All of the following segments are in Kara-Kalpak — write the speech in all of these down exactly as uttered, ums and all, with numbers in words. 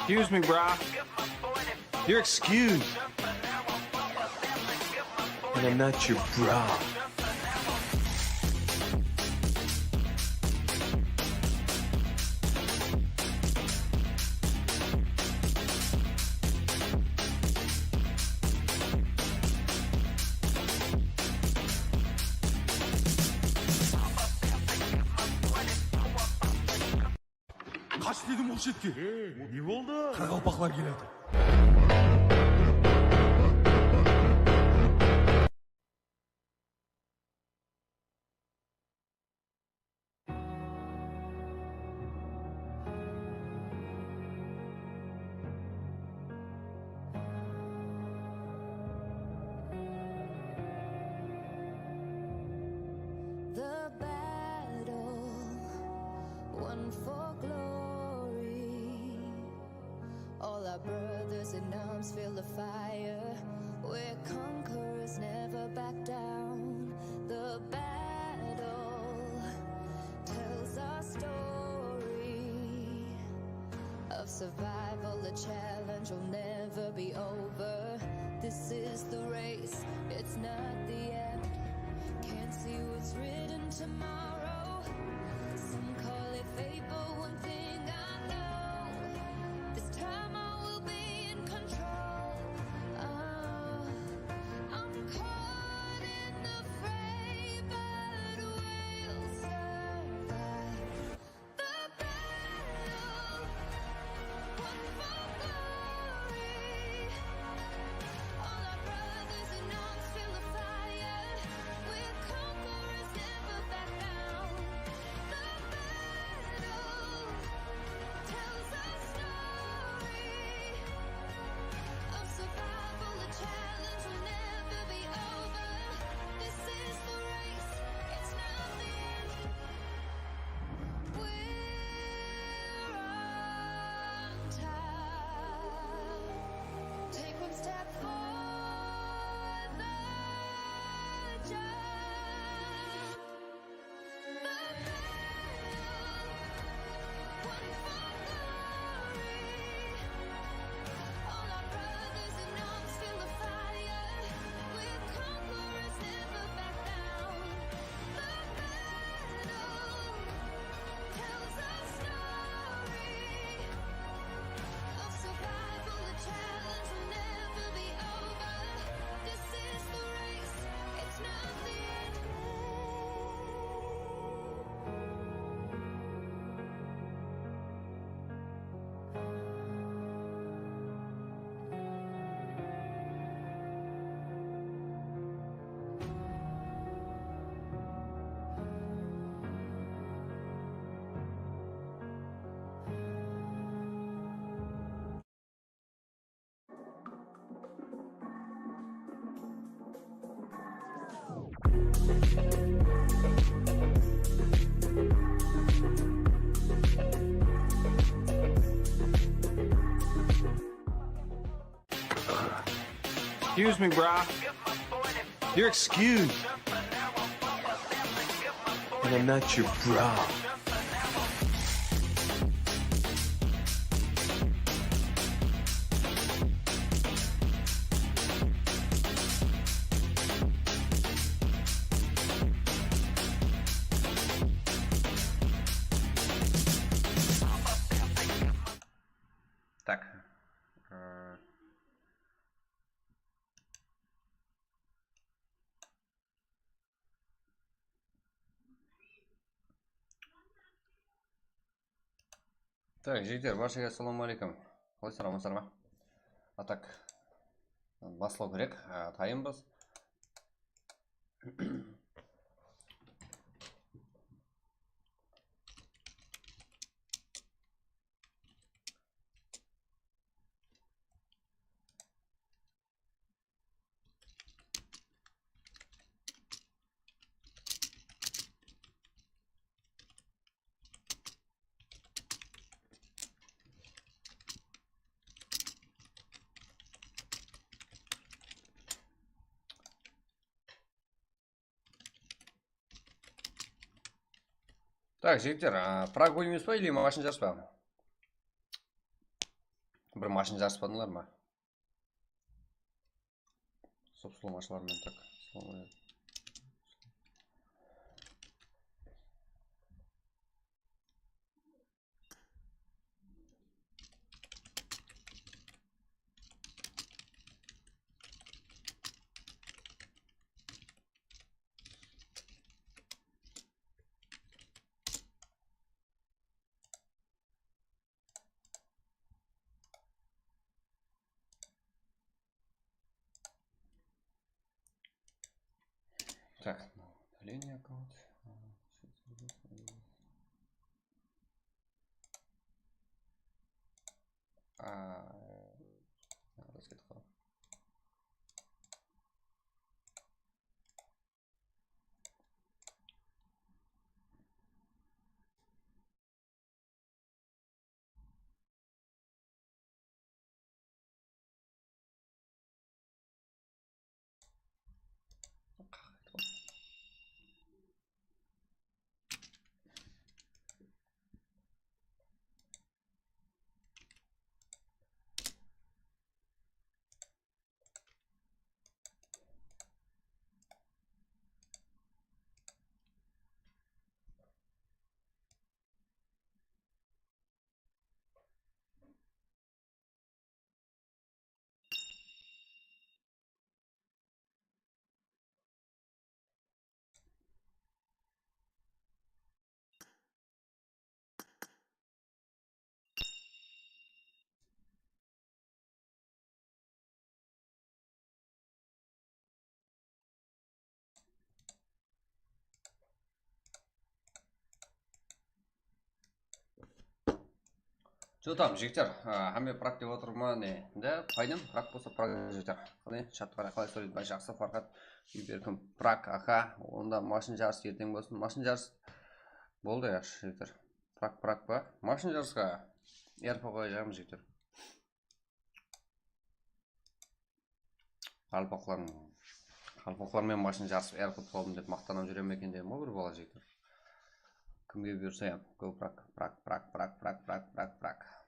Excuse me, brah. You're excused. And I'm not your bra. Qash dedim ol shetke. Ne boldı? Qaraqalpaqlar kelyatır. The battle won for glory. All our brothers in arms feel the fire. We're conquerors, never back down. The battle tells our story of survival, a challenge will never be over. This is the race, it's not the end. Can't see what's written tomorrow. Some call it fate, but one thing I know, this time I will be in control. Oh, I'm caught in the fray, but we'll survive. The battle won for glory. All our brothers in arms feel the fire. We're conquerors, never back down. The battle tells our story of survival, a challenge will never be over. This is the race, it's not the end. We're on top. Take one step for the jump. The battle won for glory. All our brothers in arms feel the fire. We're conquerors, never back down. The battle tells our story of survival, the challenge will never be over. This is the race, it's not the end. Excuse me, brah. You're excused. And I'm not your bra. Так. Э, Так, jigitler, barshege assalamu aleykum. Qalaysalar, amansızlar ma? A, tak, baslaw kerek, a, tayınbız. Так, jigitler, a, праг oynaymız ba, или mashina jarıs pa? Mashın jarıspadıńlar ma? Sop-sulamashalar menen tak. Так, удаление аккаунт. А, разгадка. Что там, jigitler? Á, hámme prak dep otır ma ne? De, paydım, prak bolsa prak, jigitler. Qáne, chatqa qaray, qalay sóyleydi? Jaqsı, Farhat, Berkim, prak, aha. Onda mashın jarısı erteń bolsın. Mashın jarısı boldı, ya, jigitler. Prak, prak pa? Mashın jarısqa R P qoyajaqpız, jigitler. Qalpaqlar, qalpaqlar menen mashın jarısıp, er qılıp qaldım dep maqtanıp júre me eken degen ǵoy bir bala jigitler. Kimge buyırsa ham, go prak, prak, prak.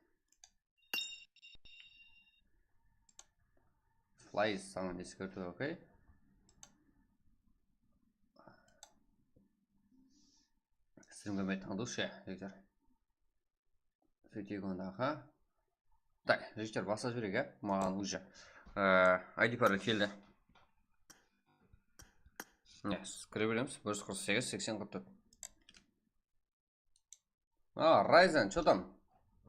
Flies saǵan eskertiw, okey. Streamge men tańdawshı, jigitler. Sóyteyik onda, aha. Tak, jigitler, baslap jibereyik, á? Maǵan уже, e, I D parol keldi. Mine, kire beremiz. Bir júz qırq segiz, seksen, qırq tórt. A, Ryzen, что там?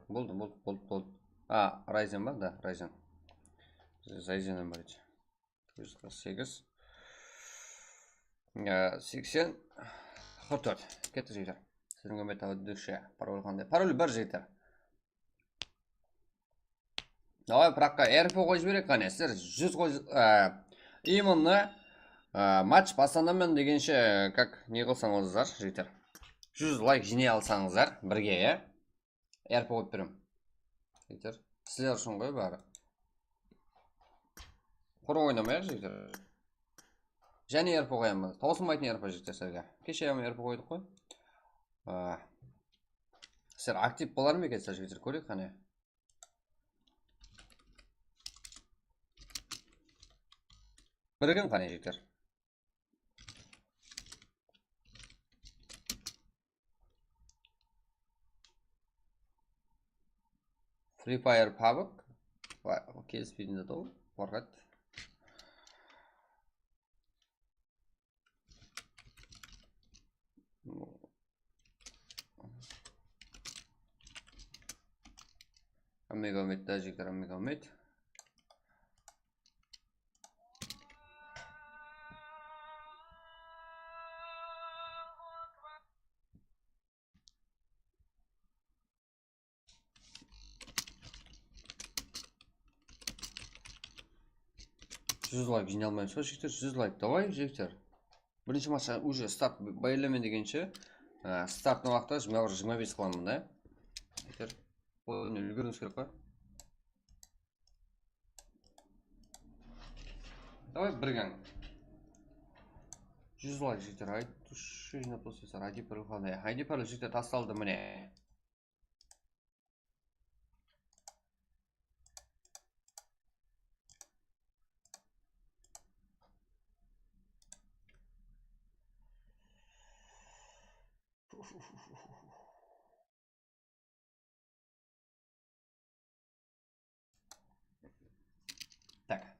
Boldı, boldı, boldı, boldı. A, Ryzen ba? Da, Ryzen. Ryzen bar edi. Toǵız júz qırq segiz. Ya, seksen, qırq tórt. Ketti, jigitler. Siziń kómet audioshi. Parol qanday? Parol bir, jigitler. Davay, prakqa R P qoyıp jibereyik, qáne. Sizler júz qoy, e, именно, e, match baslanaman degenshe, как, ne qılsańızlar, jigitler. Júz layk jıynay alsańızlar, birge, ya. R P qoyıp berem. Jigitler, sizler ushın ǵoy bári. Qurı oynamayıq, jigitler. Jáne R P qoyamız. Tawsılmaytın R P, jigitler, sizlerge. Keshe hám R P qoydıq ǵoy. A, sizler aktiv bolar ma ekensizler, jigitler? Kóreyik, qáne. Birigin, qáne, jigitler. Free Fire pabg. Kelispeydi edi ol, Farhat. Hámmege úmit, jigitler, hámmege úmit. Júz layk jıynay almaymız ba, jigitler? Júz layk, davay, jigitler. Birinshi matchqa уже start, báyirlemen degenshe, e, startın waqtı jigirma bir, jigirma bes qılaman da. Jigitler, oyın úlgeriwimiz kerek ǵoy. Davay, birgen. Júz layk, jigitler, aytıwshı jıynap tastasa, I D parol qanday? I D parol, jigitler, tastaldı, mine. Так.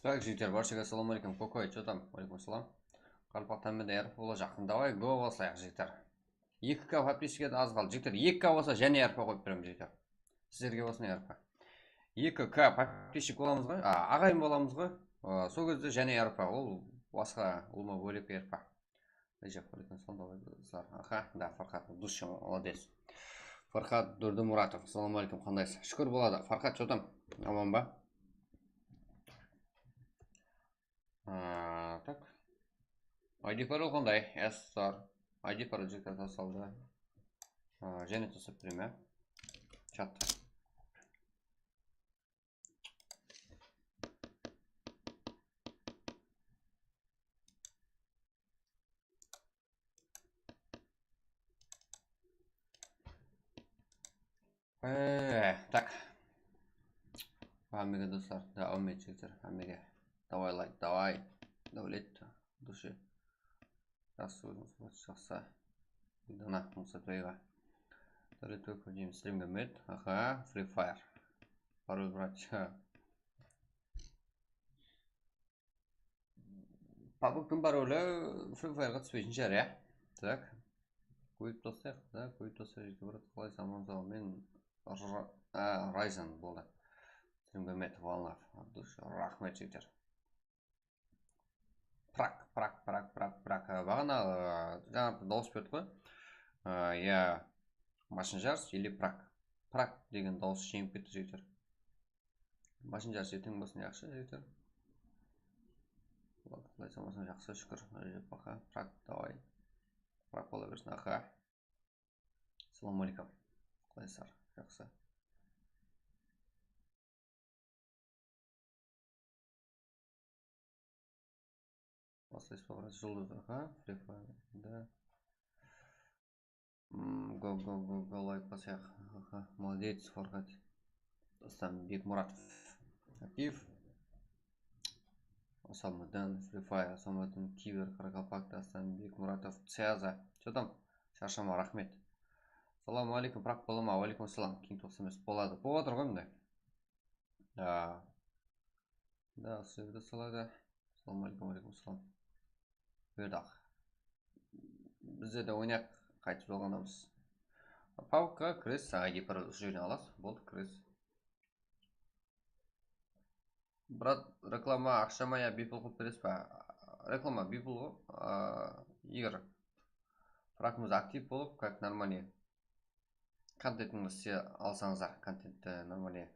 Так, jigitler, barshege assalamu aleykum. Kokoy, что там? Aleykum assalam. Qaraqalpaq tánbede R P bola jaqın. Davay, go baslayıq, jigitler. Eki K подписчикке de az qaldı. Jigitler, eki K bolsa jáne R P qoyıp beremen, jigitler. Sizlerge bolsın R P. Eki K подписчик bolamız ǵoy, a, aǵayin bolamız ǵoy. A, sol gezde jáne R P, ol basqa ulıwma bólek R P. Rejep, aleykum salam, davay, dostlar. Aha, da, Farxat, dusha, молодец. Farxat Durdımuratov, assalamu aleykum, qandaysız? Shúkir boladı. Farxat, что там? Aman ba? A, tak. I D parol qanday? Yassar. I D parol jigitler tasaldı. A, jáne taslap bereyim, ya. Chatta. Ee, tak. Hámmege, dostlar, da, áwmet, jigitler, hámmege. Davay, layk, davay. Dáwlet, dushi. Jaqsı, ózińiz, jaqsı. Dana Musatbekova. Dáwlet, kóp deymiz, strimge met. Aha, Free Fire. Parol, brat. Pabgtıń paroli Free Fireǵa túspeytin shıǵar, ya? Tak. Kóyip taslayıq, da, kóyip taslayıq, jigitler, brat. Qalaysań, amansań? Men R-, a, Ryzen boldı. Strimge met, one love. Abdush, raxmet, jigitler. Prak, prak, prak, prak, prak. Baǵana, a, jańa bir dawıs berdi ǵoy. A, ya, Mashın Jars ili Prak. Prak degen dawıs jeńip ketti, jigitler. Mashın Jars erteń bolsın, yaqshı, jigitler. Qulaysań, bolsın, jaqsı, shúkir. Rejep aka, Prak, davay. Prak bola bersin, aka. Assalamu aleykum. Qalaysızlar? Jaqsı. Baslaysız ba, brat? Juldız, aha, Free Fire, da. Mm, go, go, go, go, layk basayıq. Aha, молодец, Farxat. Aslan Bekmuratov. Aktiv. Asalmıdın, Free Fire, Asalmıdın, Kiber, Qaraqalpaq, Dastan Bekmuratov, Tseaza. Что там? Sharshama, raxmet. Assalamu aleykum, Prak bola ma? Wa aleykum assalam. Keyin toqsan bes boladı. Bolıp atır ǵoy mında. A, da, usı jerde saladı. Assalamu aleykum, wa aleykum assalam. Buyırdı. Bizde de oynayıq, qaytıp jalǵanamız. Pabgqa kiresiz, I D parol usı jerden alasız. Boldı, kiresiz. Brat, reklama aqsha ma ya biypul qılıp beresiz ba? Reklama biypul ǵoy, a, Igor. Bırak, biz aktiv bolıp, как нормальный kontentińizdi alsańızlar, kontentti нормальный.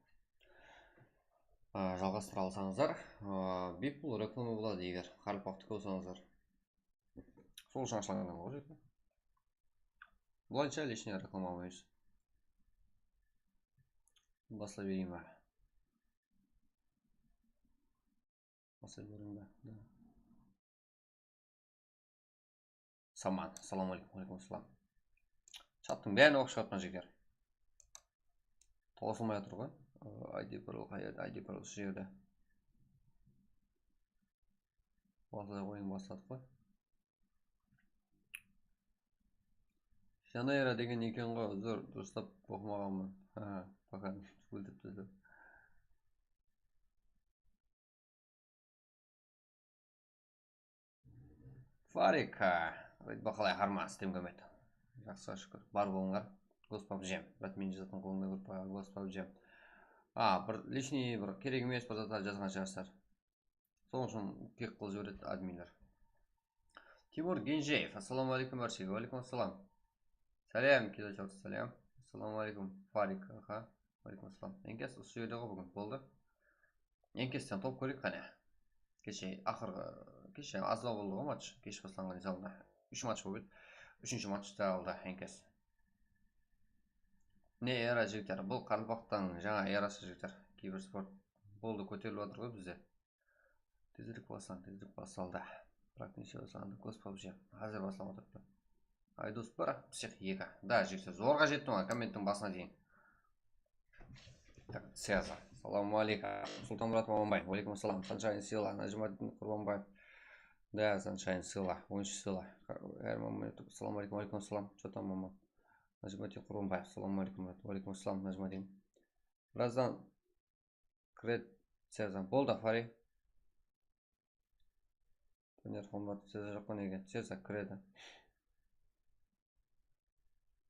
A, jalǵastıra alsańızlar, a, biypul reklama boladı, eger qaraqalpaqtiki bolsańızlar. Sol ushın ashılǵan kanal ǵoy, jigitler. Bulayınsha лишний reklama almaymız. Baslap bereyim be? Baslap bereyim be? Da. Saman, assalamu aleykum. Aleykum assalam. Chattıń bárin oqıp shıǵıppan, jigitler. Tawsılmay atır ǵoy. I, I D Pearl qayerde? I D Pearl usı jerde. Baslay qoyıń, basladıq ǵoy. Jana era degen eken ǵoy, uzr, durıslap oqımaǵanman. Ha, poka, óltirip tasla. Farik, a, baqalay, harman, istem kómedi. Jaqsı, shúkir. Bar bolıńlar. Gos pabjem. Brat, men jazatın qılıńda bir pa-, gos pabjem. A, bir лишний, bir kerek emes, bir zatlar jazǵan shıǵarsızlar. Sonıń ushın kek qılıp jiberedi adminler. Timur Genjeev, assalamu aleykum, bárshege. Wa aleykum assalam. Sálem, Kilochor, sálem. Assalamu aleykum, Farik, aha. Wa aleykum assalam. Enkes usı jerde ǵoy búgin. Boldı. Enkesten top kóreyik qáne. Keshe, aqırǵı, keshe azlaw boldı ǵoy match. Kesh baslanǵan esabında. Úsh match bolıp edi. Úshinshi match ta aldı Enkes. Ne era, jigitler? Bul qaraqalpaqtıń jańa erası, jigitler. Kibersport. Boldı, kóterilip atır ǵoy bizde. Tezirek baslań, tezirek basaldı. Birak neshe baslandı? Gos pabjem. Házir baslap atırıptı. Aydos bir, psix eki. Da, jigitler, zorǵa jettim ǵoy, kommenttiń basına deyin. Так, Ceza. Assalamu aleykum. Sultanmuratov Amanbay. Wa aleykum assalam. Sunshine Sila. Najmaddin Qurbanbaev. Да, Sunshine Sila. Oyınshı Sila. Herman Muratov. Assalamu aleykum. Wa aleykum assalam. Чё там, мама? Najmaddin Qurbanbaev. Assalamu aleykum, Murat. Wa aleykum assalam, Najmaddin. Birazdan kiredi Ceza. Boldı, Fari. Dóner Xolmuratov, Ceza joq pa nege? Ceza kiredi.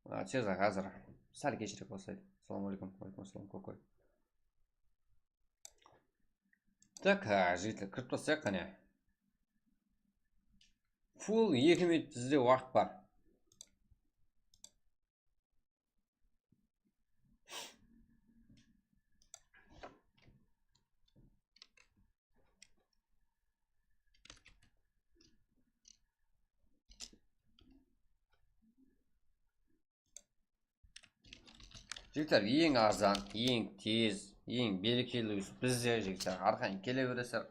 A, Ceza házir sál keshirek baslaydı. Assalamu aleykum. Wa aleykum assalam, Kokoy. Так, a, jigitler, kirip bassayıq qáne. Full eki minut bizde waqıt bar. Jigitler, eń arzan, eń tez, eń berekeli ús bizde, jigitler. Arqayın kele beresizler.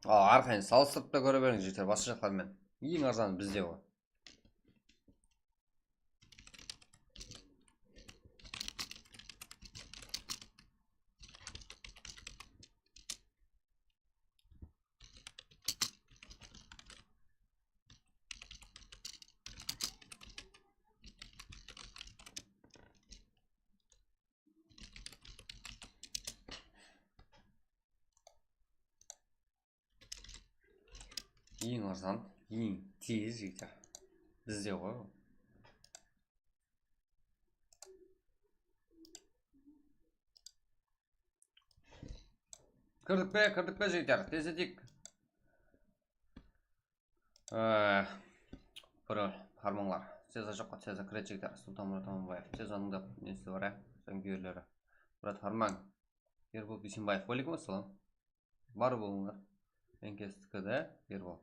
A, arqayın salıstırıp ta kóre beriń, jigitler, basqa jaqlar menen. Eń arzanı bizde ǵoy. Eń arzan, eń tez jigitler. Bizde ǵoy. Kirdik pe, kirdik pe, jigitler? Tez etik. Ee, bir harmańlar. Ceza joq, Ceza kiredi, jigitler. Sultanmurat Amanbaev. Cezanıń da nesi bar, á? Jankúyerleri. Murat Harmań. Erbol Biysenbaev. Wa aleykum assalam. Bar bolıńlar. Enkestiki de, Erbol.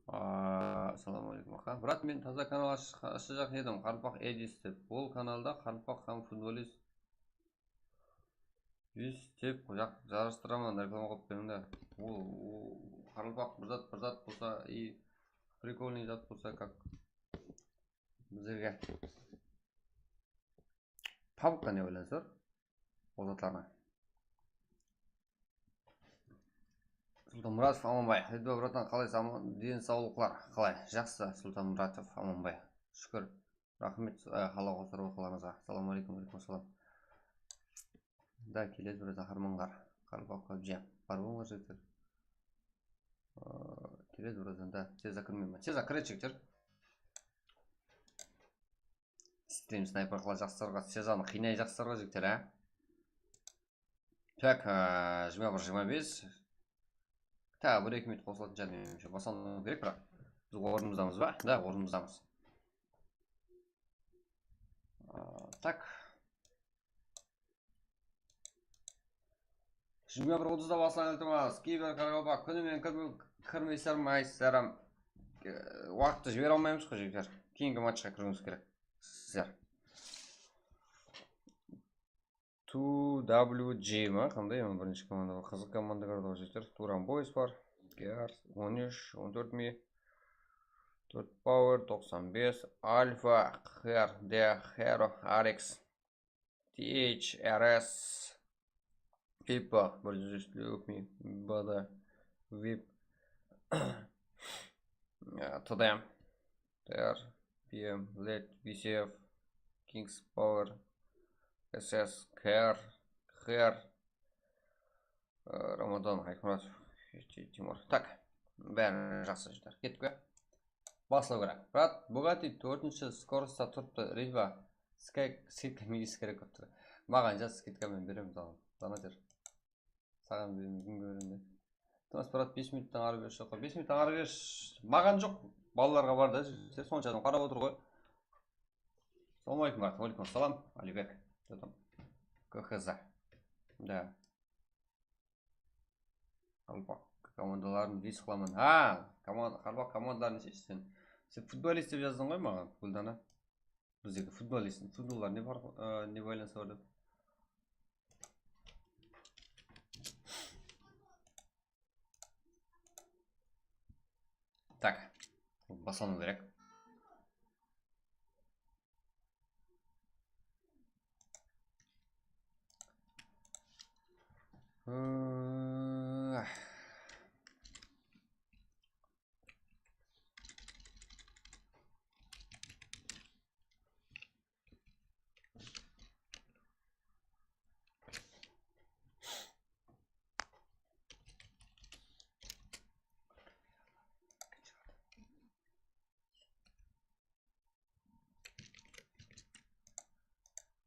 Aa, assalamu aleykum, aqa. Brat, men taza kanal ash-, ashajaq edim, Qaraqalpaq Edis dep. Ol kanalda qaraqalpaq hám futbolist Biz dep ja-, jarıstıraman, reklama qılıp beriń da. Ol, ol qaraqalpaq bir zat, bir zat bolsa, и приkolnıy zat bolsa, как bizlerge. Tabıp qáne, oylansır. Ol zatlarına. Sultanmuratov Amanbay. Ridva, bratan, qalaysań? Densawlıqlar qalay? Jaqsı, Sultanmuratov Amanbay. Shúkir. Raxmet, e, halaw qosarıp oqıǵanıńızǵa. Assalamu aleykum, aleykum assalam. Da, keledi birazdan, harmańlar. Qaraqalpaq pabji. Bar bolıńlar, jigitler. E, keledi birazdan da. Tez kirmeymen. Tez kiredi, jigitler. Stream snayper qıla jaqsılarǵa, Cezanı qıynay jaqsılarǵa, jigitler, á? Tak, e, jigirma bir, jigirma bes. Tak, bir eki minut qosılatın shıǵar, menimshe. Baslanıw kerek, biraq. Biz ornımızdamız ba? Da, ornımızdamız. A, tak. Jigirma bir otızda baslanıp atırmız. Kiber qaraqalpaq kúni menen kirmey, kirmeysiz, maysız. E, waqıttı jibere almaymız ǵoy, jigitler. Keyingi matchqa kiriwińiz kerek sizler. Two W G ma? Qanday? Birinshi komanda bar. Qızıq komanda kirdi ǵoy, jigitler. Turan Boys bar. K R on úsh, on tórt mi. Tórt Power, toqsan bes. Alfa, Her, De, Hero, Arex. T H R S, Pippa, bir júz úsh, Lukmi, Bada, Vip, T D M, T R, P M, Led, V C F, Kings Power, S S, K R, Her, Ramadan Aytmuratov, Timur. Tak, bári jaqsı, jigitler. Kettik pe? Baslaw kerek. Brat, Bugatti tórtinshi skorostta turıptı, Ridva. Skay-, skidka miyis kerek bolıp tur. Maǵan jaz, skidka men beremen, donater. Saǵan bermey, kimge beremen de. Iltimas, brat, bes minuttan arı berish joq pa? Bes minuttan arı berish maǵan joq, balalarǵa bar da, jigitler, sonsha adam qarap otır ǵoy. Assalawma aleykum, brat. Wa aleykum assalam, Alibek. Что там? K H Z. Da. Qaraqalpaq komandaların dis qılaman. Ha, komanda, qaraqalpaq komandaların neshe sen? Sen futbolist dep jazdıń ǵoy maǵan, Gúldana. Bizdegi futbolist, futbollar ne bar, ı, ne baylanısı bar dep. Tak, baslanıw kerek. Iı,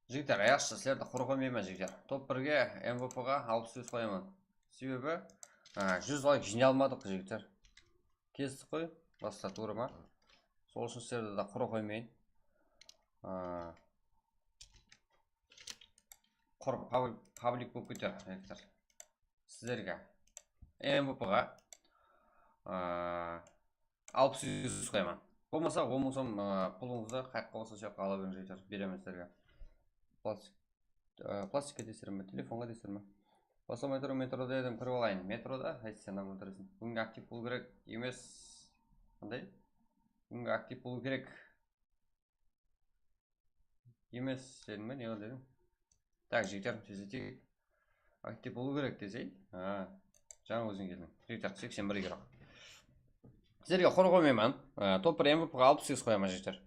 Jigitler, yaqshı, sizlerdi qurı qoymayman, jigitler. Top birge M V P ǵa alpıs bes qoyaman. Sebebi, a, júz layk jıynay almadıq, jigitler. Kestik ǵoy, basqa tuwrı ma? Sol ushın sizlerdi de qurı qoymayın. A, qurı pabl-, pablik bolıp keter, jigitler. Sizlerge M V P ǵa, a, alpıs yus qoyaman. Bolmasa, on mıń som, a, pulıńızdı qayaqqa bolsa, sol jaqqa ala beriń, jigitler, beremen sizlerge. Plastik, a, plastikke deysizler me, telefonǵa deysizler me? Baslamay turıp metroda edim, kirip alayın. Metroda? Háyse, sen otırasıń. Búginge aktiv bolıw kerek emes. Qanday? Búginge aktiv bolıw kerek. Emes, dedim be, ne qıl dedim. Tak, jigitler, tez eteyik. Aktiv bolıw kerek desey. Ha, jańa óziń keldiń. Jigitler, seksen bir euro. Sizlerge qurı qoymayman. Aa, top bir M V P ǵa alpıs segiz qoyaman, jigitler.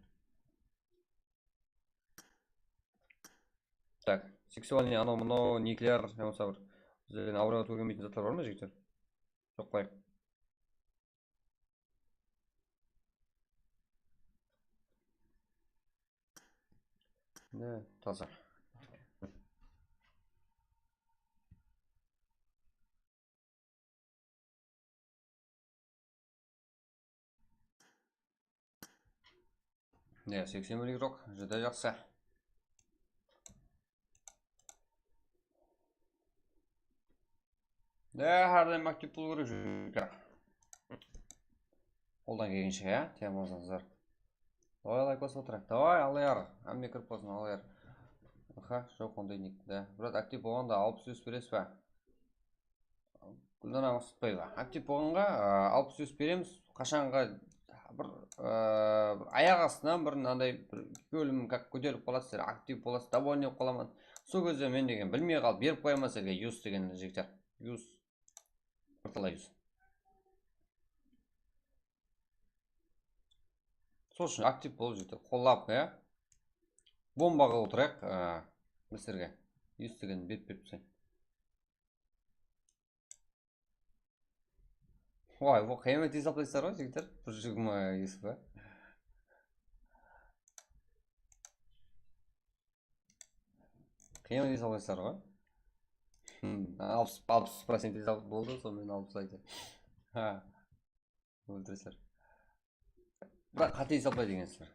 Tak, seksualnıy, anaw mınaw, nikler, yamasa bir bizlerden abırayǵa tuwra kelmeytin zatlar bar ma, jigitler? Joq, qoyayıq. Ne, taza. Ne, seksen bir igrok, júdá jaqsı. Ne, hár dayım aktiv bolıw kerek, júrek. Qoldan kelgenshe, ya, tiyalmasazlar. Davay, layk basıp otırayıq. Davay, Allayar. Hámme kirip qalsın, Allayar. Aha, joq onday nik. Da, brat, aktiv bolǵanda alpıs yus beresiz ba? Gúldana Maqsatbaeva. Aktiv bolǵanǵa, a, alpıs yus beremiz. Qashanǵa bir, a, bir ayaq astınan bir mınanday bir bólim kóterilip qaladı, sizler aktiv bolasız, довольный bolıp qalaman. Sol gezde men degen bilmey qalıp berip qoyaman sizlerge yus degen, jigitler. Yus. Bir talay yus. Sol ushın aktiv bolıp, jigitler, qollap, ya. Bomba qılıp otırayıq, a, bizlerge yus degen berip berip tursań. Vay, bu qıyamet esaplaysızlar ǵoy, jigitler. Bir jigirma yus pa? Qıyamet esaplaysızlar ǵoy. Hmm, alpıs, alpıs procent esap boldı, sonıń menen alpıs aydı. Ha. Óltiresizler. Biraq qáte esaplaydı ekensizler.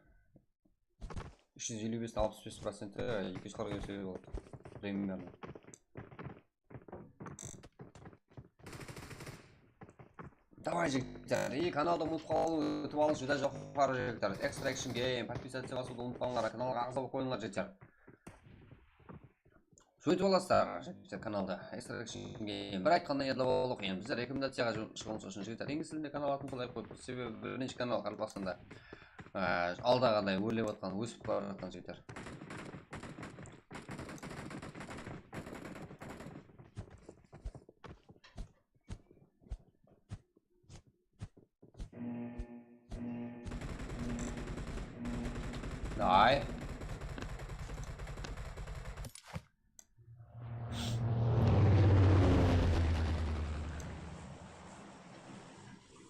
Úsh júz eliw bes, alpıs bes procenti, eki júz qırq ese boldı. Примерно. Davay, jigitler. I kanaldı umıtıp qalıw itibarıńız júdá joqarı, jigitler. Extra Action Game, podpisаться basıwdı umıtpańlar, kanalǵa aǵza bolıp qoyıńlar, jigitler. Sóytip alasızlar, jigitler, kanalda Extra Action Game. Bir aytqannan yadlap alıw qıyın. Bizler rekomendaciyaǵa jı-, shıǵıwımız ushın, jigitler, ińlis tilinde kanal atın qolay qoyıp, sebebi birinshi kanal, qaraqalpaqstanda, á, aldağıday órlep atqan, ósip baratqan, jigitler. Давай.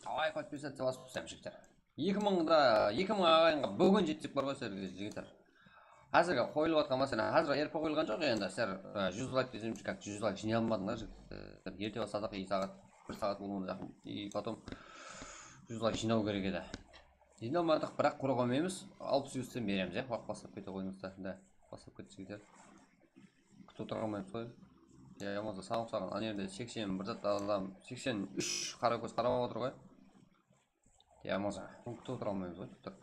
Давай, подписаться basıp, jigitler. Eki mıń da, eki mıń aǵayınǵa búgin jetsek bar ǵoy sizlerge, jigitler. Házirgi qoyılıp atqan másele, házir R P qoyılǵan joq endi, sizler, e, júz layk desem, как júz layk jıynay almadıńlar, jigitler. Erte basladıq, и saǵat, bir saǵat bolǵanda jaqın, и потом júz layk jıynaw kerek edi. Jıynay almadıq, biraq qurı qoymaymız, alpıs júzden beremiz, ya, waqıt baslap kete qoyıńız da, da, baslap kettik, jigitler. Kútip otıra almaymız ǵoy. Ya, yamasa sawıq saǵan, ana jerde seksen bir zat adam, seksen úsh qara kóz qarap otır ǵoy. Ya, bolmasa, kútip otıra almaymız ǵoy, kútip.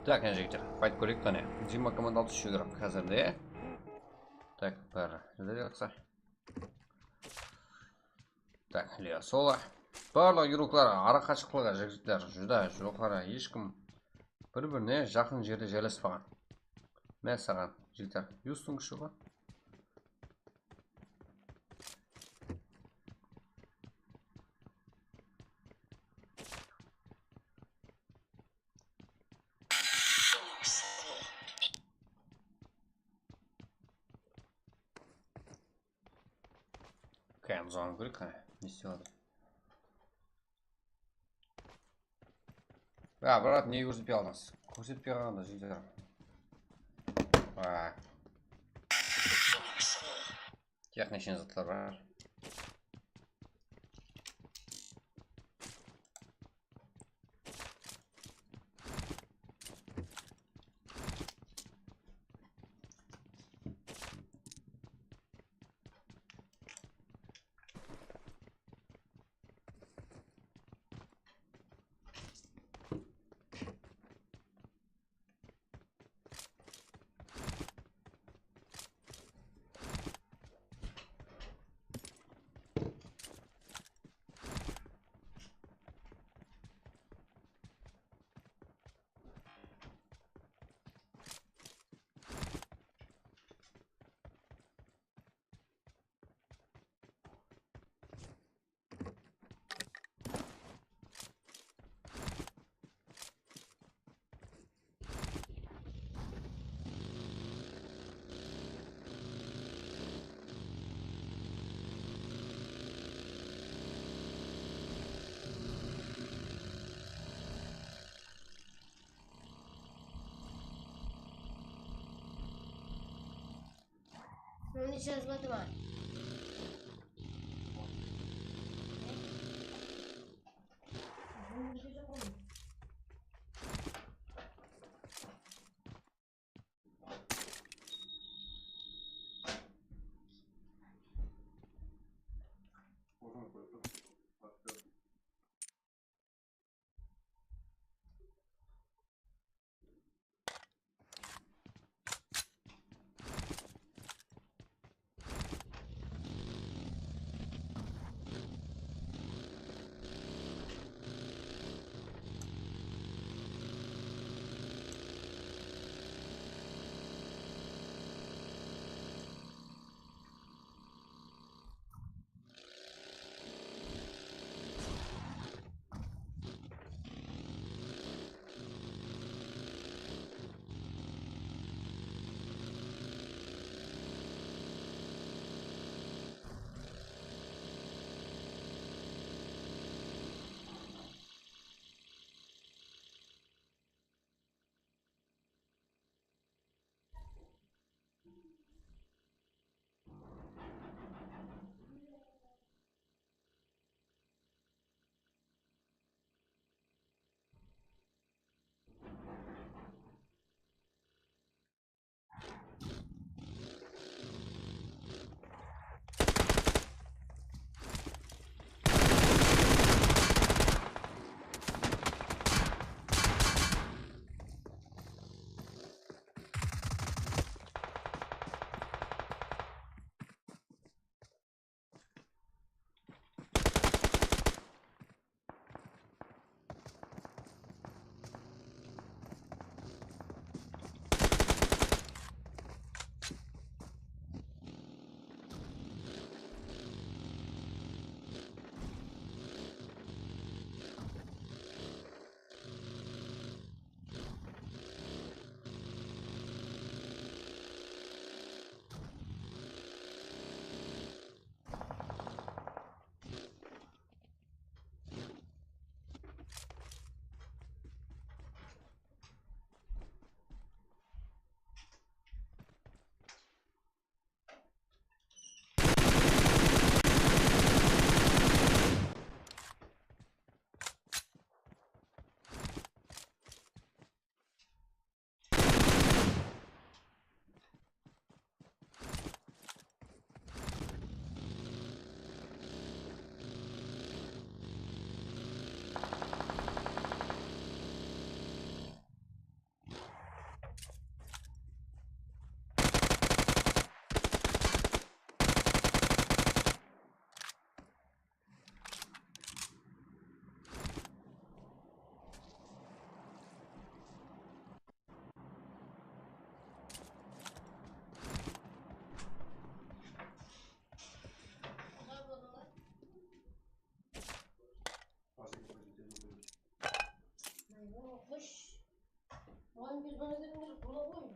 Tak, mine, jigitler, qaytıp kóreyik qáne. Jigirma komanda altı júz júrip házirde. Tak, bári júde berse. Tak, Leo Solo. Barlıq yuruklar ara qashıqlıǵı, jigitler, júdá joqarı. Hesh kim bir-birine jaqın jerde jaylaspaǵan. Mine saǵan, jigitler, Yuston kúshi ǵoy. Okey, anzanı kóreyik, qáne, ne islep atır. Ya, brat, ne kórsetpey qaldıńız? Kórsetpey qalǵanda, jigitler. A. Texnichen zatlar bar. Bunı jazıp atırman. Biz bana dedim, bir bula qoy.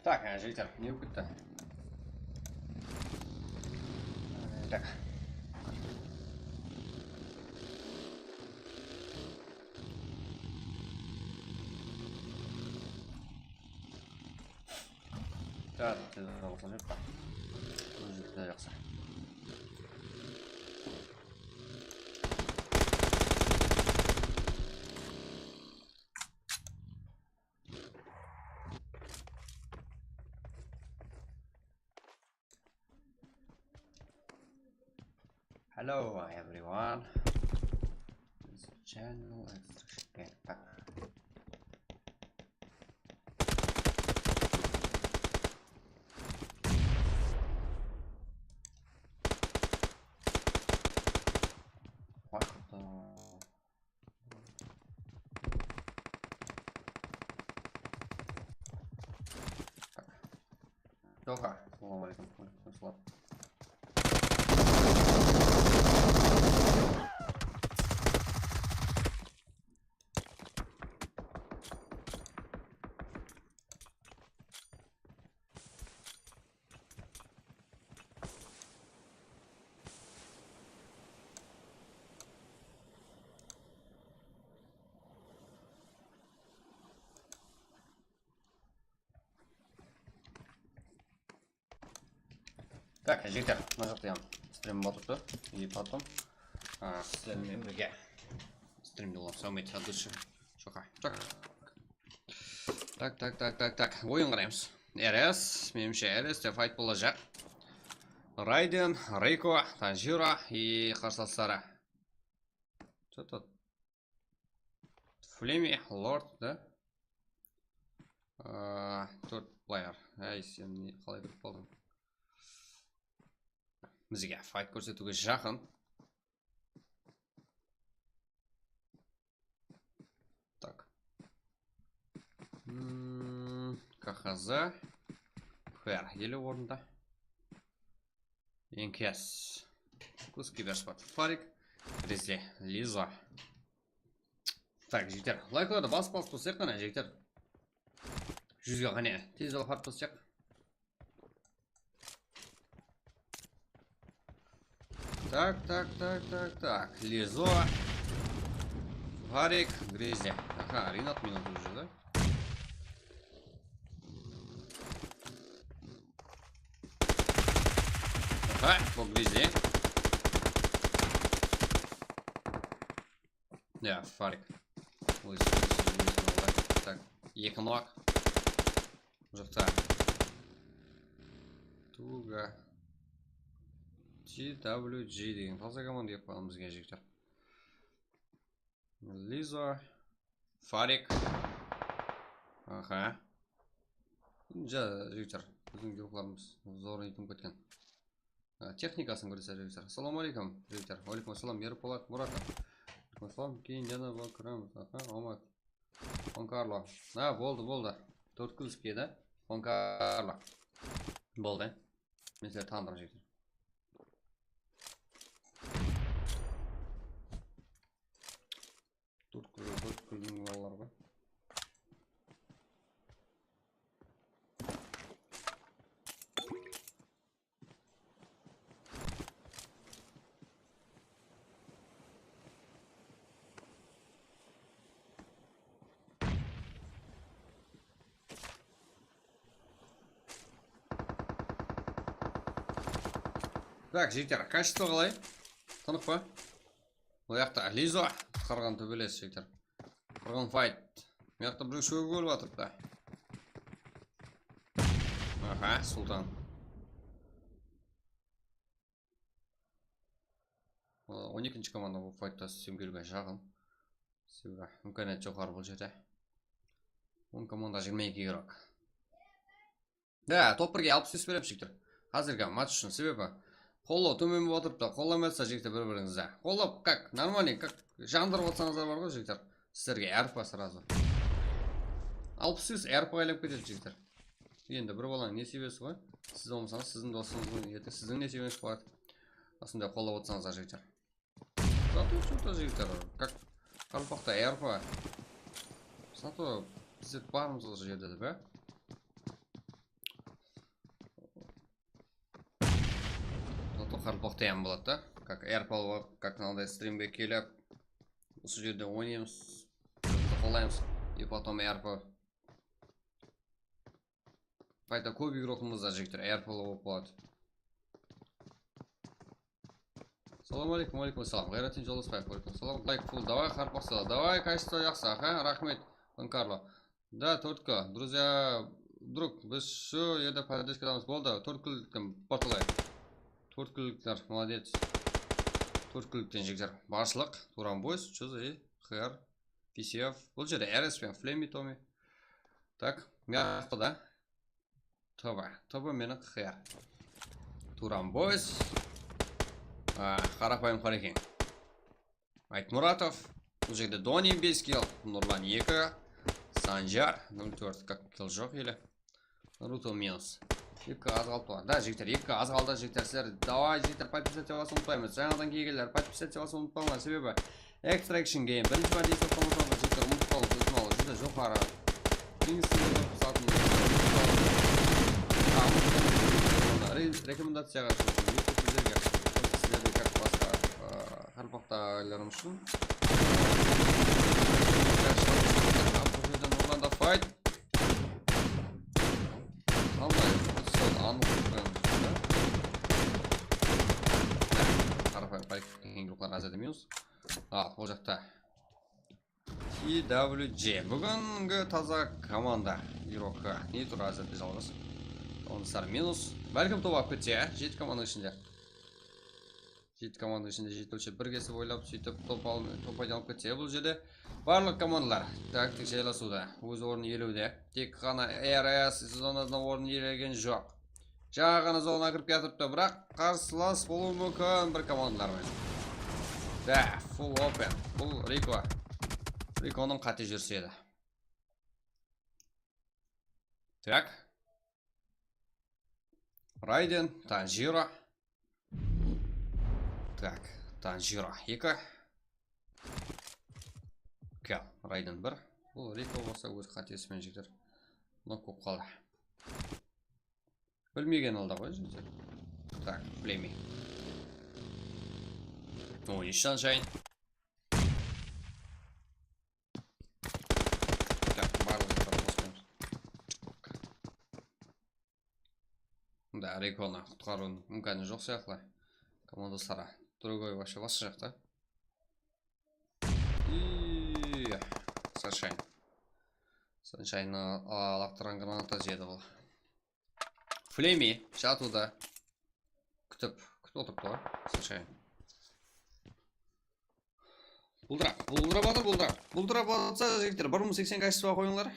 Tak, e, jigitler, ne bolıp ketti? E, tak. Tak, tez alsa jep pa. Jigitler, jaqsı. Hello, everyone. This channel is back. What the? Toxa, assalawma aleykum. Wa aleykum assalam. Tak, jigitler, mına jaqta ham stream otırıptı. И потом, a, sizler menen birge streamde olam saw met, от души. Shoqa. Tak. Tak, tak, tak, tak, tak. Oyın qaraymız. R S, menimshe R S te fight bolajaq. Raiden, Riko, Tanjiro и qarsılasları. Что тут? Flame, Lord da. Aa, tórt player. Áy, sen ne, qalay kirip qaldıń? Bizge fight kórsetiwge jaqın. Tak. Hmm, K H Z. P R ele orında. Enkes. Kuz kibersport. Farik. Grizzly. Lizo. Tak, jigitler. Layklardı basıp, basıp tursaq qana, jigitler. Júzge qáne tez alıp barıp tursaq. Tak, tak, tak, tak, tak. Lizo. Farik, Grizzly. Aha, Rinat minut уже, da? Aha, bu Grizzly. Ya, Farik. Ózi, ózi, ózi, ózi. Tak, eki nok. Jıqta. Tuga. T W G degen taza komanda kelip qaldı bizge, jigitler. Lizo. Farik. Aha. Ja, jigitler, biziń druglarımız zor itim ketken. A, texnikasın kórese, jigitler. Assalawma aleykum, jigitler. Wa aleykum assalam, Erpolat Muratov. Wa aleykum assalam, keyin yana bir kóremiz. Aha, omat. Juan Karlo. Ha, boldı, boldı. Tórt kuzovka edi. Juan Karlo. Boldı. Men sizlerdi tanıdırman, jigitler. Tórt kuzov, tórt kuzovdıń balaları ǵoy. Tak, jigitler, kachestvo qalay? Tınıq pa? Bul jaqta Lizo, qırǵın tóbeles, jigitler. Qırǵın fight. Mıyaqta birew shógip ólip atırıptı. Aha, Sultan. On ekinshi komanda bul faytta sistem keliwge jaqın. Sebebi imkaniyat joqarı bul jerde. On komanda jigirma eki igrok. Da, top birge alpıs bes beremiz, jigitler. Házirgi match ushın, sebebi qollaw tómen bolıp atırıptı. Qollamayatsa, jigitler, bir-birińizdi. Qollap, как, нормальный, как, jandırıp atsańızlar bar ǵoy, jigitler. Sizlerge R P сразу. Alpıs bes R P aylanıp ketedi, jigitler. Endi bir balań nesibesi ǵoy. Siz bolmasańız, siziń dosıńızdıń, erteń siziń nesibeńiz shıǵadı. Usınday qollap atsańızlar, jigitler. Зато что-то, jigitler, как, qaraqalpaqta R P. Зато bizler barmız usı jerde dep, á? Qarpaq tayan boladı da. Как R P, как mınaday strimge kelip, usı jerde oynaymız. Qollaymız. И потом R P. Qayta kóp игрокımız da, jigitler, R P bolıp boladı. Salam aleykum, aleykum salam. Ǵayratdin Joldasbaev, aleykum salam. Like full, davay, Qarpaq sala. Davay, качество jaqsı, aha, raxmet, Don Karlo. Да, tórt K. Друзья, друг, biz shu jerde поддержкадамız. Boldı, tórt K-likten portalay. Tórt K-likler, молодец. Tórt K-likten jigitler. Bashlıq, Turan Boys, Chuzy, Xer, Fisev. Bul jerde R S penen Flemi, Tomi. Так, mıyaqta da. Toba, Toba meni Xer. Turan Boys. A, qarapayım Qareken. Aytmuratov. Bul jerde Doni bes kill, Nurlan eki, Sanjar nol tórt, как kill joq ele. Naruto minus. Eki az qaldı. Da, jigitler, eki az qaldı, jigitler, sizler. Davay, jigitler, подписаться bolasın unutpaymız. Jańadan kelgenler, подписаться bolasın unutpańlar, sebebi Extraction Game birinshi márte esapqa alsańız, jigitler, umıtıp qalıp, úlkim alıp, júdá joqarı. Eń ustinde qoyıp satın. Re-, rekomendaciyaǵa shıǵıp, YouTube bizlerge, sizlerge, как basqa, ı, qaraqalpaqtalılarımız ushın. Bul jerden Nurlan da fight. Qanday sol anıq qoyamız da. Qarapayım, politruqlar házir de minus. Al, bul jaqta T W J. Búgingi taza komanda. Irokka ne tur házirde jalǵız. Onıslar minus. Bálkim top alıp ketse, ya, jeti komandanıń ishinde. Jeti komandanıń ishinde jeti ólshep bir kesip oylap, sóytip top al-, top aylanıp ketse bul jerde. Barlıq komandalar taktik jaylasıwda, óz ornın iyelewde. Tek ǵana R S zonasına orın iyelegen joq. Jańa ǵana zonaǵa kirip kiyatırıptı, biraq qarsılas bolıwı múmkin bir komandalar menen. Da, full open. Bul Riko. Rikonıń qáte júrisi edi. Tak. Rayden, Tanjiro. Tak, Tanjiro eki. Kel, Rayden bir. Bul Riko bolsa óz qátesi menen jigitler. Nok bolıp qaldı. Bilmegen aldı ǵoy jigitler. Tak, bilmey. Oy, Sunshine. Tak, barlıq zat qosqanımız. Da, Rikonı qutqarıw imkanı joq sıyaqlı. Komandasları другой, вообще basqa jaqta. I, Sunshine. Sunshineni, a, laqtırǵan granata jedi bul. Flemi jatıwda kútip, kútip otırıptı ǵoy. Sunshine. Buldırap, buldırap atır, buldırap. Buldırap atsa, jigitler, bir mıń seksen kachestvoǵa qoyıńlar.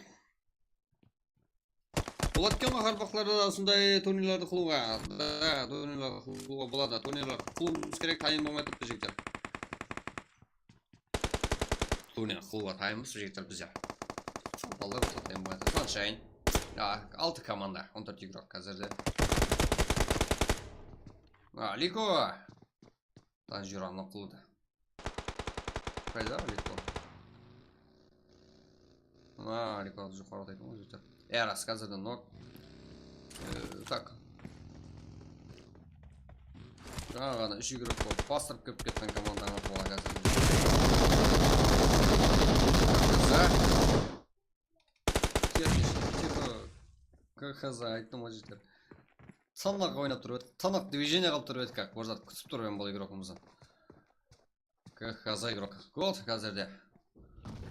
Boladı eken ǵoy, qaraqalpaqlarda da usınday turnirlerdi qılıwǵa. Da, turnirler qılıwǵa boladı. Turnirler qılıwımız kerek, tayın bolmay turıptı, jigitler. Turnir qılıwǵa tayınbız, jigitler, bizler. Balalar bolsa tayın bolmay atır. Sunshine. Ya, altı komanda, on tórt igrok házirde. A, Liko. Tanjironı qıldı. Qayda Liko? A, Liko joqarıda eken ǵoy, jigitler. Eras házirde nok. E, tak. Jańa ǵana úsh igrok bolıp bastırıp kirip ketken komandańız bola házir. K H Z ayttım ǵoy, jigitler. Tınıq oynap turıp edi, tınıq движение qılıp turıp edi, как bir zat kútip tur edi bul igrokımızdı. K H Z igrok. Gold házirde.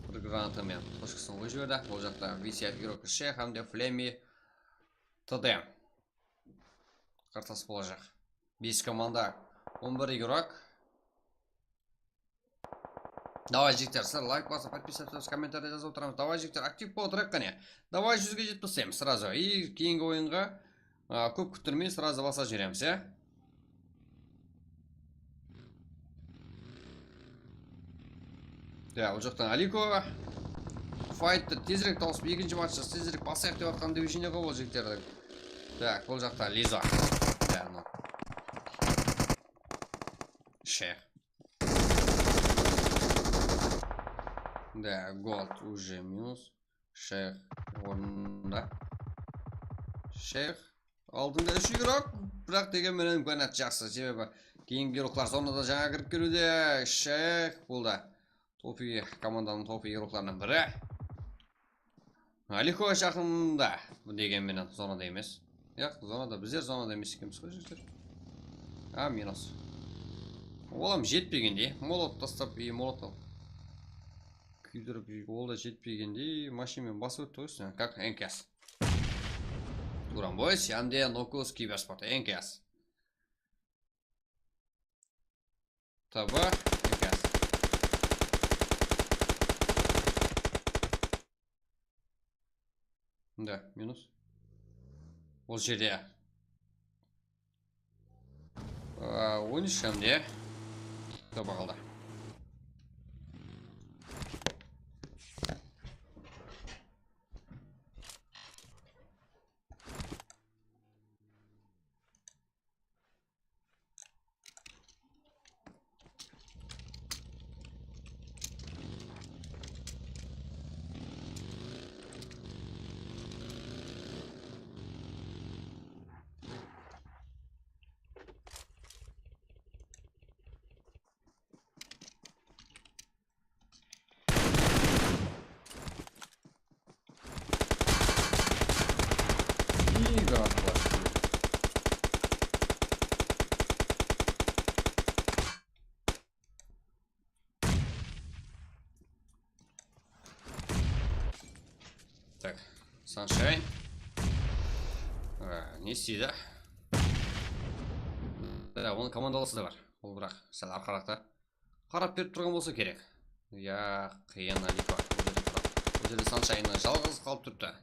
Bir granata menen tochkasın qoyıp jiberdi. Ol jaqta V C I P igrok Sheyx hám de Flemi T D. Qartas bolajaq. Bes komanda, on bir igrok. Davay, jigitler, sizler layk basıp, подписаться, kommentariyada jazıp otıramız. Davay, jigitler, aktiv bolıp otırayıq qáne. Davay, júzge jetip taslaymiz сразу. И keyingi oyınǵa, a, kóp kúttirmey, сразу basa jiberemiz, ya. Ya, ol jaqtan Aliko. Fayttı tezirek tawısıp, ekinshi matchta tezirek basayıq dep atqan движение ǵoy ol jigitlerdiń. Так, ol jaqta Liza. Ya, mına. Sheyx. Да, Gold уже минус. Sheyx ornında. Sheyx. Aldında úsh igrok, biraq degen menen granat jaqsı, sebebi keyingi igroklar zonada jańa kirip keliwde. Shayx boldı. Topi, komandanıń topi igroklarınan biri. Aliko jaqında, degen menen zonada emes. Yaq, zonada, bizler zonada emes ekenbiz ǵoy, jigitler. A, minus. Ol ham jetpegendey. Molot tastap, e, molot al. Kúydirip, ol da jetpegendey. Mashinamen basıp ótti ǵoy ústinen. Kak, enkas. Turan Boys, hám de Nokus Kibersport, enkas. Taba, enkas. Da, minus. Ol jerde. Aa, on úsh hám de. Taba qaldı. İyi granatlar. Tak, Sunshine. Aa, ne isteydi? Da, onıń komandalası da bar. Ol biraq sál arqaraqta. Qarap berip turǵan bolsa kerek. Ya, qıyın, Alipa. Bul jerde turıp. Bul jerde Sunshine'ı jalǵız qalıp turıptı.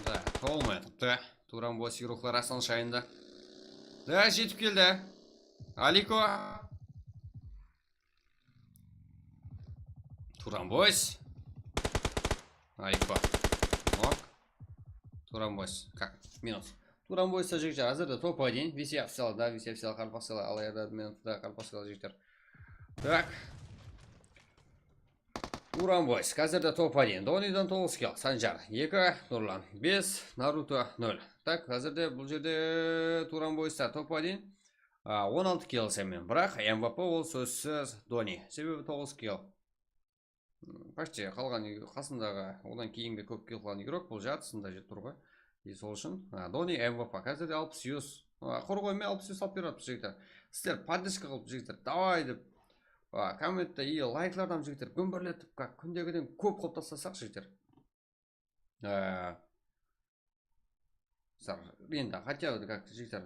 Da, tolmay turıptı. Turan Boys igrokları Sunshine'da. Da, jetip keldi. Aliko. Turan Boys. Aliko. Nok. Turan Boys. Kak? Minus. Turan Boys ta jigitler, házirde top один. VC Official, da, VC Official, Qarpaqsıyalı, alayda, men da Qarpaqsıyalı jigitler. Tak. Turan Boys, házirde top один. Doniden toǵız kill, Sanjar eki, Nurlan bes, Naruto nol. Tak, házirde bul jerde Turan Boys ta top один. A, on altı kill sen men. Biraq MVP ol sózsiz Doni. Sebebi toǵız kill. Почти qalǵan qasındaǵı, odan keyingi kóp kill qılǵan igrok bul jatısında jep tur ǵoy. И sol ushın, a, Doni MVP, házirde alpıs yuz. A, qurı qoymay alpıs yuz salıp berip atırmız, jigitler. Sizler podderstka qılıp, jigitler, davay dep, a, kommentte, и layklardan, jigitler, gúmbirletip, как kúndegiden kóp qılıp taslasaq, jigitler. A, Sizler endi хотя бы, как, jigitler,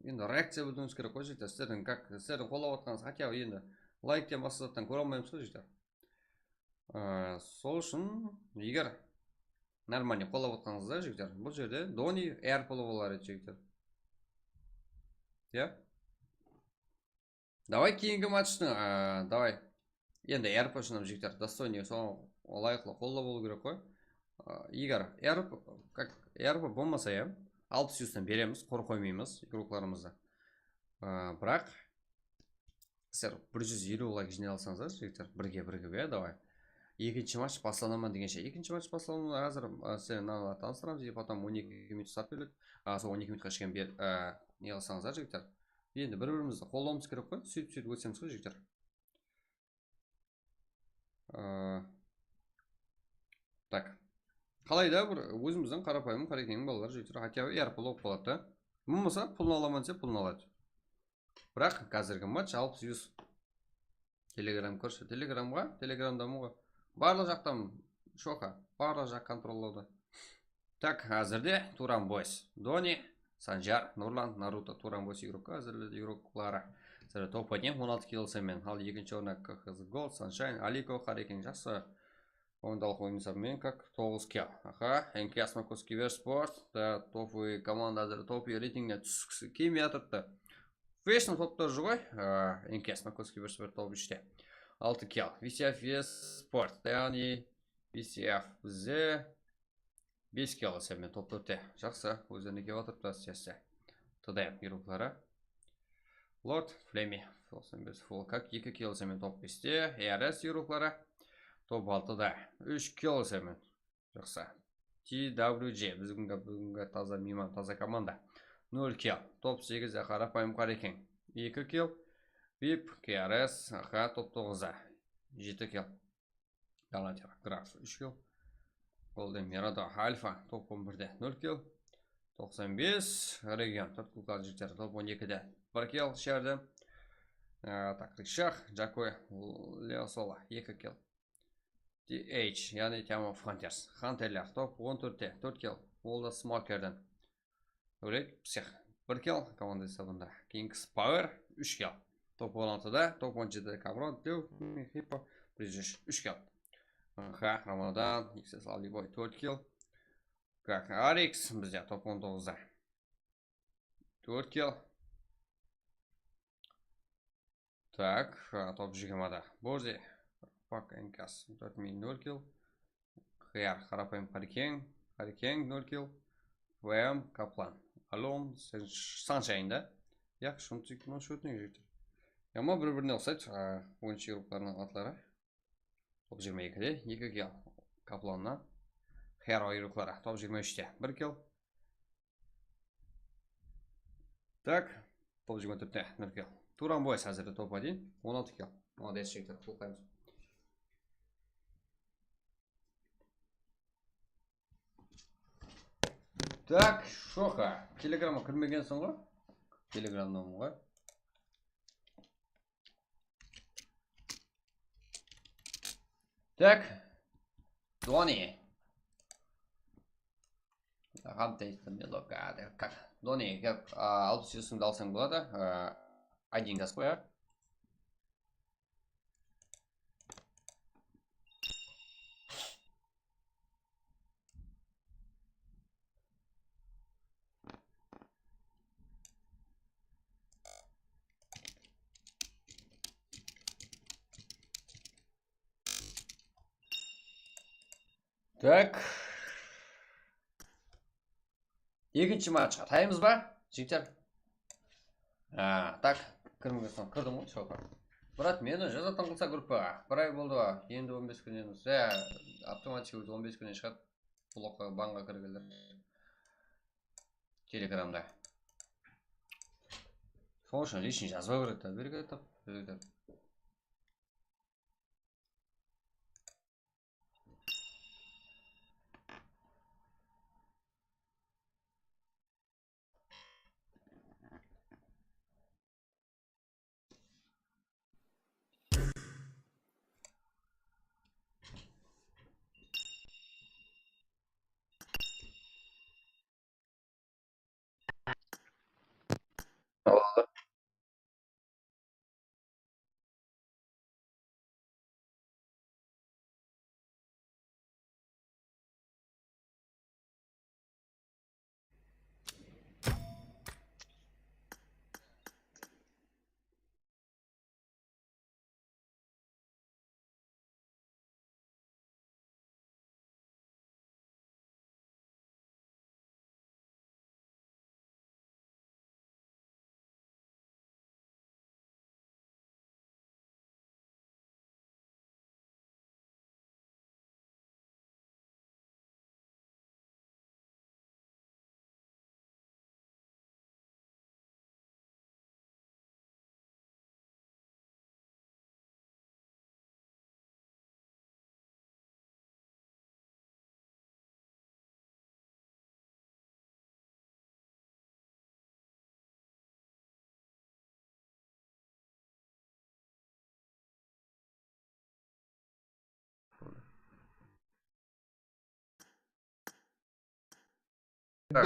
endi reakciya bildiwińiz kerek ǵoy, jigitler. Sizlerdiń, как, sizlerdiń qollap atqanıńız хотя бы endi laykten basqa zattan kóre almaymız ǵoy, jigitler. Aa, sol ushın, eger нормальный qollap atqanıńızda, jigitler, bul jerde Doni AWP bolar edi, jigitler. Ya? Davay, keyingi matchtıń, a, davay. Endi AWP ushın hám, jigitler, dostojnıy, soǵan ılayıqlı qollap bolıw kerek ǵoy. A, eger AWP, как, AWP bolmasa, ya, alpıs yuzdan beremiz, qurı qoymaymız igroklarımızdı. A, biraq sizler bir júz eliw layk jıynay alsańızlar, jigitler, birge, birge, ya, davay. Ekinshi match baslanaman degenshe. Ekinshi match baslanaman, házir, a, sizler mınalardı tanıstıramız, и потом on eki minut start beriledi. A, sol on eki minutqa shekem ber-, a, ne qılsańızlar, jigitler. Endi bir-birimizdi qollawımız kerek ǵoy. Sóytip, sóytip ótsemiz ǵoy, jigitler. Aa, tak. Qalay da bir ózimizdiń qarapayım, Qarekeńniń balaları, jigitler, хотя бы AWP bolıp qaladı da. Bolmasa, pulın alaman dese, pulın aladı. Biraq házirgi match alpıs yuz. Telegram kórshi, Telegramǵa, Telegramdaman ǵoy. Barlıq jaqtan shoka, barlıq jaq kontrollawda. Tak, házirde Turan Boys. Doni, Sanjar, Nurlan, Naruto, Turan Boys igrokka házirledi igrokları. Házirde top один, on altı kill sen men. Al, ekinshi orında K X Gold, Sunshine, Aliko, Qarekeń, jaqsı. Onda oynasam men как toǵız kill. Aha, Enkias Makos Kibersport. Da, topuy komanda házir topuy reytingine túskisi kelmey atırıptı. Вечно topta júr ǵoy. Enkias Makos Kibersport top úshte. Altı kill. V C F Sport. Yaǵnıy V C F bizde bes kill alsa men top tórtte. Jaqsı, ózlerine kelip atırıptı, áste-áste. T D M igrokları. Lord, Flemi, toqsan bes, Full Kak, eki kill alsa men top beste. A R S igrokları. Top altıda. Úsh kill alsa men. Jaqsı. T W J, bizimki, bizimki taza miyman, taza komanda. Nol kill. Top segizde Qarapayım Qarekeń. Eki kill. Vip, K R S, H, top toǵızda. Jeti kill. Galatiya, Graf, úsh kill. Golden Mirado, Alfa, top on birde, nol kill. Toqsan bes, Region, tórt kill, Jigitler, top on ekide, bir kill, Sherden. Á, tak, Rikshah, Jakoy, Leo Solo, eki kill. T H, yaǵnıy Team of Hunters, Hunterler, top on tórtte, tórt kill, Volda Smokerden. Ólek, psix, bir kill, komanda esabında. Kings Power, úsh kill. Top on altıda, top on jetide Kamron, Dew, Hippo, British, úsh kill. H, Ramadan, X S Aliboy, tórt kill. Kak, Arix, bizde top on toǵızda. Tórt kill. Tak, a, top jigirmada. Borzi, Pak Enkas, tórt min, nol kill. Xiyar, Qarapayım Qarikeń, Qarikeń, nol kill. V M Kaplan, Alon, Sen-, Sunshine da. Yaq, shunı tek mına shotnıy jigitler. Yama bir-birine uqsaydı, a, oyınshı gruplarınıń atları. Top jigirma ekide, eki kill Kaplannan. Xiyar oyınshıları, top jigirma úshte, bir kill. Tak, top jigirma tórtte, nol kill. Turan Boys házirde top один, on altı kill. Молодец, jigitler, qutlıqlaymız. Tak, Shoxa. Telegramǵa kirmegensiń ǵoy. Telegramdan ǵoy. Tak. Doni. Ham teyistim, Meloka, de, kak. Doni, kak, a, alpıs júzińdi alsań boladı. A, один gaz qoyar. Tak. Ekinshi matchqa tayaymız ba, jigitler? A, tak, kirmegen soń kirdim ǵoy, shopar. Brat, meni jazatuǵın qılsa gruppaǵa. Bir ay boldı ǵo, endi on bes kúnnen, ya, avtomatik ózi on bes kúnnen shıǵadı. Blokqa, banǵa kirgenler. Telegramda. Sol ushın личный jazbaw kerek ta, bir kerek ta, bir kerek ta.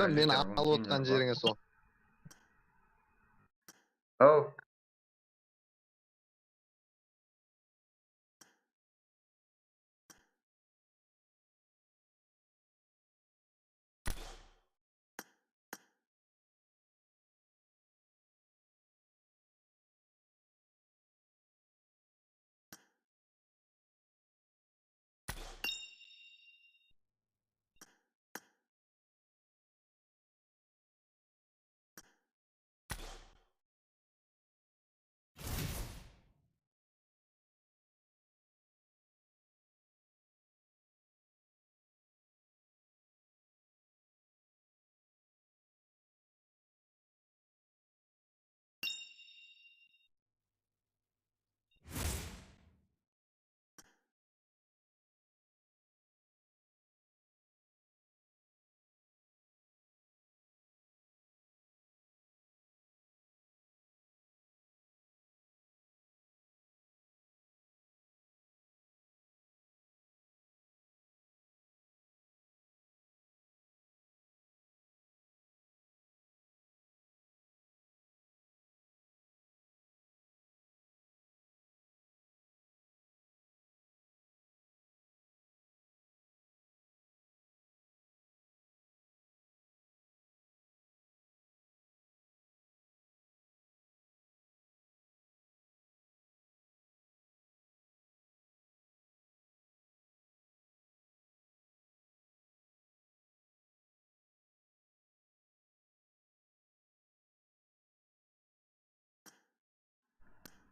Meni alıp otırǵan jerińe sol. Aw.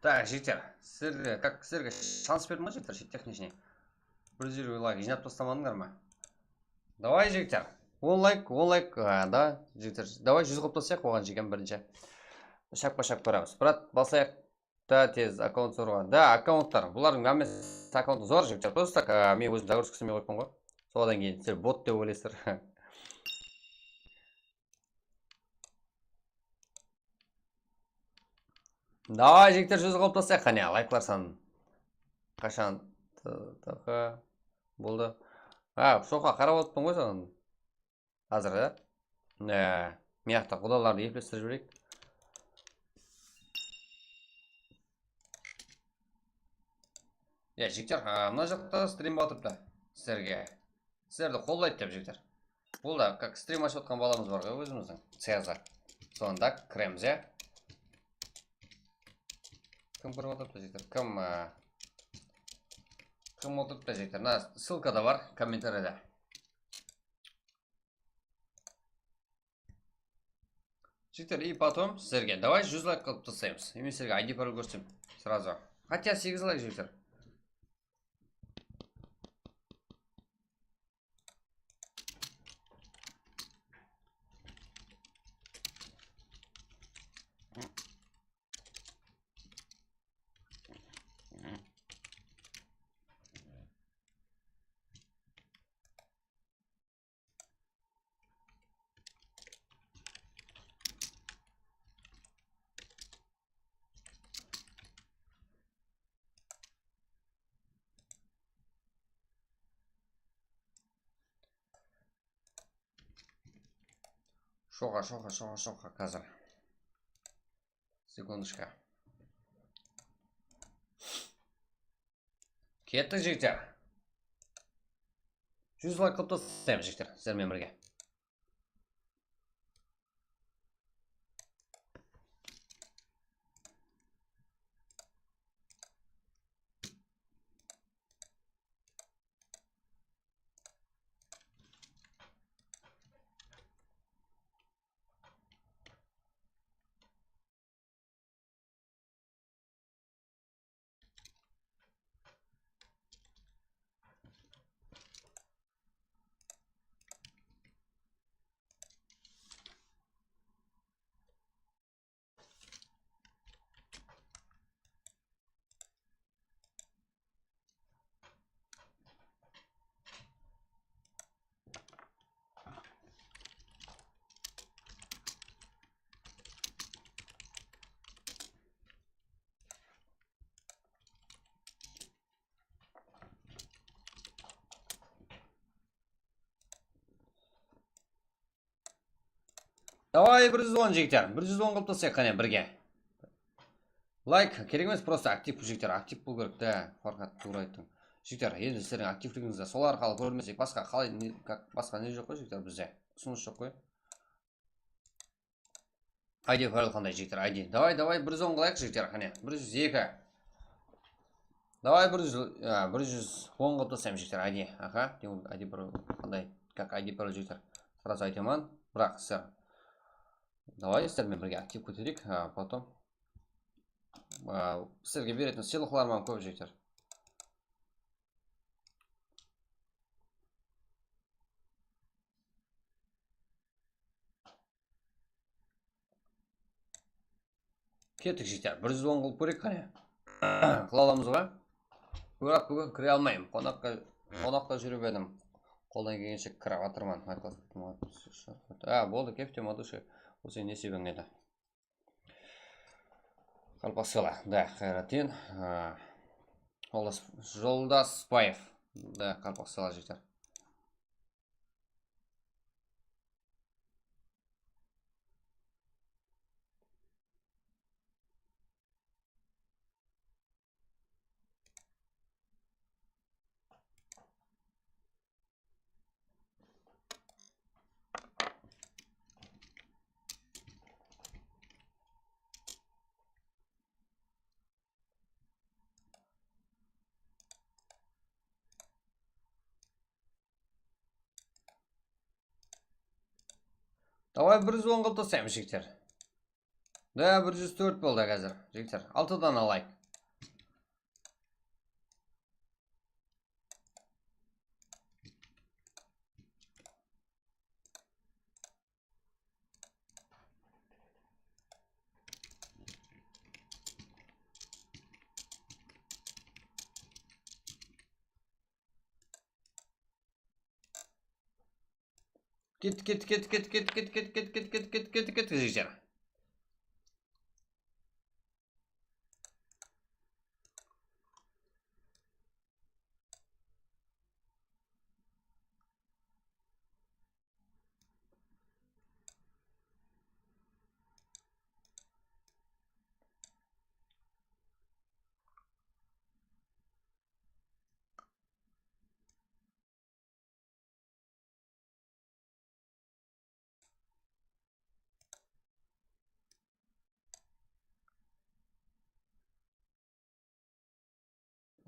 Tak, jigitler, sizlerge, kak, sizlerge shans berdim ǵoy, jigitler, shette, tehnichniy. Bir júz elliw layk jıynap taslamadıńlar ma? Davay, jigitler. On layk, on layk, a, da, jigitler. Davay, júz qılıp taslayıq oǵan, jigem, birinshi. Shappa-shap kóremiz. Brat, baslayıq. Da, tez akkaunt zorǵa. Da, akkauntlar. Bulardıń hámmesi akkauntı zor, jigitler. Prosto, a, men ózim zagruziska islemey qoyıppan ǵoy. Sodan keyin sizler bot dep oylaysızlar. Davay, jigitler, júz qılıp taslayıq, qáne, layklar sanın. Qashan? T T Q boldı. Ha, soqqa qarap otırman ǵoy saǵan. Házir, a? Mıyaqta qudalardı eplestirip jibereyik. Ya, jigitler, a, mına jaqta strim batırıptı sizlerge. Sizlerdi qollaydı dep, jigitler. Bul da, kak, strim ashıp atqan balamız bar ǵoy ózimizdiń, Ceza. Sonda kiremiz, ya. Kim kirip atırıptı, jigitler? Kim, a, kim otırıptı, jigitler? Mına ssılka da bar kommentariyada. Jigitler, и потом sizlerge, davay, júz layk qılıp taslaymız. И men sizlerge I D parol kórsetsem, сразу. Хотя segiz layk, jigitler. Shoqa, shoqa, shoqa, shoqa, házir. Sekundochka. Kettik, jigitler. Júz layk qılıp taslaymız, jigitler, sizler menen birge. Davay, bir júz on, jigitler. Bir júz on qılıp taslayıq, qáne, birge. Layk kerek emes, prosto aktiv, jigitler, aktiv bolıw kerek, da, Farhad, tuwrı ayttıń. Jigitler, endi sizlerdiń aktivligińizdi sol arqalı kóre bermesek, basqa qalay, ne, kak, basqa ne joq ǵoy, jigitler, bizde usınıs joq ǵoy. I D parol qanday, jigitler, I D? Davay, davay, bir júz on qılayıq, jigitler, qáne, bir júz eki. Davay, bir júz, a, bir júz on qılıp taslaymız, jigitler, I D. Aha, I D parol qanday, kak, I D parol, jigitler. Сразу aytaman, biraq sizler. Davay, sizler menen birge aktiv kótereyik, a, потом. A, sizlerge beretin sıylıqlarım hám kóp, jigitler. Kettik, jigitler. Bir júz on qılıp kóreyik, qáne. Qıla alamız ba? Biraq búgin kire almayman. Qonaqqa, qonaqta júrip edim. Qoldan kelgenshe kirip atırman. Ha, boldı, kefte madushe. Bul seniń nesibing edi. Qaraqalpaqsala, da, Qayraddin, a, Joldas-, Joldasbaev, da, Qaraqalpaqsala, jigitler. Davay, bir júz on qılıp taslaymız, jigitler. Da, bir júz tórt boldı házir, jigitler. Altı dana layk. Kettik, kettik, kettik, jigitler.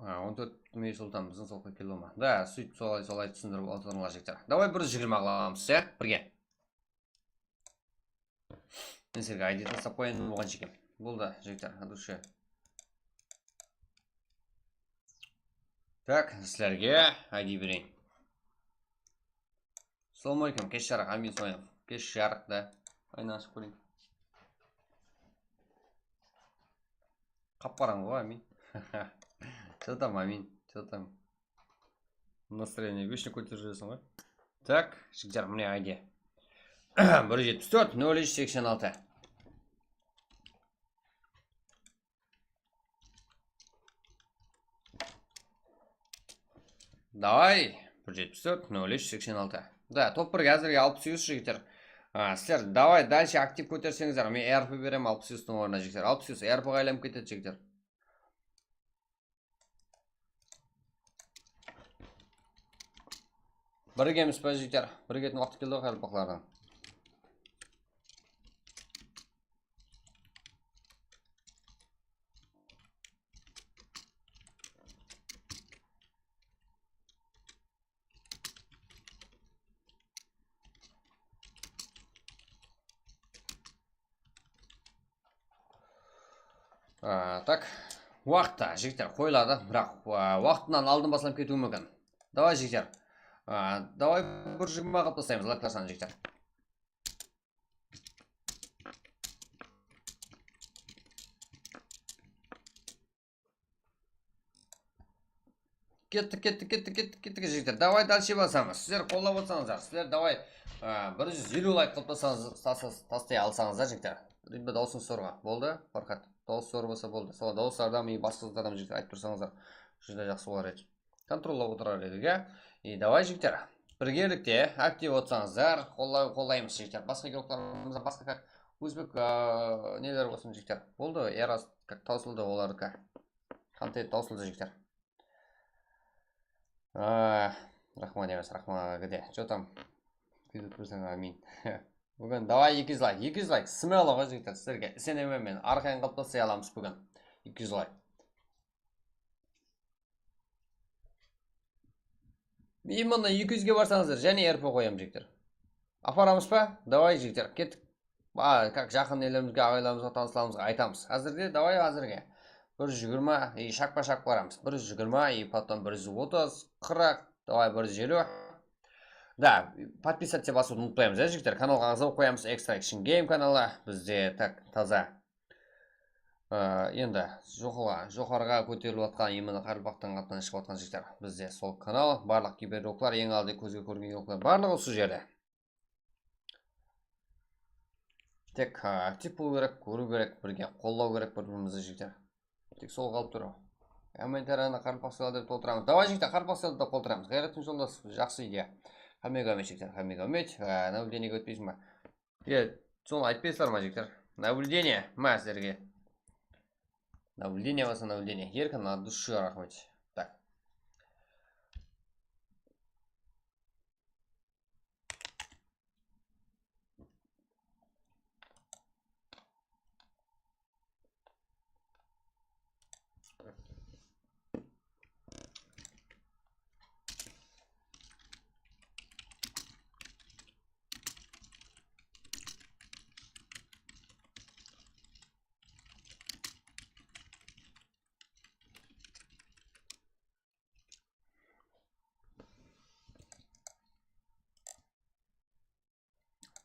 A, on tórt mey sultan, biziń solqa kelo ma? Da, sóytip solay, solay túsindirip otırıńlar, jigitler. Davay, bir júz jigirma qılamız, ya? Birge. Men sizlerge I D taslap qoyayın, bolǵan shekem. Boldı, jigitler, от души. Tak, sizlerge I D bereyin. Assalawma aleykum, kesh jarıq, Amin Soyam. Kesh jarıq da. Aynanı ashıp kóreyin. Qap-qarańǵı ǵoy, Amin. Что там, Amin? Что там? Настроение вечно kóterip júreseń ǵoy. Tak, jigitler, mine I D. Bir jetpis tórt, nol úsh, seksen altı. Davay, bir jetpis tórt, nol úsh, seksen altı. Da, top birge házirge alpıs úsh, jigitler. A, sizler, davay, дальше aktiv kóterseńizler, men R P berem alpıs úshtiń ornına, jigitler. Alpıs úsh R P ǵa aylanıp ketedi, jigitler. Birgemiz be, jigitler? Birgetin waqtı keldi ǵoy, qaraqalpaqlardıń. A, tak. Waqıtta, jigitler, qoyıladı. Biraq, a, waqtınan aldın baslanıp ketiwi múmkin. Davay, jigitler. A, davay, bir júz jigirma qılıp taslaymız, layklar sanın, jigitler. Kettik, kettik, kettik, kettik, kettik, jigitler. Davay, дальше basamız. Sizler qollap otsańızlar. Sizler davay, a, bir júz eliw layk qılıp taslasańız, tas-, tas-, taslay alsańızlar, jigitler. Rimba, dawısıńdı sorǵa. Boldı, Farhat. Dawıs sorıp alsa boldı. Sol dawıslardan, e, basqa zatlardan, jigitler, aytıp tursańızlar. Júdá jaqsı bolar edi. Kontrollap otırar edik, ya. E, davay, jigitler. Birgelikte aktiv otsańızlar, qollay-, qollaymız, jigitler. Basqa guruhlarımızda basqa kak, ózbek, a, neler bolsın, jigitler. Boldı, Eras kak tawsıldı olardiki. Kontent tawsıldı, jigitler. A, raxmat emes, raxmat aǵa de. Что там? Kútip tursań, amin. Búgin davay, eki júz layk, eki júz layk. Smelo ǵoy, jigitler, sizlerge isenemen men. Arqayın qılıp taslay alamız búgin. Eki júz layk. Именно eki júzge barsańızlar, jáne R P qoyamız, jigitler. Aparamız ba? Davay, jigitler, kettik. Ba, как, jaqın elerimizge, aǵaylarımızǵa, tanıslarımızǵa aytamız. Házirde, davay, házirge. Bir júz jigirma, e, shaqpa-shaq baramız. Bir júz jigirma, e, потом bir júz otız, qırq, davay, bir júz eliw. Da, подписаться basıwdı umıtpaymız, ya, jigitler. Kanalǵa aǵza bolıp qoyamız, Extra Action Game kanalı. Bizde, tak, taza. Á, endi joqarıǵa, joqarıǵa kóterilip atqan, именно qaraqalpaqtıń atınan shıǵıp atqan jigitler. Bizde sol kanal, barlıq kiberuroklar, eń aldı kózge kóringen uroklar, barlıǵı usı jerde. Tek, á, aktiv bolıw kerek, kóriw kerek, birge qollaw kerek bir-birimizdi, jigitler. Tek sol qalıp tur. Kommentariyada qaraqalpaq sıyladı dep toltıramız. Davay, jigitler, qaraqalpaq sıyladı dep toltıramız. Ǵayrat, inshaallah, jaqsı ideya. Hámmege áwmet, jigitler, hámmege áwmet. Á, наблюдениеge ótpeyseń ba? E, sonı aytpaysızlar ma, jigitler? Наблюдение ma sizlerge? Наблюдение bolsa наблюдение. Erkin, от души raxmet. Так.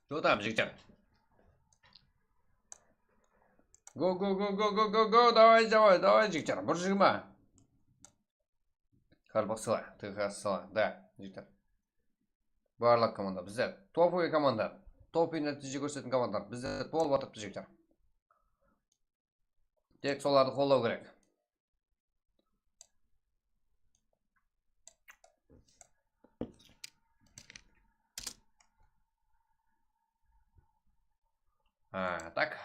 Что там, jigitler? Go, go, go, go, go, go, go, давай, давай, давай, jigitler. Bir jigirma. Qarpaq sala, T H sala, da, jigitler. Barlıq komanda, bizler topovıy komanda, topovıy nátiyje kórsetetin komandalar, bizler tolıp atırıptı, jigitler. Tek solardı qollaw kerek. Ha, tak.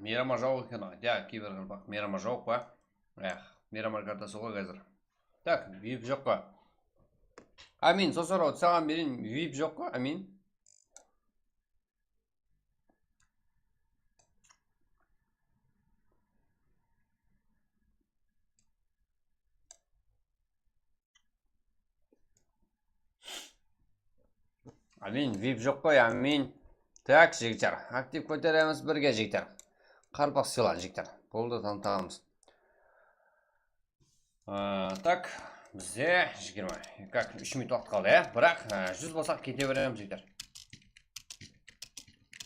Meyrama jawıq eken ǵoy. Ya, kiberqalpaq meyrama jawıq pa? Eh, meyrama kartası ǵoy házir. Tak, vip joq pa? Amin, sol soraw saǵan bereyin, vip joq pa? Amin. Amin, vip joq qoy, amin. Tak, jigitler, aktiv kóteremiz birge, jigitler. Qarpaq sıyla, jigitler. Boldı, tanıtamız. Aa, tak, bizde jigirma, kak, úsh minut waqıt qaldı, ya. Biraq, aa, júz bolsaq kete beremiz, jigitler.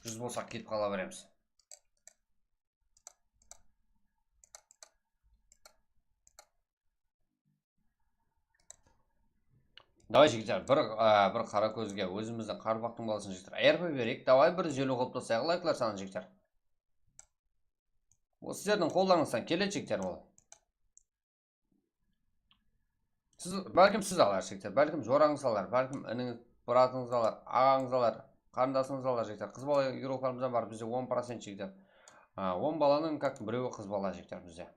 Júz bolsaq ketip qala beremiz. Davay, jigitler, bir, a, bir qara kózge ózimizdiń qarpaqtıń balasın, jigitler, R P bereyik. Davay, bir júz eliw qılıp taslayıq layklar sanın, jigitler. Ol sizlerdiń qollarıńızdan keledi, jigitler, ol. Siz, bálkim siz alar, jigitler, bálkim jorańız alar, bálkim inińiz, bratıńız alar, aǵańız alar, qarındasıńız alar, jigitler. Qız bala igroplarımız da bar, bizde on procent, jigitler. A, on balanıń, kak, birewi qız bala, jigitler, bizde.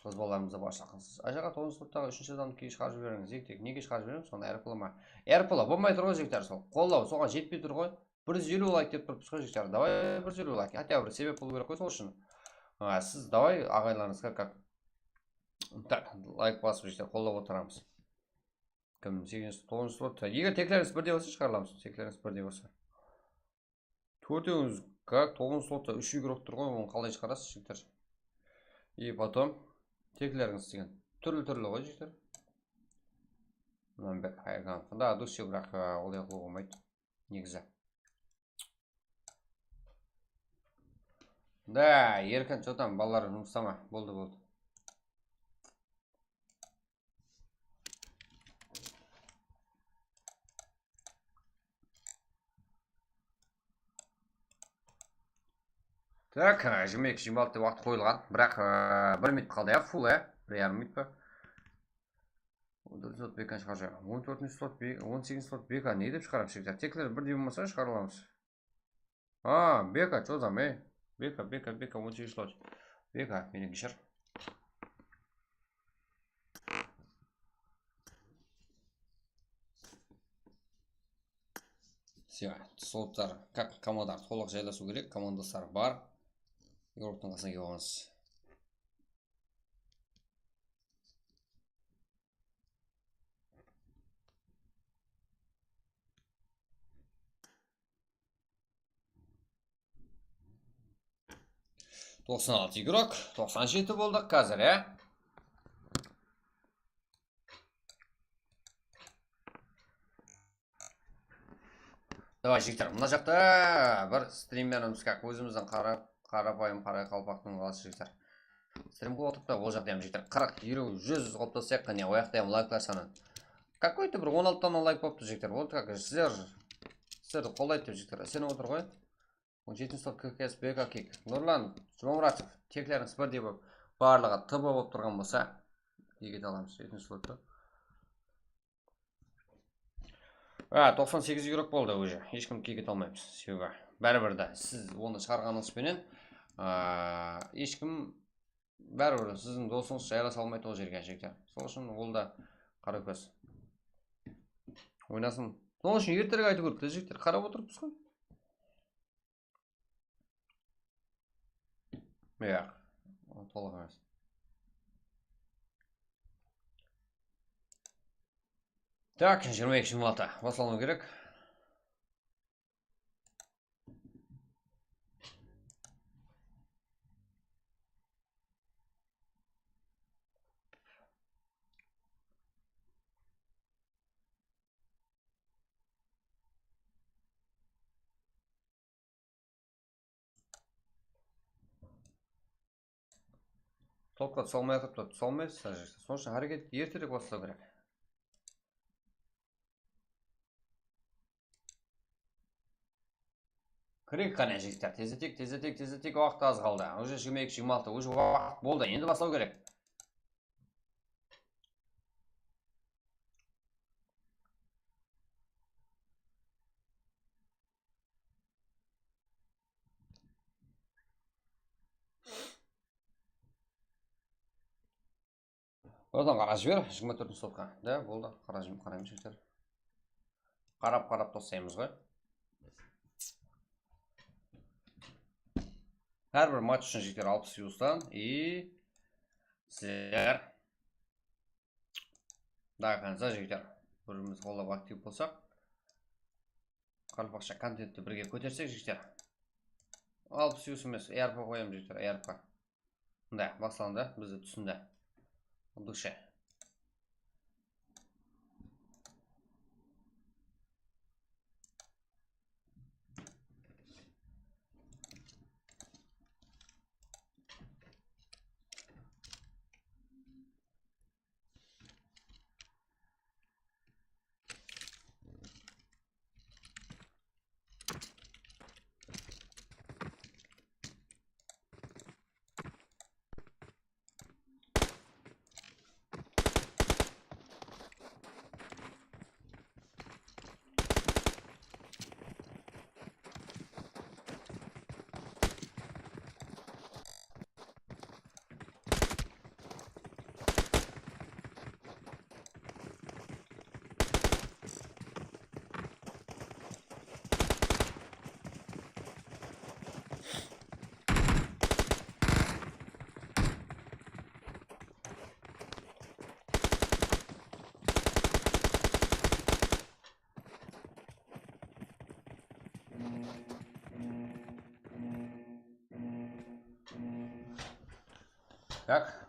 Qız balalarımızda barshaqsız. Ajaǵa, toǵızınshı slottıǵı úshinshi adamdı key shıǵarıp jiberińiz. Tek, tek nege shıǵarıp jiberemiz? Sonı R P ma? R P bolmay tur ǵoy, jigitler, sol. Qollaw, soǵan jetpey tur ǵoy. Bir júz eliw layk dep turıppız ǵoy, jigitler. Davay, bir júz eliw layk. Hátte bir sebep bolıw kerek ǵoy sol ushın. A, siz davay aǵayinlarıńızǵa kak. Tak, layk basıp, jigitler, qollap otıramız. Kim, segizinshi, toǵızınshı slot. Eger teklerińiz birdey bolsa, shıǵarılamız. Teklerińiz birdey bolsa. Tórtewińiz, kak, toǵızınshı slotta úsh igrok tur ǵoy, onı qalay shıǵarasız, jigitler? И потом, teklerińiz degen túrli-túrli ǵoy, jigitler. Mınan bek haykan. Da, dushe, biraq, a, olay qılıwǵa bolmaydı. Negizi. Da, Erkin, что там, balalar, jumıstama. Boldı, boldı. Так, e, jigirma eki, jigirma altı waqıt qoyılǵan. Biraq, e, bir minut qaldı, ya, full, ya. Bir yarım minut pa? Slot B K shıǵarıp júr. On tórtinshi slot B K, on segizinshi slot B K ne dep shıǵaramız, jigitler? Tekler birdey bolmasa shıǵara alamız. A, B K, что там, e? B K, B K, B K, on segizinshi slot. B K, meni keshir. Всё, slotlar, как komandalar tolıq jaylasıw kerek, komandaslar bar. Evroptıń qasına kelip alamız. Toqsan altı igrok, toqsan jeti boldıq házir, ya. Давай, jigitler, mına jaqta bir strimerimiz, как, ózimizdiń qara, qarapayım qaraqalpaqtıń balası, jigitler. Strim qılıp otırıptı, ol jaqta hám, jigitler, qırq, eliw, júz qılıp taslayıq, qáne, o jaqta hám layklar sanı. Какой-то bir on altı dana layk bolıptı, jigitler. Вот как, sizler, sizlerdi qollaydı dep, jigitler, isenip otır ǵoy. On jeti slot K K S B K kick. Nurlan Jumamuratov, teklerińiz birdey bolıp, barlıǵı T B bolıp turǵan bolsa, kick ete alamız, jetinshi slotı. A, toqsan segiz igrok boldı уже. Hesh kim kick ete almaymız. Sebebi, báribir de, siz onı shıǵarǵanıńız penen, a, hesh kim, báribir de, siziń dosıńız jaylasa almaydı ol jerge, jigitler. Sol ushın ol da qara kóz. Oynasın. Sol ushın erterek aytıw kerek te, jigitler. Qarap otırıppız ǵoy. Yaq, tolıq emes. Так, jigirma eki jigirma altı. Baslanıw kerek. Topqa tusa almay atırıp ta, tusa almaysız, mına jerde. Sonıń ushın háreket erterek baslaw kerek. Kireyik qáne, jigitler, tezleteyik, tezleteyik, tezleteyik, waqıt az qaldı. Уже jigirma eki jigirma altı, уже waqıt boldı, endi baslaw kerek. Buradan qarap jiber, jigirma tórtinshi slotqa. Da, boldı, qarap jib-, qaraymız, jigitler. Qarap, qarap taslaymız ǵoy. Hár bir match ushın, jigitler, alpıs yustan. I sizler до конца, jigitler, bir-birimizdi qollap aktiv bolsaq, qaraqalpaqsha kontentti birge kótersek, jigitler. Alpıs yus emes, A R P qoyamız, jigitler, A R P. Mında baslandı, bizdi túsindi. От души. Так.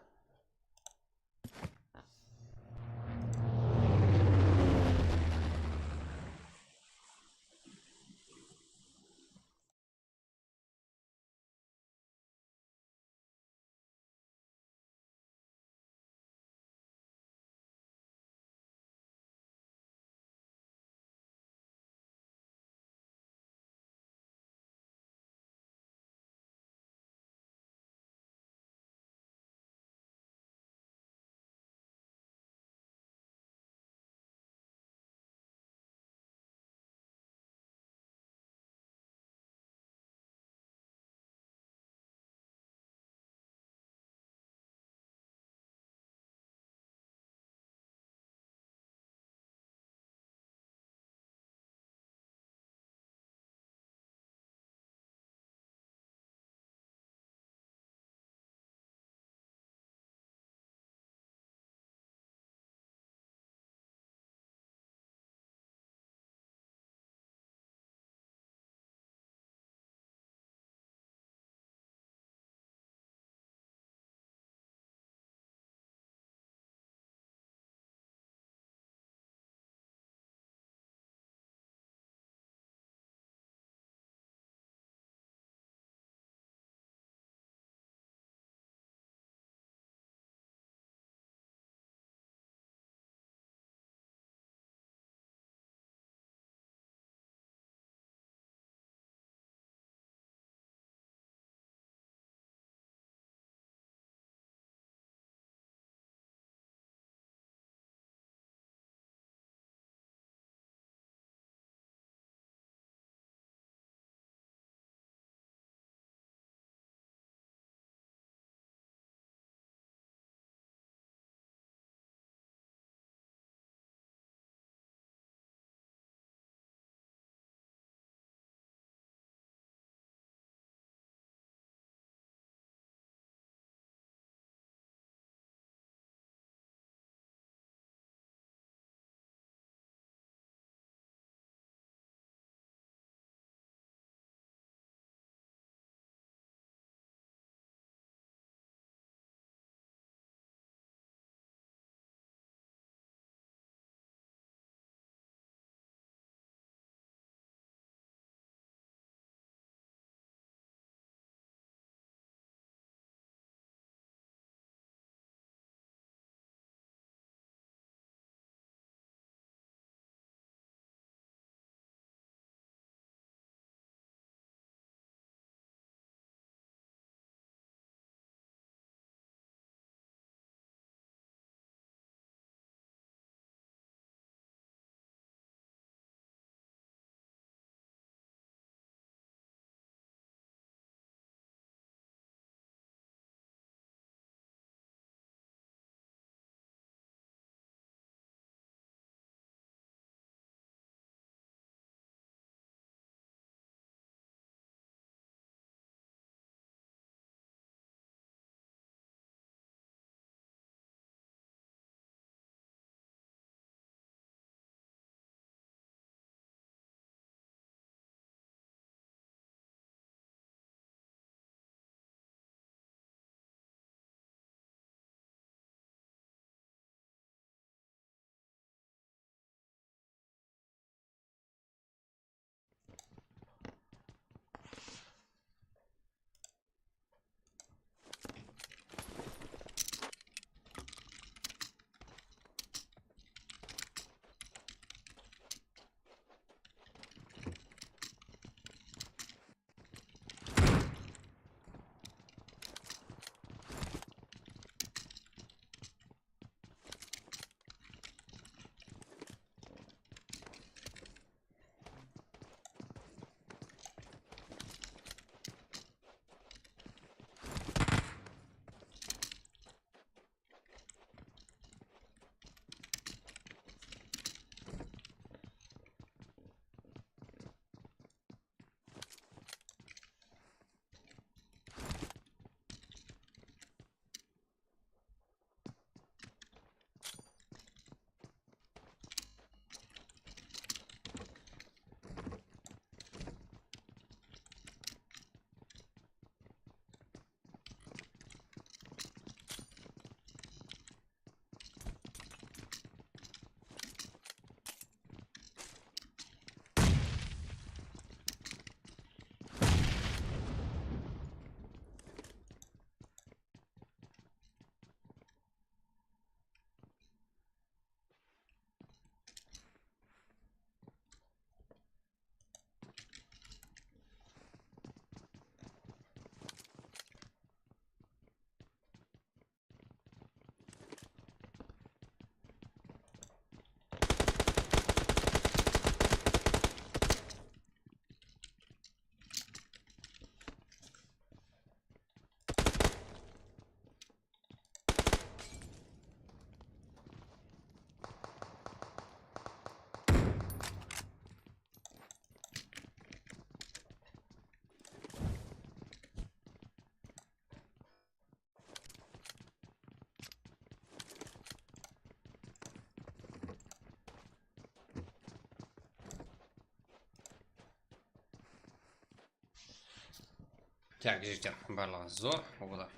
Tak, jigitler, barlıǵı zor, oda.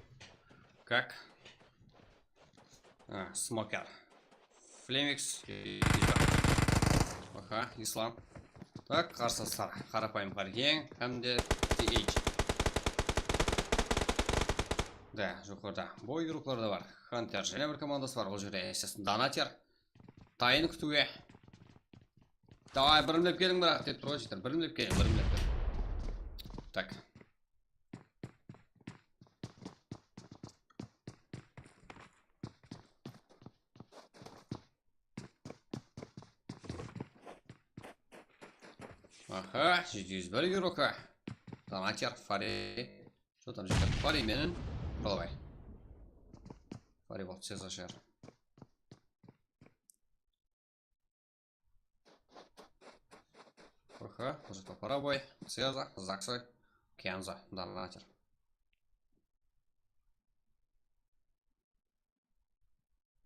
Kak. A, Smoker. Flemix. Aha, Islam. Tak, qarsılıslar. Qarapayım Qarkeń hám de T H. Da, joqarıda. Boy grupları da bar. Hunter, jáne bir komandası bar. Ol jerde S S Donater. Tayın kútiwge. Davay, birimlep keliń, biraq, dep tur ǵoy, jigitler. Birimlep keliń, birimlep keliń. Tak. Aha, jeti júz bir yuro ka. Donater, Fari. Что там, jigitler? Fari menen Qalabay. Fari boldı, Cezar. Aha, bul jaqta Paraboy, Ceza, Zaksa, Kenza, Donater.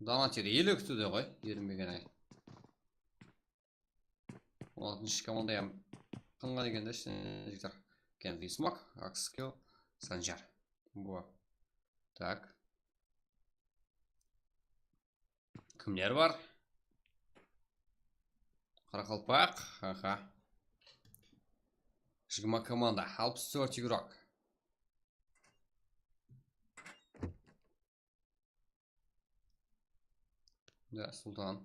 Donater ele kútiwde ǵoy, erinbegen ay. Altınshı komanda hám qınǵan eken de, ishinen jigitler. Kenza, Ismak, Akskill, Sanjar. Bu. Tak. Kimler bar? Qaraqalpaq, aha. Jigirma komanda, alpıs tórt igrok. Da, Sultan.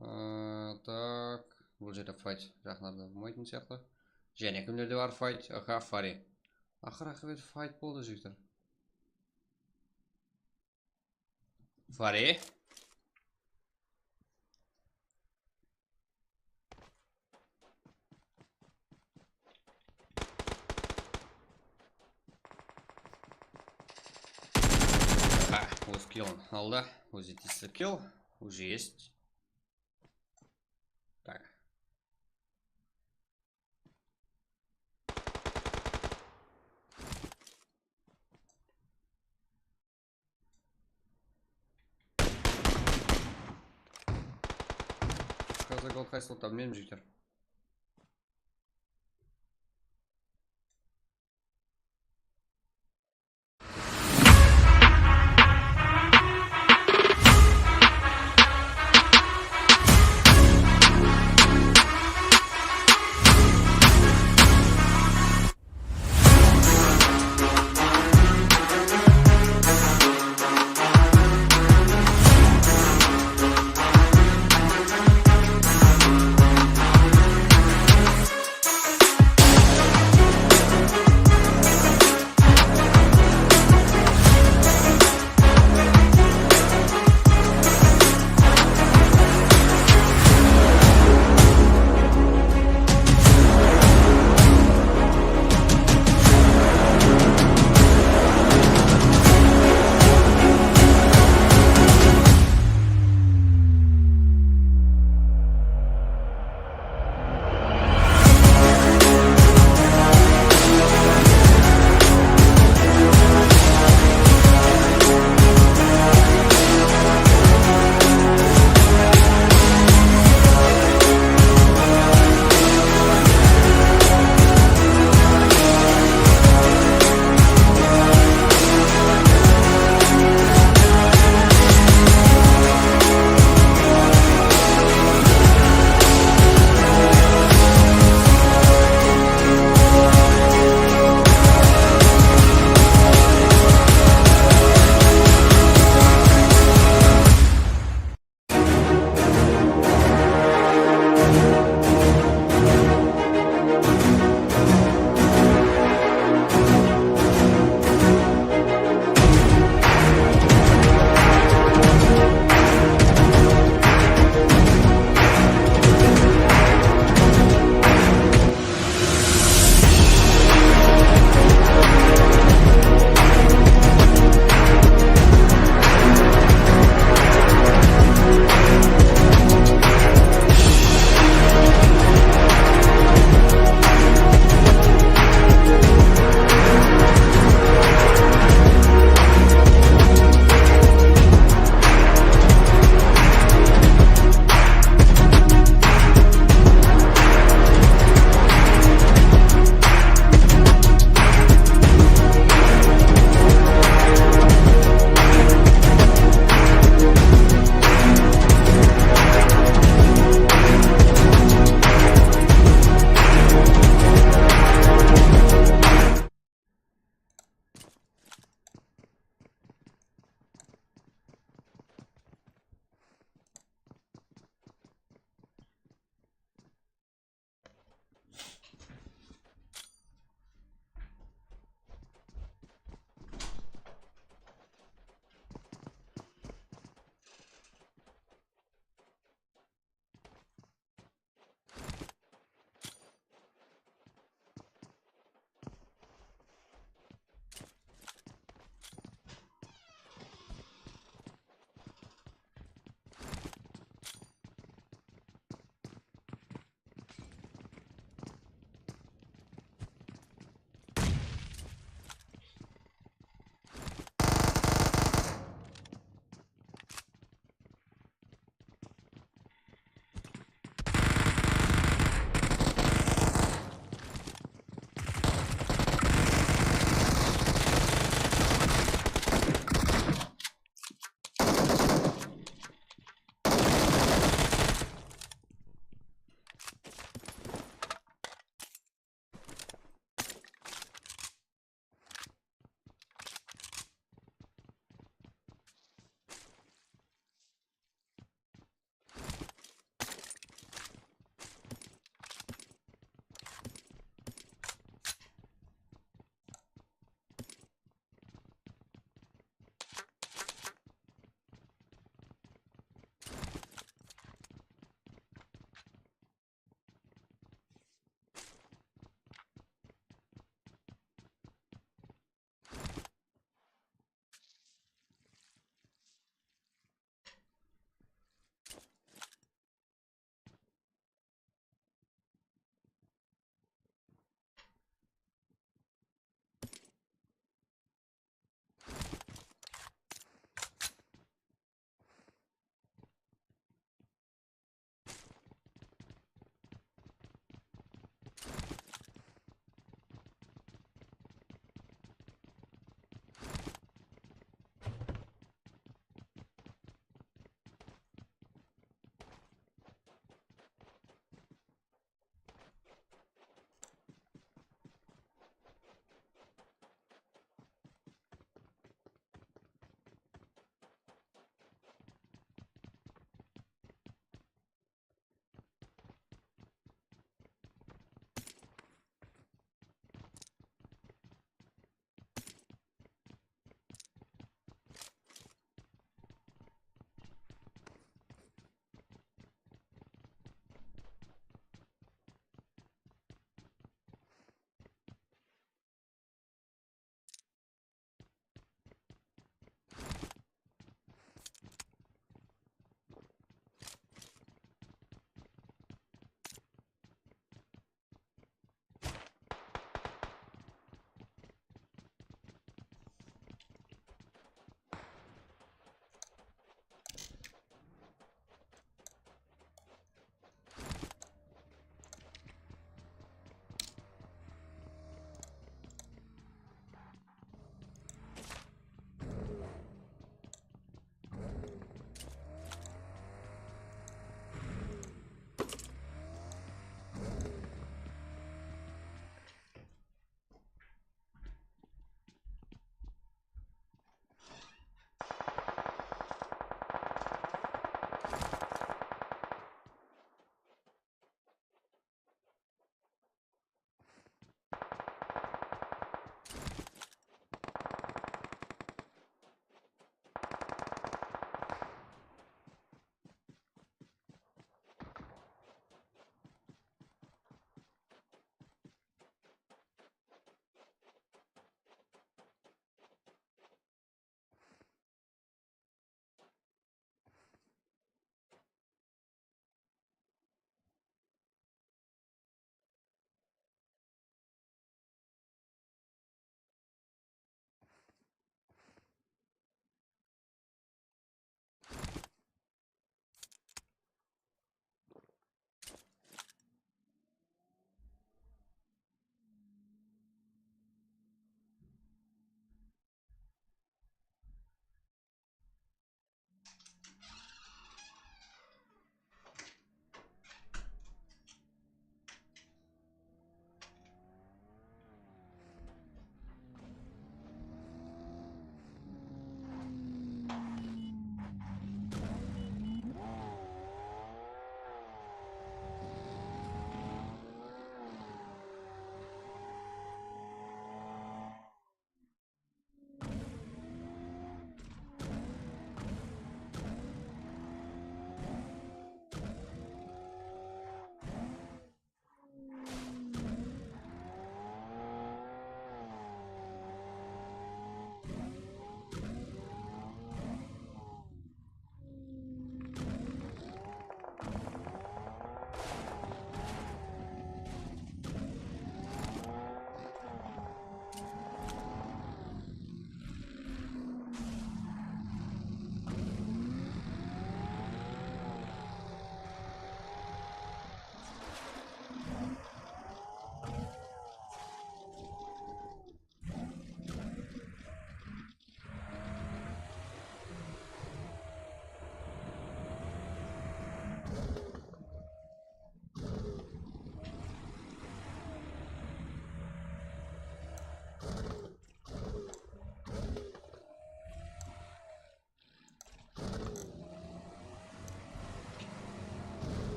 Aa, tak, bul jerde fight jaqınlarda bolmaytın sıyaqlı. Jáne kimlerde bar fight? Aha, Fari. Aqır aqıbet fight boldı, jigitler. Fari. Ha, óz killin aldı. Ózi tiyisli kill. Уже есть. Так. Házir gol qaysı slottan bilmeymen, jigitler.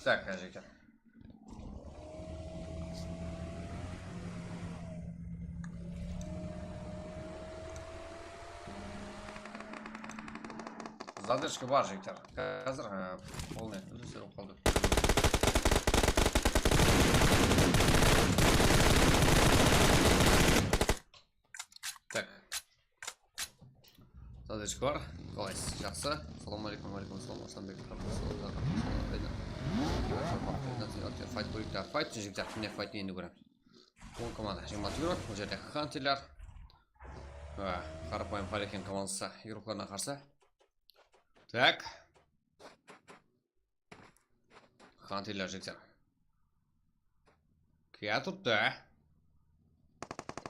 Tak, jigitler. Zadrjka bar, jigitler. Házir, e, polnıy úzilip qaldı. Tak. Zadrjka bar. Qalaysız? Jaqsı. Assalawma aleykum. Wa aleykum assalam. Arsanbek, Arsanbek, Arsanbek. Fight kóreyik, ta, fight, jigitler. Mine, fight endi kóremiz. On komanda, jigirma altı игрок. Bul jerde Hunterler. Ha, qarapayım Fareken komandası игрокlarına qarsı. Tak. Hunterler, jigitler. Kiya turıptı.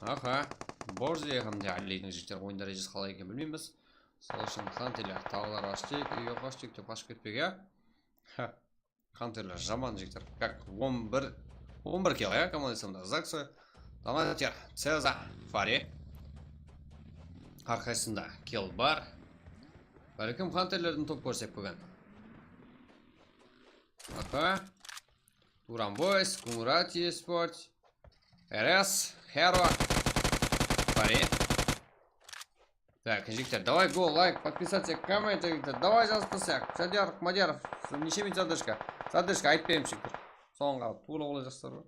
Aha. Borze hám de Aliydiń, jigitler, oyın dárejesi qalay eken bilmeymiz. Sol ushın Hunterler tawlar ashtık, úy yoq ashtık dep qashıp ketpege. Ha. Hunterler jaman, jigitler. Как, on bir, on bir kill, ya, komandasında Zakso. Damater, Ceza, Fari. Har qaysısında kill bar. Bálkim Hunterlerdiń top kórsek búgin. Aha. Turan Boys, Kungrat Esport, R S, Hero, Fari. Tak, jigitler, давай, go, лайк, подписаться, коммент, jigitler, давай, jazıp tursak. Shadiyar Madyarov, neshe minut zadrjka? Zadrjka aytpayım, jigitler. Sońǵa tuwrı qolay jaqsılar ba?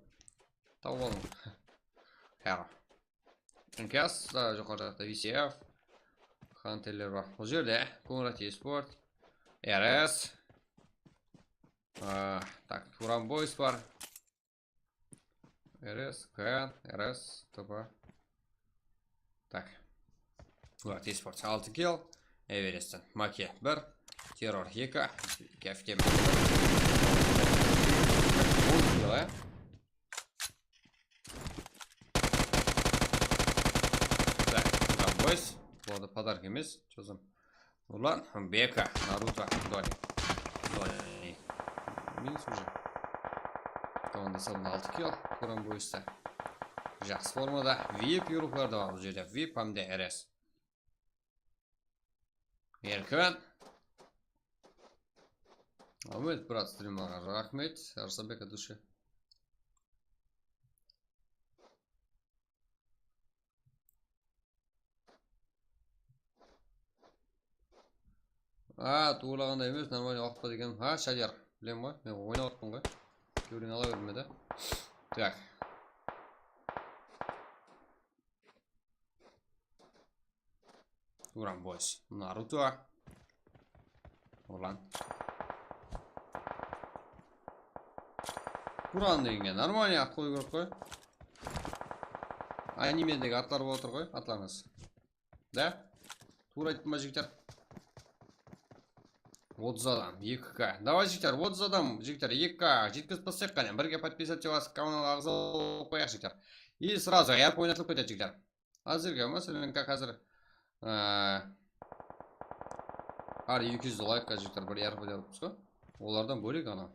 Tawıp alıń. Hero. Inkas, joqarı jaqta V C F. Hunterler bar. Bul jerde Kungrat Esport, R S. A, tak, Turan Boys bar. R S, K N, R S, T P. Tak. Kungrat Esport altı kill. Everestten Make bir. Terror eki. Kaftem. On kill, e. Tak, Nurlan Boys. Bularda podarka emes. Chozım. Nurlan, Beka, Naruto, Doni. Doni. Minus уже. Komanda esabında altı kill, Turan Boysta. Jaqsı formada. V I P игрокlar da bar bul jerde. V I P hám de R S. Erkin. Raxmet, brat, strimlarǵa raxmet. Arsanbek от души. A, tuwrılaǵanday emes, нормально waqıt pa degenim. Ha, Shadiyar, bilem ǵoy, men oynap atırman ǵoy. Kewliń ala berme de. Так. Turan Boys. Naruto. Ulan. Turan degenge нормально at qoyıw kerek ǵoy. Animedegi atlar bolıp atır ǵoy, atlarıńız. Da? Tuwra ayttım ba, jigitler? Otız adam, eki K. Давай, jigitler, otız adam, jigitler, eki K. Jetkizip taslap qáne. Birge подписаться basıp, kanalǵa aǵza bolıp qoyayıq, jigitler. И сразу R P oynatılıp ketedi, jigitler. Házirgi, máselen, как házir, e, har eki júz laykqa, jigitler, bir R P berippiz ǵoy. Olardan bólek anaw.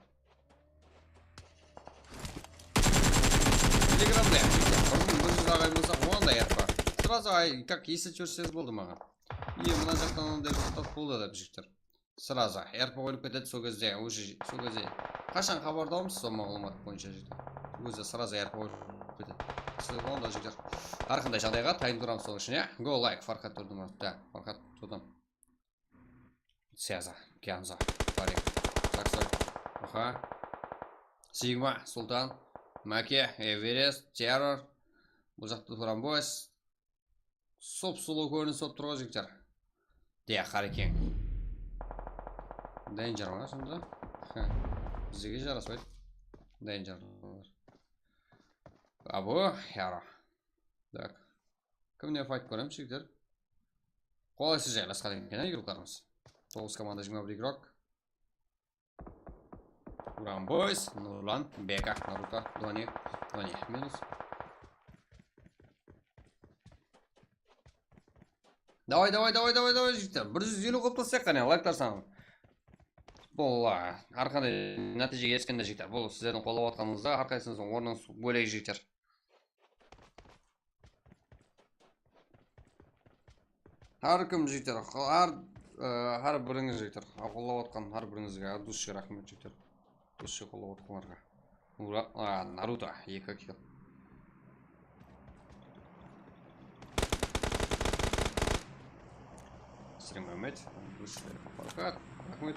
Telegramda, jigitler, bir mıń bir júz aǵay bolsa, onda R P. Сразу, ay, как, esitip jiberseńiz boldı maǵan. Iye, mına jaqtan onday bir stop boldı dep, jigitler. Сразу R P qoyılıp ketedi, sol gezde, уже, sol gezde. Qashan xabardawmız sol maǵlıwmat boyınsha, jigitler? Sol gezde сразу R P qoyılıp ketedi. Siz onda, jigitler, har qanday jaǵdayǵa tayın turamız sol ushın, ya? Go, like, Farhat Turdımuratov. Da, Farhat Turdım. Seza, Kyanza, Farid, Saksoy, Aha, Sigma, Sultan, Make, Everest, Terror. Bul jaqta Turan Boys. Sop-sulıw kórinis bolıp tur ǵoy, jigitler. De, Qarekeń. Danger ma sonda? Bizge jaraspaydı. Danger. Abo, yara. Tak. Kimnen fight kóremiz, jigitler? Qolaysız jaylasqan eken, a, игрокlarımız. Toǵız komanda, jigirma bir игрок. Turan Boys, Nurlan, Beka, Naruto, Doni, Doni, minus. Давай, давай, давай, давай, давай, jigitler. Bir júz eliw qılıp taslayıq qáne, layklar sanın. Bul, a, har qanday nátiyjege eriskende, jigitler. Bul sizlerdiń qollap atqanıńızda, har qaysıńızdıń ornıńız bólek, jigitler. Hár kim, jigitler, har, e, hár birińiz, jigitler, qollap atqan hár birińizge от души raxmet, jigitler. Dosha qollap otırǵanlarǵa. Ura, a, Naruto, eki kill. Srem Muhammed, Farhat, raxmet.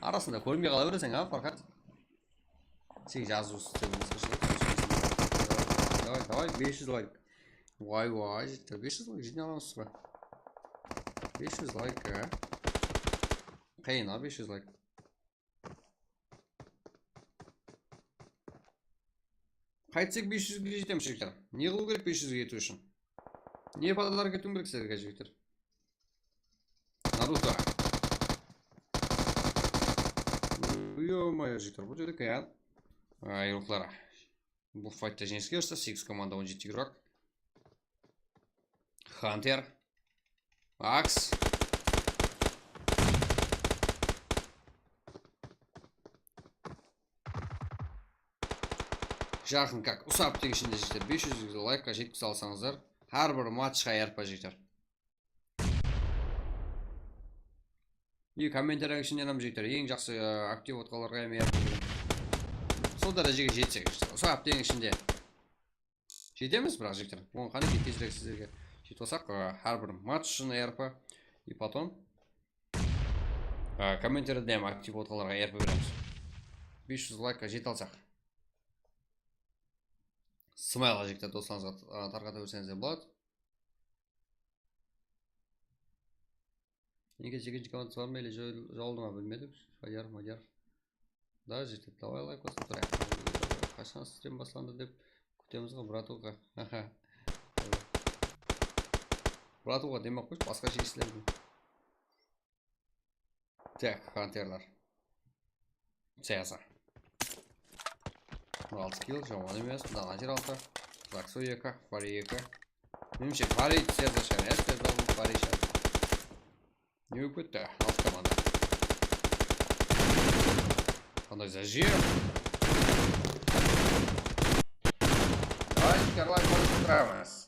Arasında kórmey qala bereseń, a, Farhat? Sen jazıwsız, sen basqasha. Davay, davay, bes júz layk. Vay, vay, jigitler, bes júz layk jine alamız ba? Bes júz layk, a? Qıyın, a, bes júz layk. Qaytsek bes júzge jetemiz, jigitler. Ne qılıw kerek bes júzge jetiw ushın? Ne podarok etiwim kerek sizlerge, jigitler? Naruto. Ё-моё, jigitler, bul jerde kán. Ay, ruxlar. Bul faytta jeńiske erishti, segiz komanda, on jeti igrok. Hunter. Aks. Jaqın, kak, usı hápteniń ishinde, jigitler, bes júz laykqa jetkize alsańızlar, hár bir matchqa ayırıp, jigitler. I kommentariyaniń ishinde hám, jigitler, eń jaqsı, e, aktiv otqanlarǵa hám ayırıp beriń. Sol dárejege jetsek, jigitler, usı hápteniń ishinde. Jetemiz, biraq, jigitler. Oǵan qáne tezirek sizlerge jetip alsaq, e, hár bir match ushın R P. И потом, e, kommentariyada hám aktiv otqanlarǵa R P beremiz. Bes júz laykqa jete alsaq. Smayl, jigitler, doslarıńızǵa, e, tarqata berseńiz de boladı. Nege jekinshi komandası bar ma ele jol-, joldı ma bilmedik. Madyar, Madyar. Da jigitler, davay layk basıp turayıq. Qashan strim baslandı dep kútemiz ǵo, bratuka. Bratuka demey-aq qoyshı, basqa jigitlerdi. Tak, Hunterlar. Seyasa. Altı kill, jaman emes. Dana jigirma altı. Zakso eki, Fari eki. Menimshe, Fari serda shıǵar, ya, serda bul Fari shıǵar. Ne bolıp ketti? Altı komanda. Qanday zajir. Ay, Karlay, ko'rishib turamız.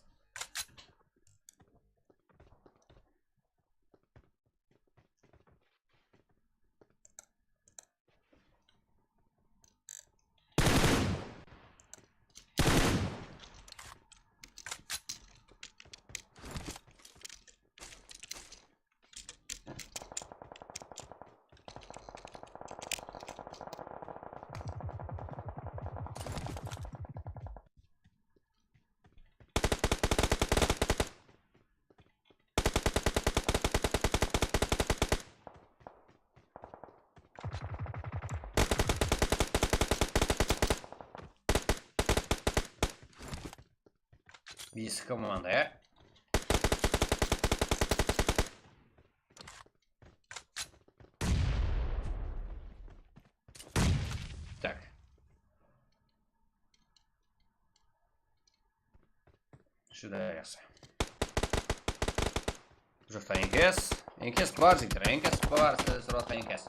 Bes komanda, ya. Tak. Juda jaqsı. Bul jaqta enkes. Enkes bar, jigitler, enkes bar, sizler sorap atqan enkes.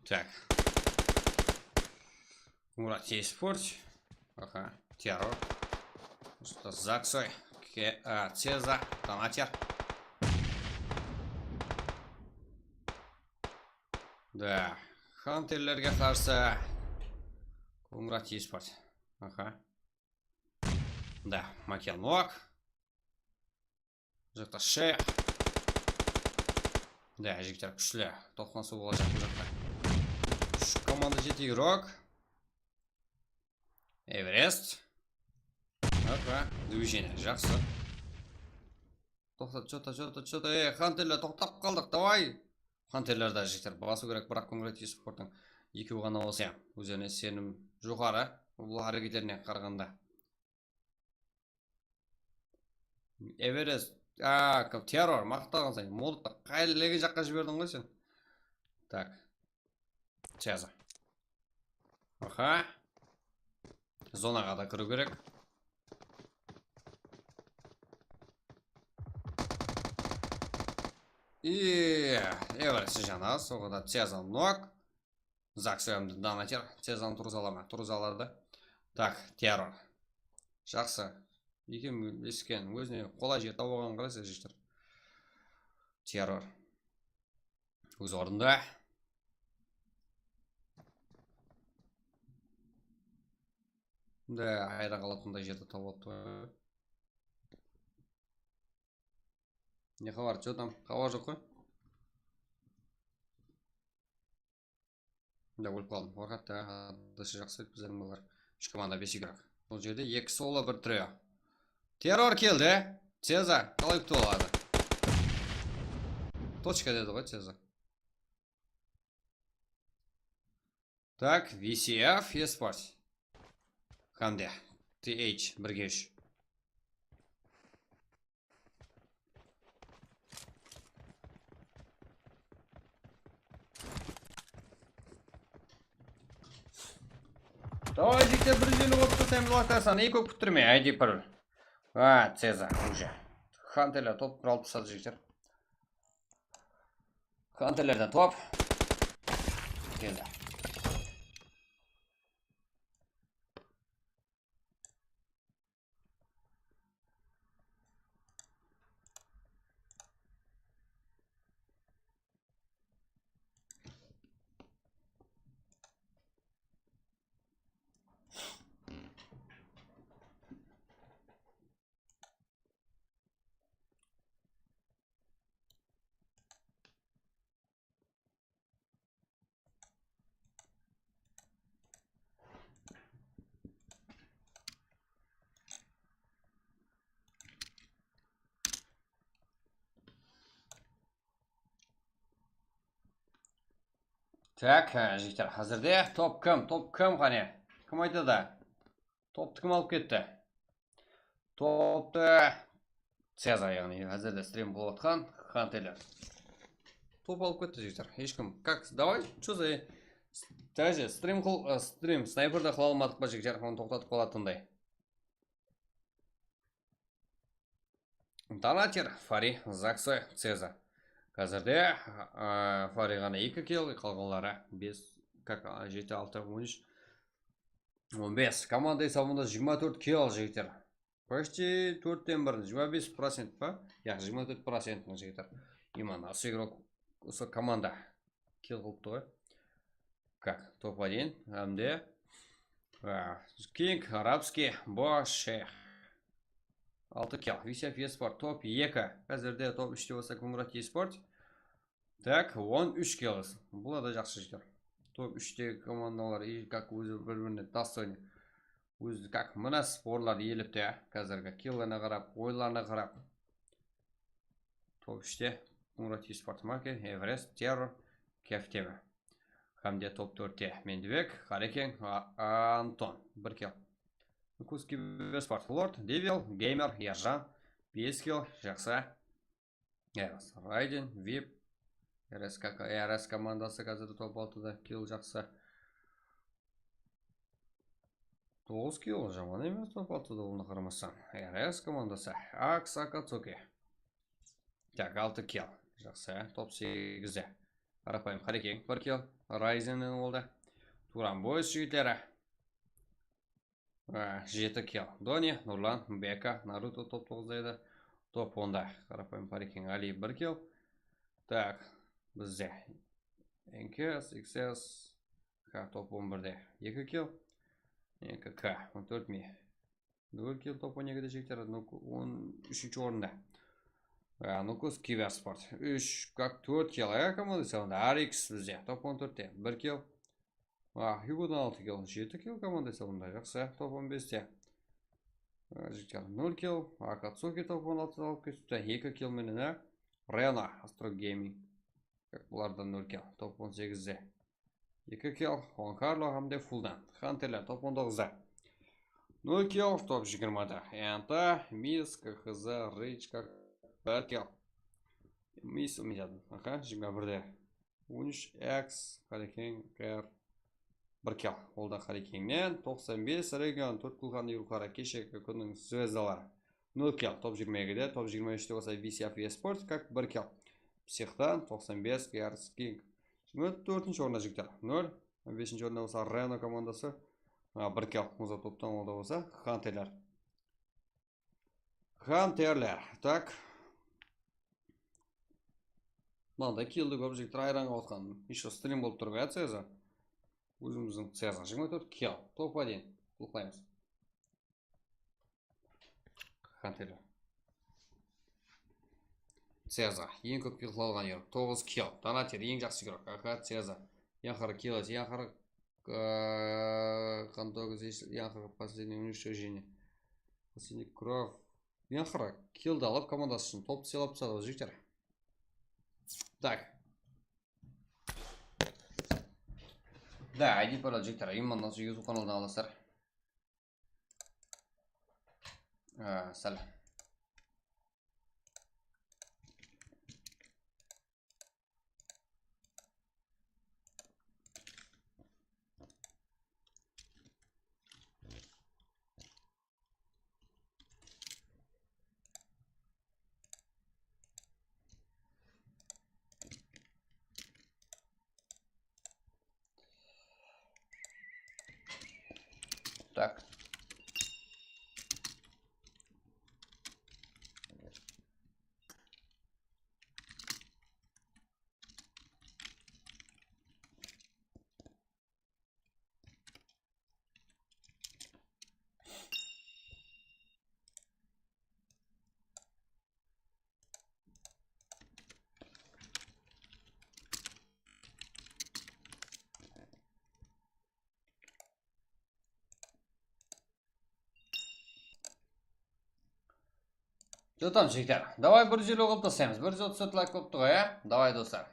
Так. Murat Esport. Aha, Terror. Usta Zaksoy. Ke, a, Ceza, Donater. Da. Hunterlerge qarsı. Murat Esport. Aha. Da, Makel Nok. Bul jaqta Sheyx. Da, jigitler, kúshli toqnasıw bolajaq bul jaqta. Úsh komanda, jeti igrok. Everest. Opa, движение, jaqsı. Toqta, что-то, что-то, что-то, ey, Hunterler, toqtap qaldıq, davay. Hunterler da, jigitler, basıw kerek, biraq Murat Esporttıń ekewi ǵana bolsa, ózlerine isenim joqarı, bul háreketlerine qaraǵanda. Everest. A, kim, Terror, maqtaǵan sayın. Molotov, qáyerlegen jaqqa jiberdiń ǵoy sen. Tak. Ceza. Aha. Zonaǵa da kiriw kerek. I, Everest jana, soǵada Ceza nok. Zak sóyamdı, Donater. Cezanı turǵıza ala ma? Turǵıza aladı. Tak, Terror. Jaqsı. Ekem esken, ózine qolay jer tawıp alǵanın qaraysa, jigitler. Terror. Óz ornında. Da, ayıra qalatınday jerdi tawıp alıptı. Ne xabar, что там? Xabar joq ǵoy. Da, ólip qaldım. Farxat ta, adası jaqsı, bizlerdiń balalar. Úsh komanda, bes igrok. Bul jerde eki solo, bir trio. Terror keldi. Ceza, qalay kútip aladı? Tochka dedi ǵoy Ceza. Tak, V C F Esports. Hám de T H birge úsh. Davay, jigitler, bir júz elli otız endi lak taslan, ey, kóp kúttirmey, ayde bir. A, Ceza, уже. Hunterler top quraldı tasladı, jigitler. Hunterlerden top. Keldi. Tak, e, jigitler, házirde top kim? Top kim, qáne? Kim aytadı? Toptı kim alıp ketti? Toptı Ceza, yaǵnıy házirde strim bolıp atqan Hunterler. Top alıp ketti, jigitler. Hesh kim. Как, давай, что за, даже strim qıl, e, strim, snayperdi qıla almadıq pa, jigitler? Onı toqtatıp qalatınday. Donater, Fari, Zaksoy, Ceza. Házirde, a, Fari ǵana eki kill, qalǵanları bes, как, a, jeti, altı, on úsh, on bes. Komanda esabında jigirma tórt kill, jigitler. Почти tórtten birin, jigirma bes procent pa? Yaq, jigirma tórt procent, jigitler. Именно usı igrok, usı komanda kill qılıptı ǵoy. Как, top один, hám de, a, King, Arabskiy, Bo, Sheyx. Altı kill. V C F Esport, top eki. Házirde top úshte bolsa Murat Esport. Tak, on úsh kill. Bular da jaqsı jigitler. Top úshtegi komandalar, и как, ózi bir-birine достойный. Ózi как, mına sporlar elipti, házirgi killerine qarap, oyınlarına qarap. Top úshte Murat Esport, Make, Everest, Terror, Kefteme. Hám de top tórtte Mendibek, Qarekeń, A-, Anton, bir kill. Nukus Kibersport, Lord, Devil, Gamer, Erjan, bes kill, jaqsı. Eros, Raiden, Vip, R S K, R S komandası házir top altıda, kill jaqsı. Toǵız kill, jaman emes top altıda, onına qaramastan. R S komandası, Aks Akatsuki. Tak, altı kill, jaqsı, top segizde. Qarapayım Qarekeń, bir kill. Ryzen boldı. Turan Boys jigitleri. Á, jeti kill. Doni, Nurlan, Beka, Naruto top toǵızda edi. Top onda. Qarapayım Qarekeń, Ali bir kill. Tak, bizde N K, X S, ha, top on birde eki kill. N K K, on tórt mi. Nol kill top on ekide jigitler, Nuku-, on úshinshi orında. Á, Nukus Kibersport. Úsh, kak, tórt kill, á, komanda esabında. Arix bizde, top on tórtte, bir kill. Á, Hugodan altı kill, jeti kill komanda esabında. Jaqsı, top on beste. Á, jigitler, nol kill. Akatsuki top on altıda alıp ketipti. Eki kill menen, á. Reno, Astro Gaming. Bulardan nol kill. Top on segizde. Eki kill, Juan Karlo hám de Fuldan. Hunterler top on toǵızda. Nol kill, top jigirmada. Enta, Mis, K H Z, Rich, kak, bir kill. Mis umyadın. Aha, jigirma birde. On úsh, X, Qarekeń, K R, bir kill. Ol da Qarekeńnen. Toqsan bes, Region, tórt kulkanı yurkara keshegi kúnniń zvezdaları. Nol kill, top jigirma ekide, top jigirma úshte bolsa Visyav Esport, kak, bir kill. Psixtan, toqsan bes, K R King. Jigirma tórtinshi orında jigitler, nol. Besinshi orında bolsa Reno komandası, a, bir kill. Muzat toptan oldı bolsa Hunterler. Hunterler, tak. Mınanday killdi kórip jigitler hayran qalıp atqan. Ещё strim bolıp turıp atsa, Ceza. Ózimizdiń Ceza jigirma tórt kill. Top один. Qılıqlaymız. Hunterler. Ceza. Eń kóp kill qılalǵan yurok. Toǵız kill. Donater. Eń jaqsı yurok. Aka Ceza. Eń haqırı kill ese, eń haqırı, ıı, qantoǵız, eń haqırı последнее уничтожение. Последний кров. Eń haqırı killdi alıp, komandası ushın toptı sıylap tasladı, jigitler. Так. Да, I D parol, jigitler. Immandan soń YouTube kanaldan alasızlar. Á, sál. Так. Jotam, jigitler. Davay, bir júz eliw qılıp taslaymız. Bir júz otız tórt layk bolıptı ǵoy, ya? Davay, doslar.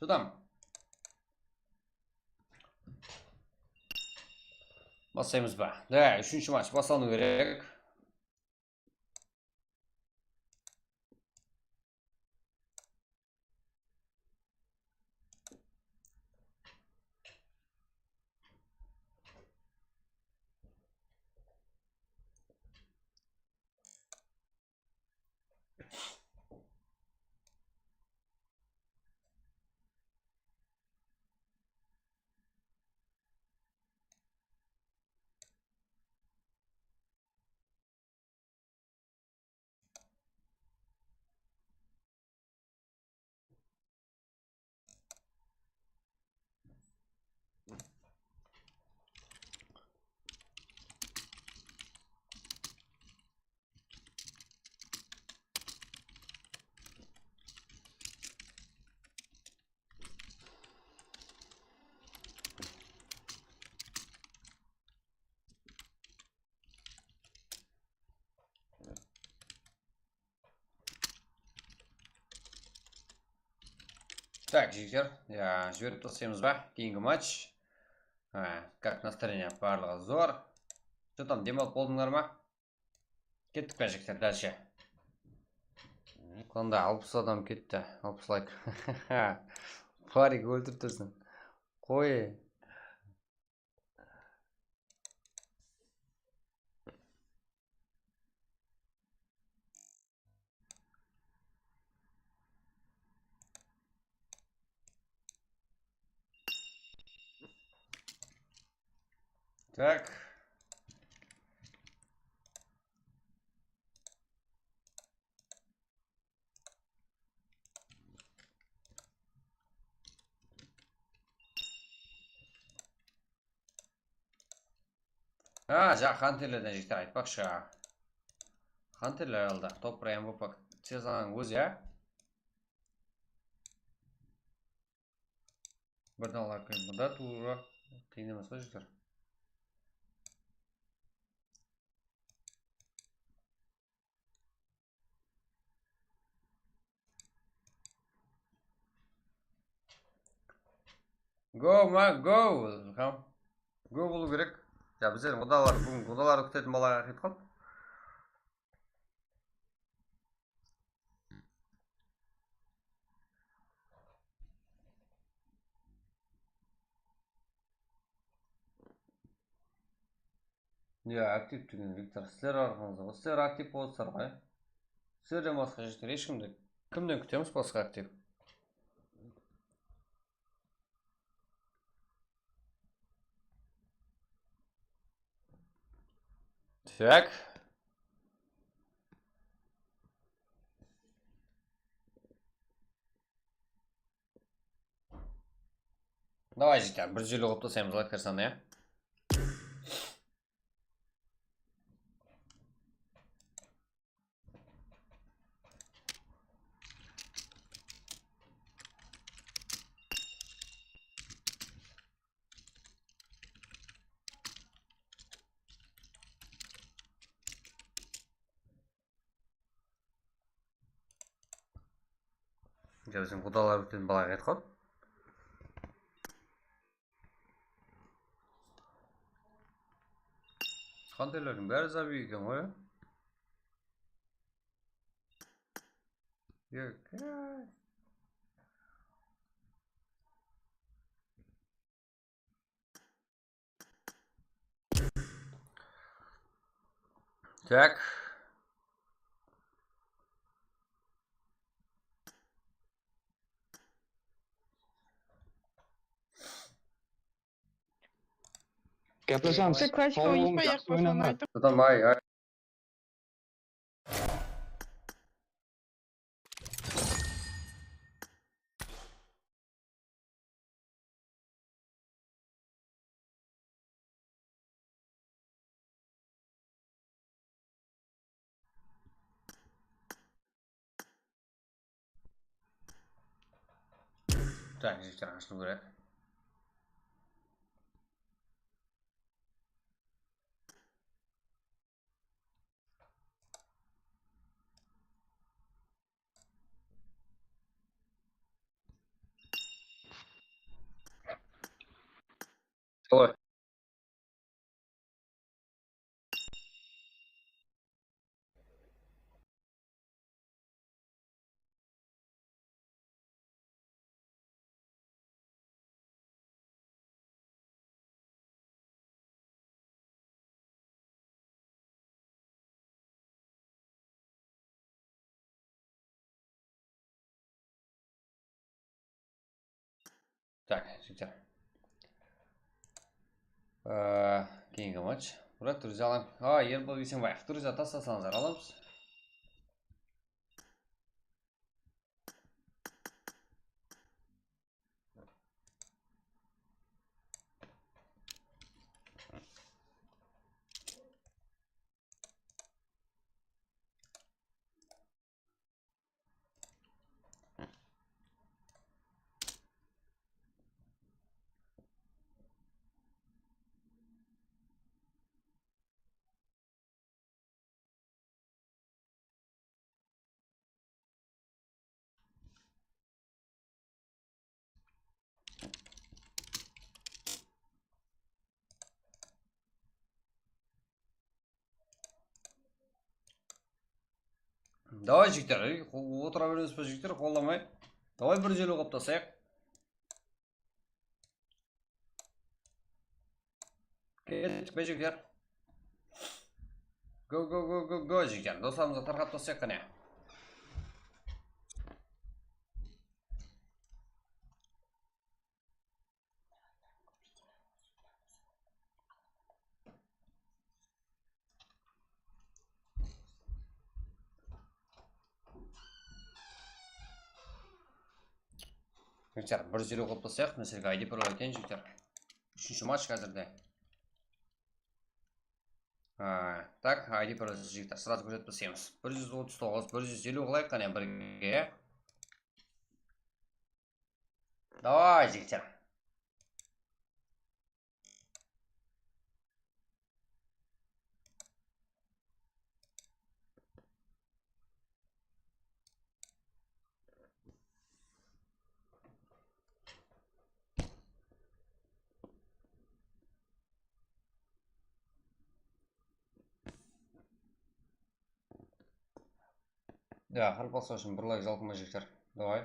Jotam. Baslaymız ba? Da, úshinshi match baslanıw kerek. Так, jigitler, ya, jiberip taslaymız ba? Keyingi match. Ha, как настроение, barlıǵı zor. Что там, dem alıp boldıńlar ma? Kettik pa, jigitler, дальше. Qanda alpıs adam ketti, alpıs layk. Parik óltirip tursań. Qoy. Так. Ha, jańa Hanterlerden jigitler aytpaqshı. Hanterler aldı. Top bir M V P sezonıń ózi, ya. Birden alar kúni mında tuwrı qıyın emes ǵoy, jigitler. Go, ma, go. Ham. Go bolıw kerek. Ya, bizler qudalar, búgin qudalardı kútetin balaǵa aytıp qaldı. Ya, aktiv túgin, Viktor, sizler arqańızda, sizler aktiv bolsızlar ǵoy. Sizlerden basqa jigitler, hesh kimdi, kimden kútemiz basqa aktiv? Так. Давай, jigitler, bir júz elli qılıp taslaymız, layk bersań, ya. Ya, biziń qudalar kútetin balaǵa aytıp qaldı. Qanday bári zabiy eken ǵoy, ya? Yok, ya. Так. Gaplashamız. Sawıńız, jaqsı oynańlar. Tamam, ay, ay. Так, jigitler, ashılıw kerek. Солай. Так, jigitler. Ee, keyingi match. Murat, Durza alam. Aa, Erbol Biysenbaev. Durza taslasańızlar, alamız. Davay, jigitler, ey, qo-, otıra beremiz be, jigitler, qollamay. Davay, bir júz eliw qılıp taslayıq. Kettik pe, jigitler? Go, go, go, go, go, jigitler. Doslarımızǵa tarqap taslayıq qáne. Jigitler, bir júz eliw qılıp taslayıq. Men sizlerge I D parol aytayın, jigitler. Úshinshi match házirde. Ha, tak, I D parol, jigitler, srazı kórsetip taslaymiz. Bir júz otız toǵız, bir júz eliw qılayıq qáne birge. Davay, jigitler. Ya, Qaraqalpaqstan ushın bir layk jalqıma, jigitler. Davay.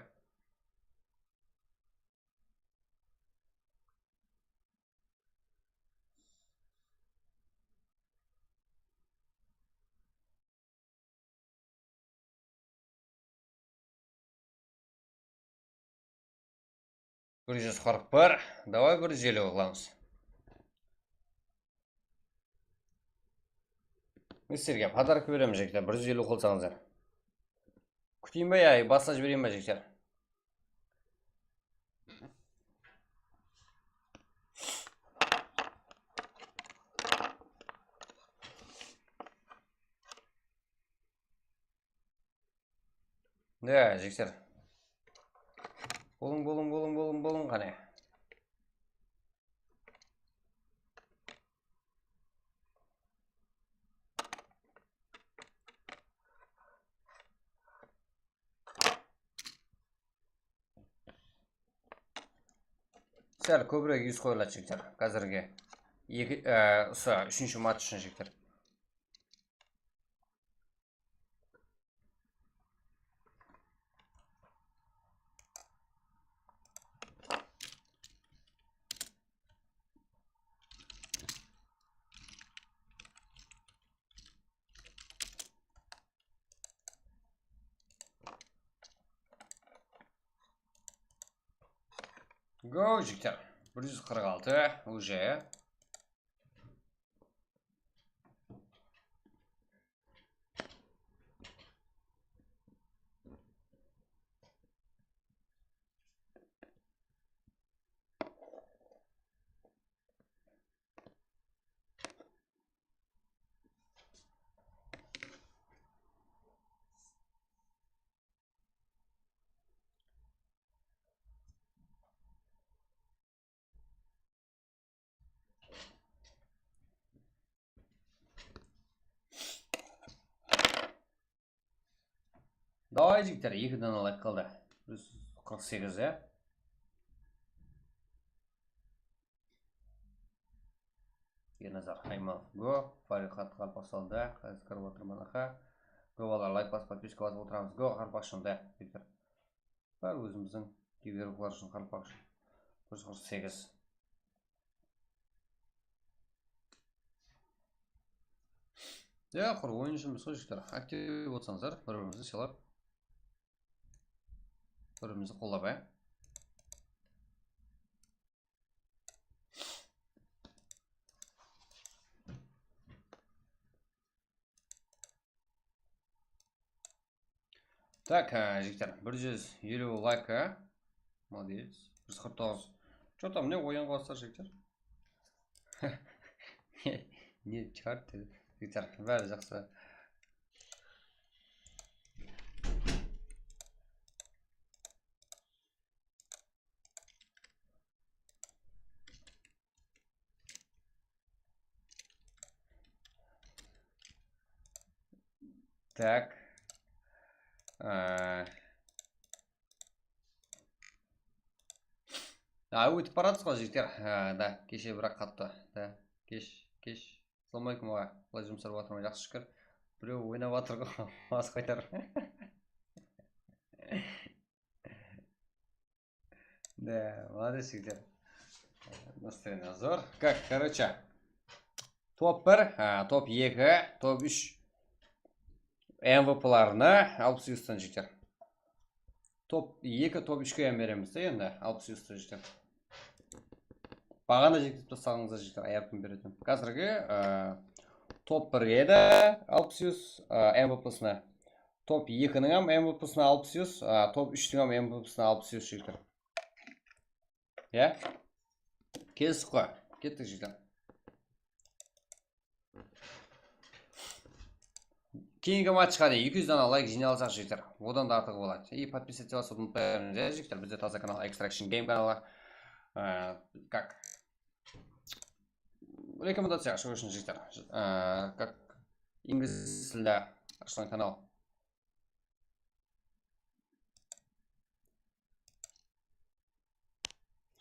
Bir júz qırq bir. Davay, bir júz eliw qılamız. Men sizlerge podarka beremiz, jigitler, bir júz eliw qılsańızlar. Kúteyin be ya, baslap jibereyin be, jigitler? Ya, jigitler. Bolıń, bolıń, bolıń, bolıń, bolıń, qáne. Sál kóbirek ús qoyıladı, jigitler. Házirgi eki, e, usı úshinshi match ushın, jigitler. Go, jigitler. Bir júz qırq altı, уже. Davay, jigitler, eki dana layk qaldı. Júz qırq segiz, ya. Ernazar Haymalov. Go. Farxat Qaraqalpaqstanda. Házir kirip otırman, aqa. Go, balalar, layk basıp, podpiska basıp otıramız. Go, Qaraqalpaqstanda, jigitler. Bári ózimizdiń giberuklar ushın, Qaraqalpaq ushın. Bir júz qırq segiz. Ya, qur oyın ushın biz, jigitler. Aktiv bolsańızlar, bir-birimizdi sıylap, bir-birimizdi qollap, ya. Tak, e, jigitler, bir júz eliw layk, e? Молодец. Bir júz qırq toǵız. Что там, ne oyın qılasızlar, jigitler? Ne, ne chart, jigitler, bári jaqsı. Tak. Ee, a, ótip baratsız ǵoy, jigitler. Ha, da, keshe biraq qattı. Da, kesh, kesh. Assalawma aleykum, aǵa. Qalay, jumıslar, batırman, jaqsı, shúkir. birew oynap atır ǵo, bas qaytar. Da, молодец, jigitler. Настроение zor. Как, короче, top bir, a, top eki, top úsh M V Plarına alpıs yustan jigitler. Top eki, top úshke hám beremiz de endi alpıs yustan jigitler. Baǵana jetkizip taslaǵanıńızda jigitler, ayartın beretin. Házirgi, a, top birge de alpıs yus, a, M V Psına. Top ekiniń hám M V Psına alpıs yus, a, top úshtiń hám M V Psına alpıs yus jigitler. Ya? Kelistik ǵoy. Kettik jigitler. Keyingi matchqa deyin eki júz dana layk jıynalsaq jigitler, odan da artıǵı boladı. И подписаться etip unıtpayıń, ya jigitler. Bizde taza kanal, Extraction Game kanalı. Ee, как? Rekomendaciyaǵa shıǵıw ushın jigitler. Ee, как? Inglis tilinde ashılǵan kanal.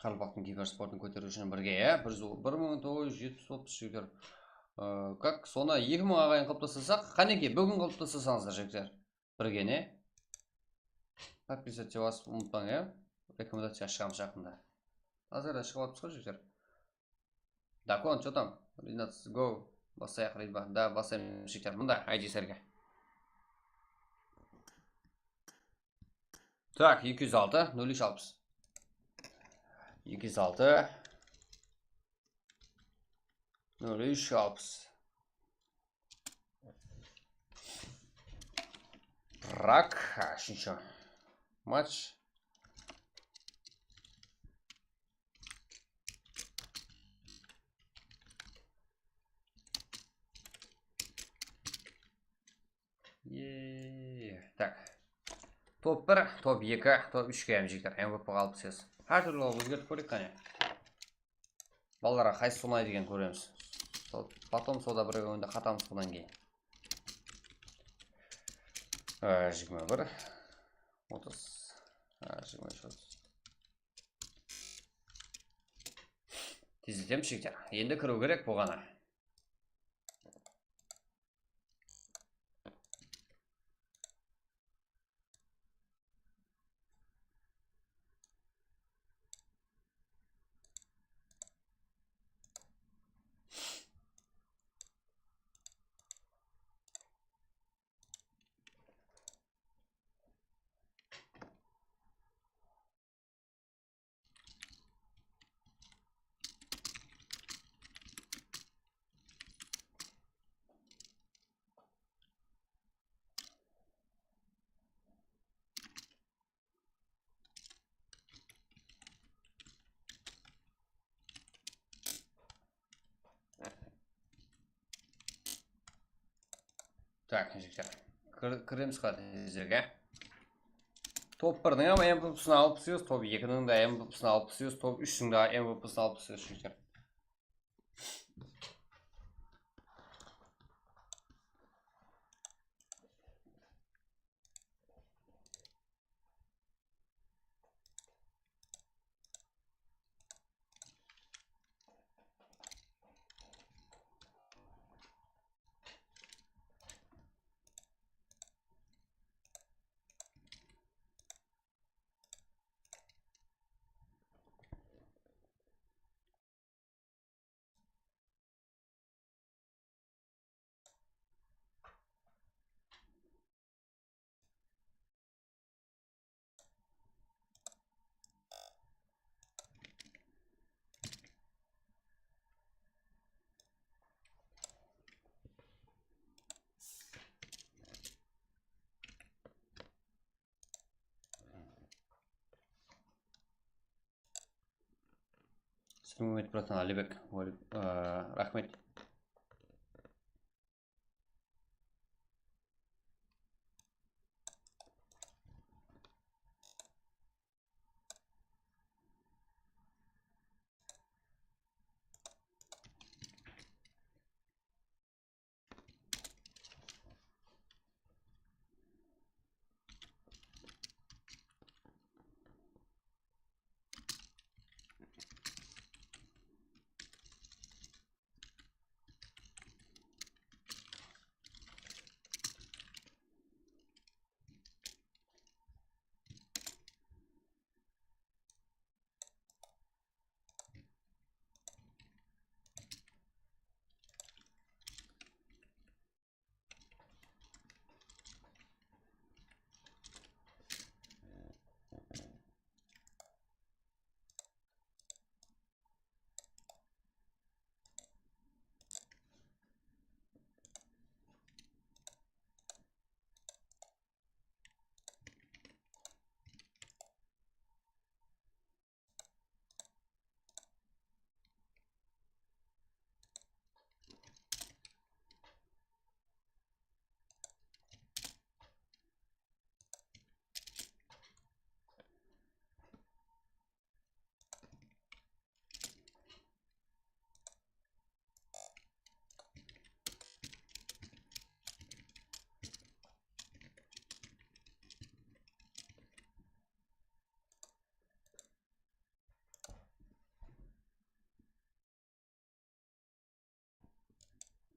Qaraqalpaqtıń kibersportın kóteriw ushın birge, ya, bir júz, bir mıń toǵız júz jetpis boldı jigitler. Ee, как, sonı eki mıń aǵayın qılıp taslasaq, qánekey, búgin qılıp taslasańızlar, jigitler. Birge ne? Подписаться basıp unıtpań, ya. Rekomendaciya shıǵamız jaqında. Házir de shıǵıp atırmız ǵoy, jigitler. Dakon, что там? Ринат, go. Basayıq, Ринат. Da, basaymız, jigitler. Mında, I D serge. Так, eki júz altı, nol úsh alpıs. Eki júz altı, nol úsh alpıs. Rak, ha, úshinshi match. Eee, так. Top bir, top eki, top úsh kiyem jigitler. M V P ǵa alpıs yus. Hár túrli qılıp ózgertip kóreyik qáne. Balalarǵa qaysı unaydı eken kóremiz. Sol, потом soda bir oyında qatamız bunnan keyin. Ee, jigirma bir, otız, ha, jigirma úsh, otız. Tezletemiz jigitler. Endi kiriw kerek buǵana. Так, jigitler. Kir-, kiremiz qáne izlerge. Top birdiń hám M V Psına alpıs yus, top ekiniń de M V Psına alpıs yus, top úshtiń de M V Psına alpıs yus, jigitler. Sizge úmit, bratán Alibek. Raxmet.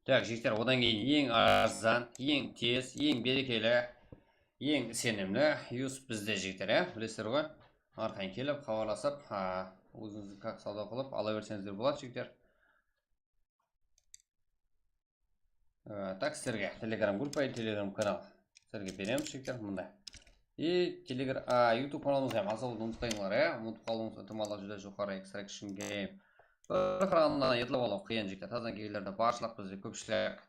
Tak, jigitler, odan keyin eń arzan, eń tez, eń berekeli, eń isenimli Yusuf bizde, jigitler, ya. Bilesizler ǵoy, arqayın kelip, xabarlasıp, ha, ózińiz kak sawda qılıp ala berseńizler boladı, jigitler. Ee, tak, sizlerge Telegram gruppa, Telegram kanal sizlerge beremiz, jigitler, mınday. I Telegram, a, YouTube kanalımızǵa hám agza bolıwdı umıtpańlar, ya. Umıtıp qalıwıńız itimallı júdá joqarı, Extraction Game. Bir qaraǵanda etlep alıw qıyın, jigitler. Tazadan kelgenlerde barshılıq bizde kópshilik.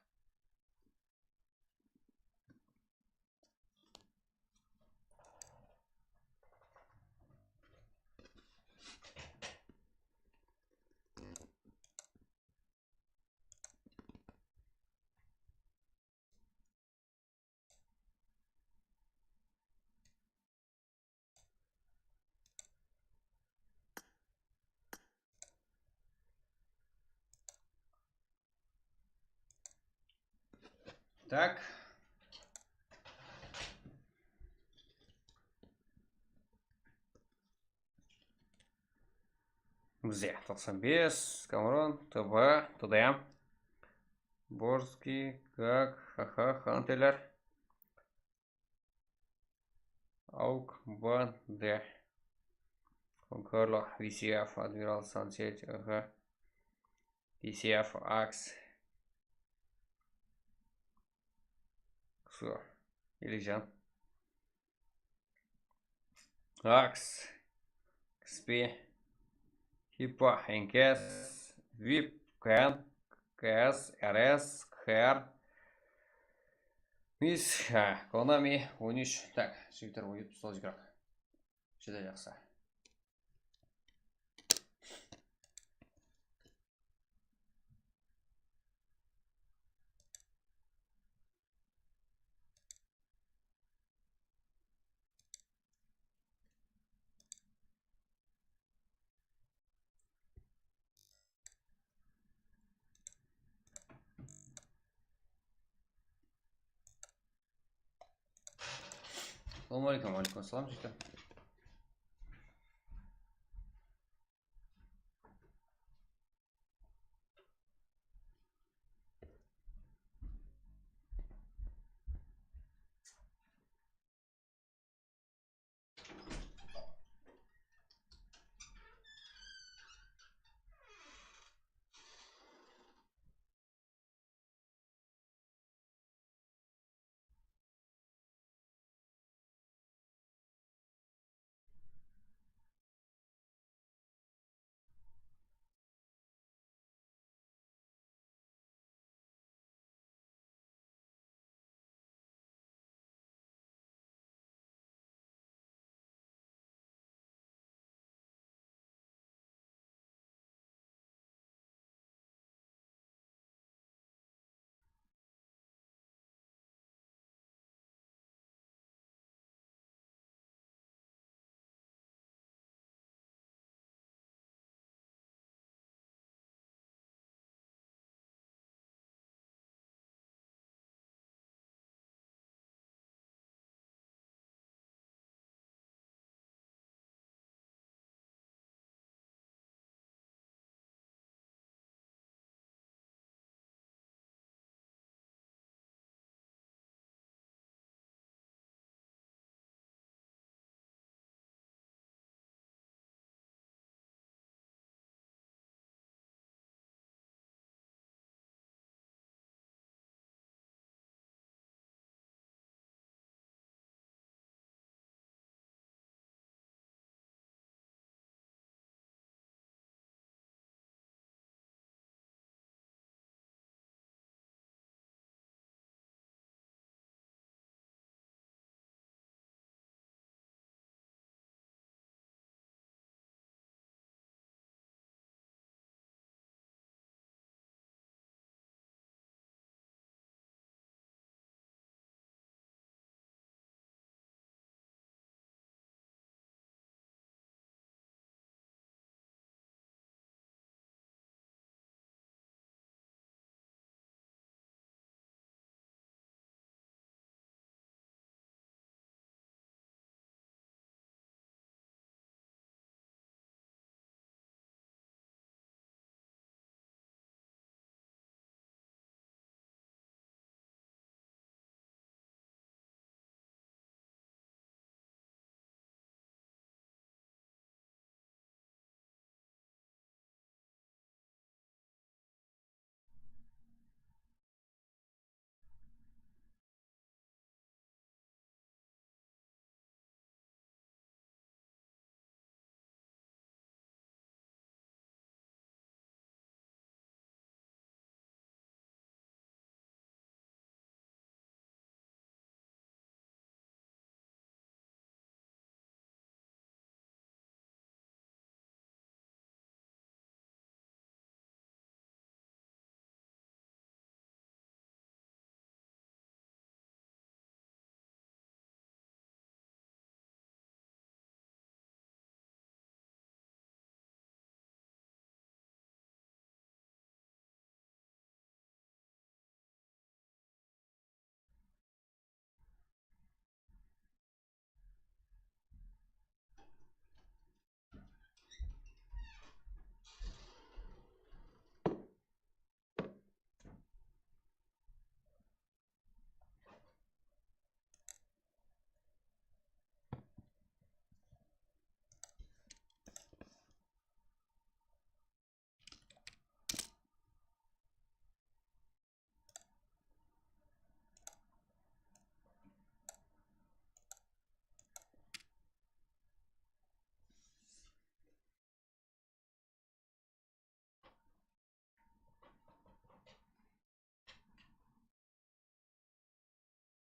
Так. Bizde toqsan bes, Kamron, T B, T D M, Borskiy, Gag, Haha, Hanteler. Auk, Ban, De. Conqueror, V C F, Admiral, Sunset, Aha. V C F, Axe. Все. Ilijan. Axe. X P. Hipa, Enkes, Vip, Kan, Kas, R S, Kar, Mis, ha, Konami, on úsh. Tak, jigitler, oyıp sol jigrak. Júdá jaqsı. Assalawma aleykum. Wa aleykum assalam, jigitler.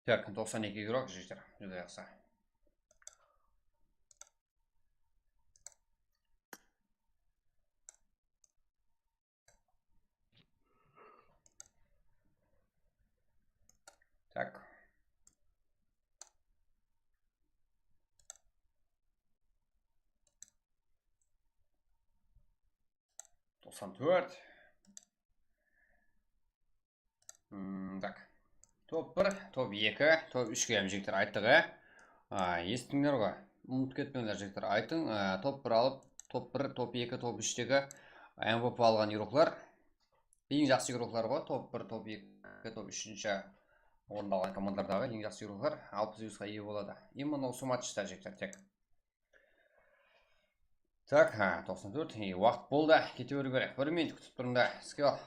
Tak, toqsan eki igrók, jigitler. Júdá jaqsı. Tak. Toqsan tórt. Hmm, tak. Top bir, top eki, top úshke hám jigitler ayttıq, á. A, esitińler ǵoy. Umıtıp ketpeńler, jigitler. Aytıń, a, top bir alıp, top bir, top eki, top úshtegi M V P alǵan igróklar. Eń jaqsı igróklar ǵoy, top bir, top eki, top úshinshi orındı alǵan komandalardaǵı eń jaqsı igróklar alpıs plyusqa iye boladı. Именно usı matchta, jigitler, tek. Tak, ha, toqsan tórt. E, waqıt boldı, kete beriw kerek. Bir minut kútip turıń da, skill.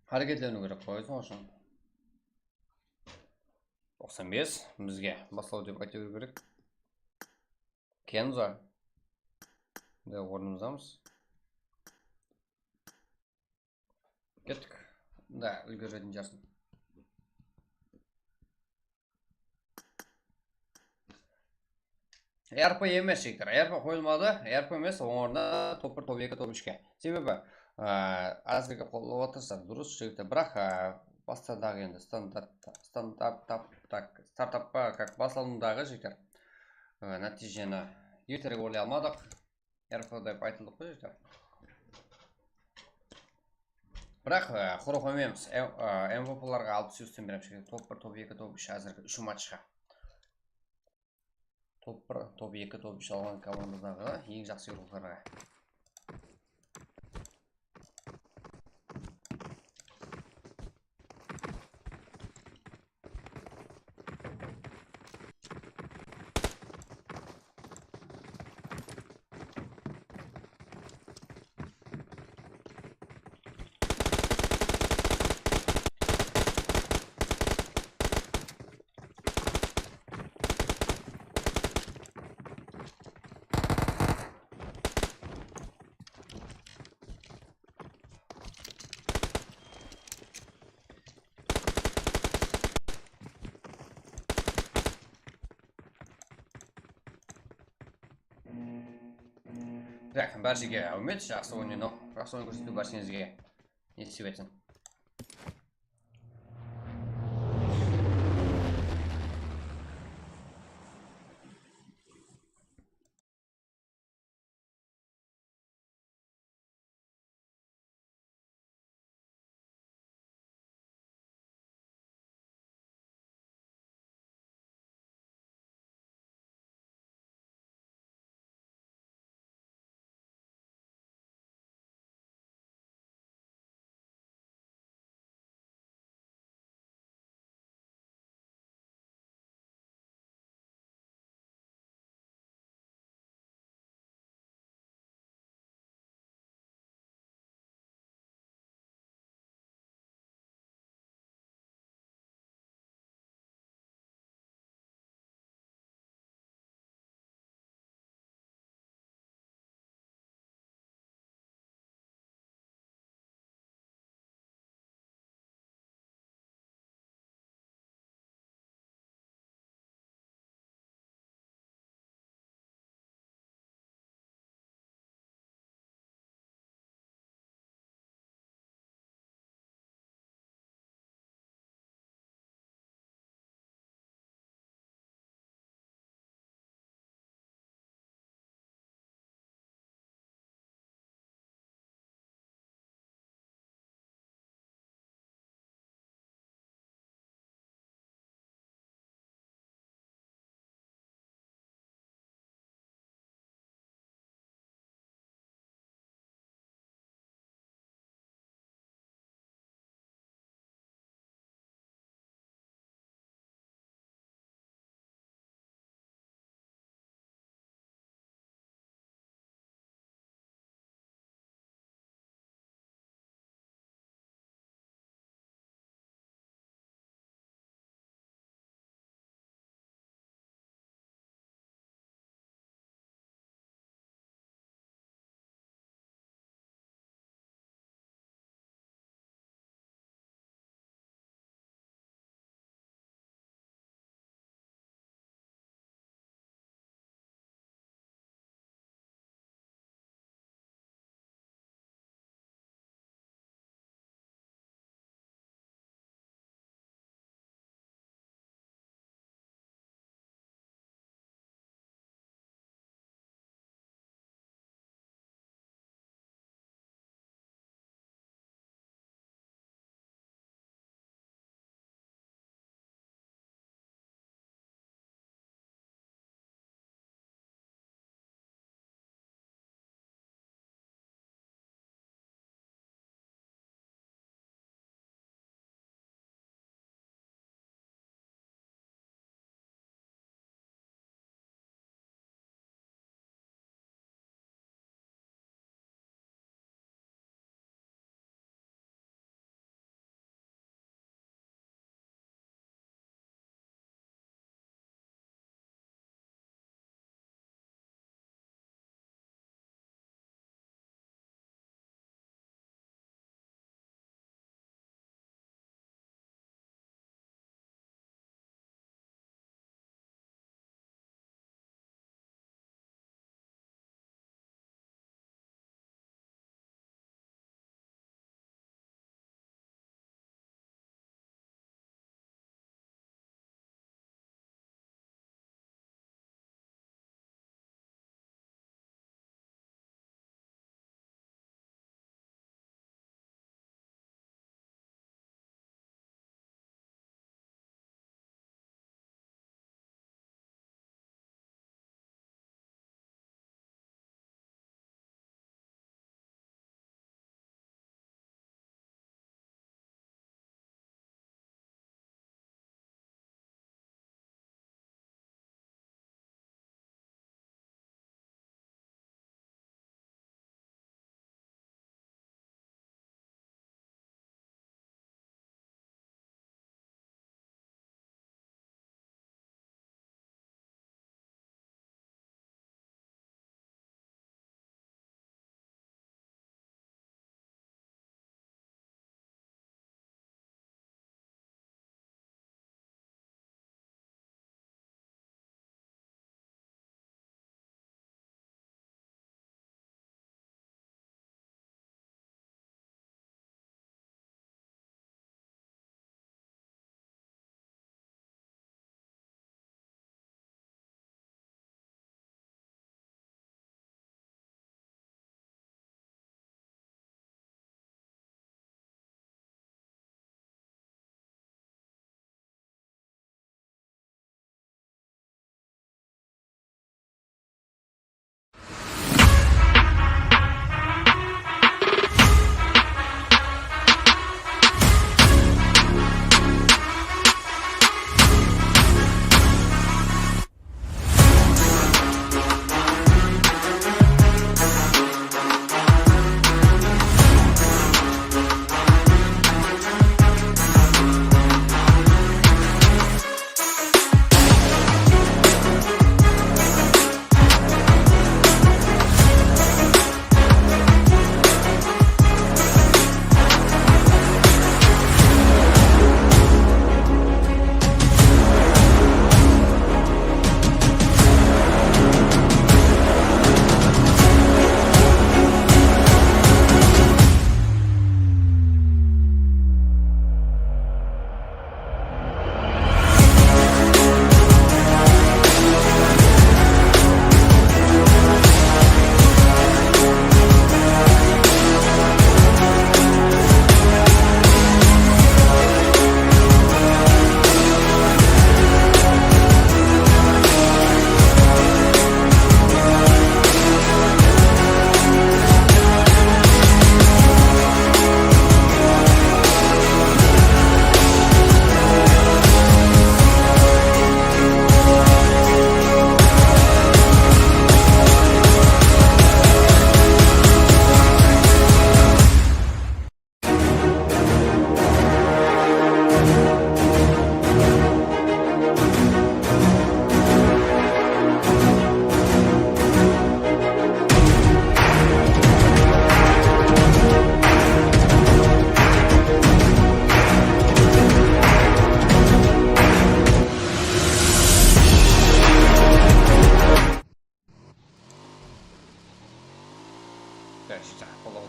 Háreketleniw kerek ǵoy, sonıń ushın. Toqsan bes, bizge baslaw dep ayta beriw kerek. Kenzo. Da, ornımızdamız. Kettik. Da, úlgeriw jaqsın. R P emes, jigitler. R P qoyılmadı. R P emes, ońarına top bir, top eki, top úshke. Sebebi, a, házirgi qollap atırsa, durıs, jigitler. Biraq, a, basta daǵı endi standart, standart tap, tak, startapqa, как, baslanıwdaǵı, jigitler, a, nátiyjeni erterek oylay almadıq. R P dep aytıldıq ǵoy, jigitler. Biraq, e, qurı qoymaymiz. M-, e, M V Plarǵa alpıs plyustan beremiz. Top bir, top eki, top úsh, házirgi úsh matchqa. Top bir, top eki, top úsh alǵan komandadaǵı eń jaqsı igróklarǵa. Tak, bárshege áwmet, jaqsı oyın, jaqsı oyın kórsetiw bárshengizge nesip etsin.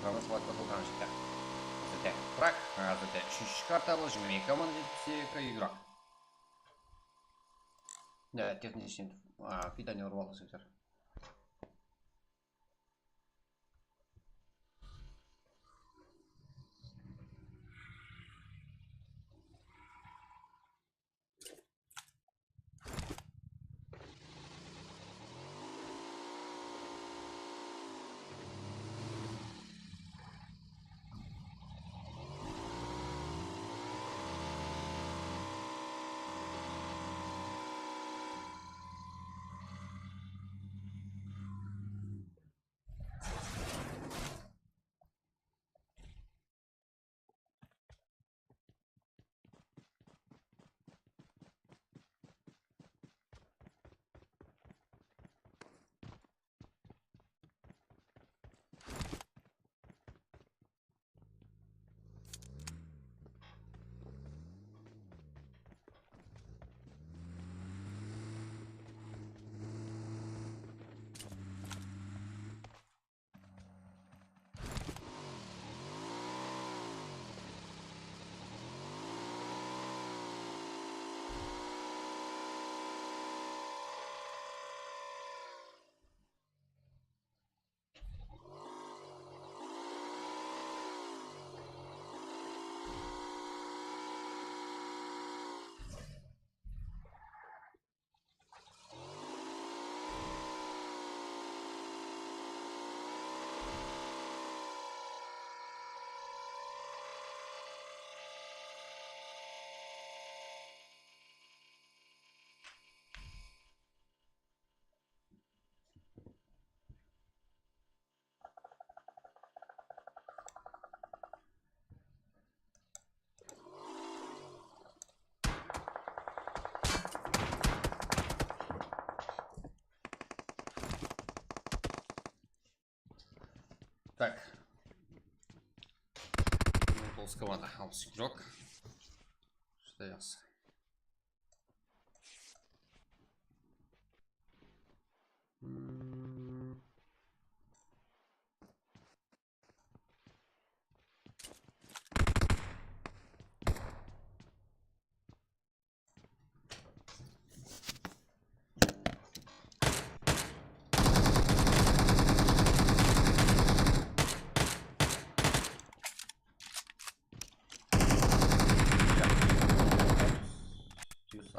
Qurama suwatqa tolǵanınsha. Házirde Prag, házirde úshinshi karta, jigirma eki komanda, jetpis eki игрок. Да, техничный, а, питание urıp aldı, jigitler. Так. Toǵız komanda, alpıs igirok. Juda jaqsı. Hmm.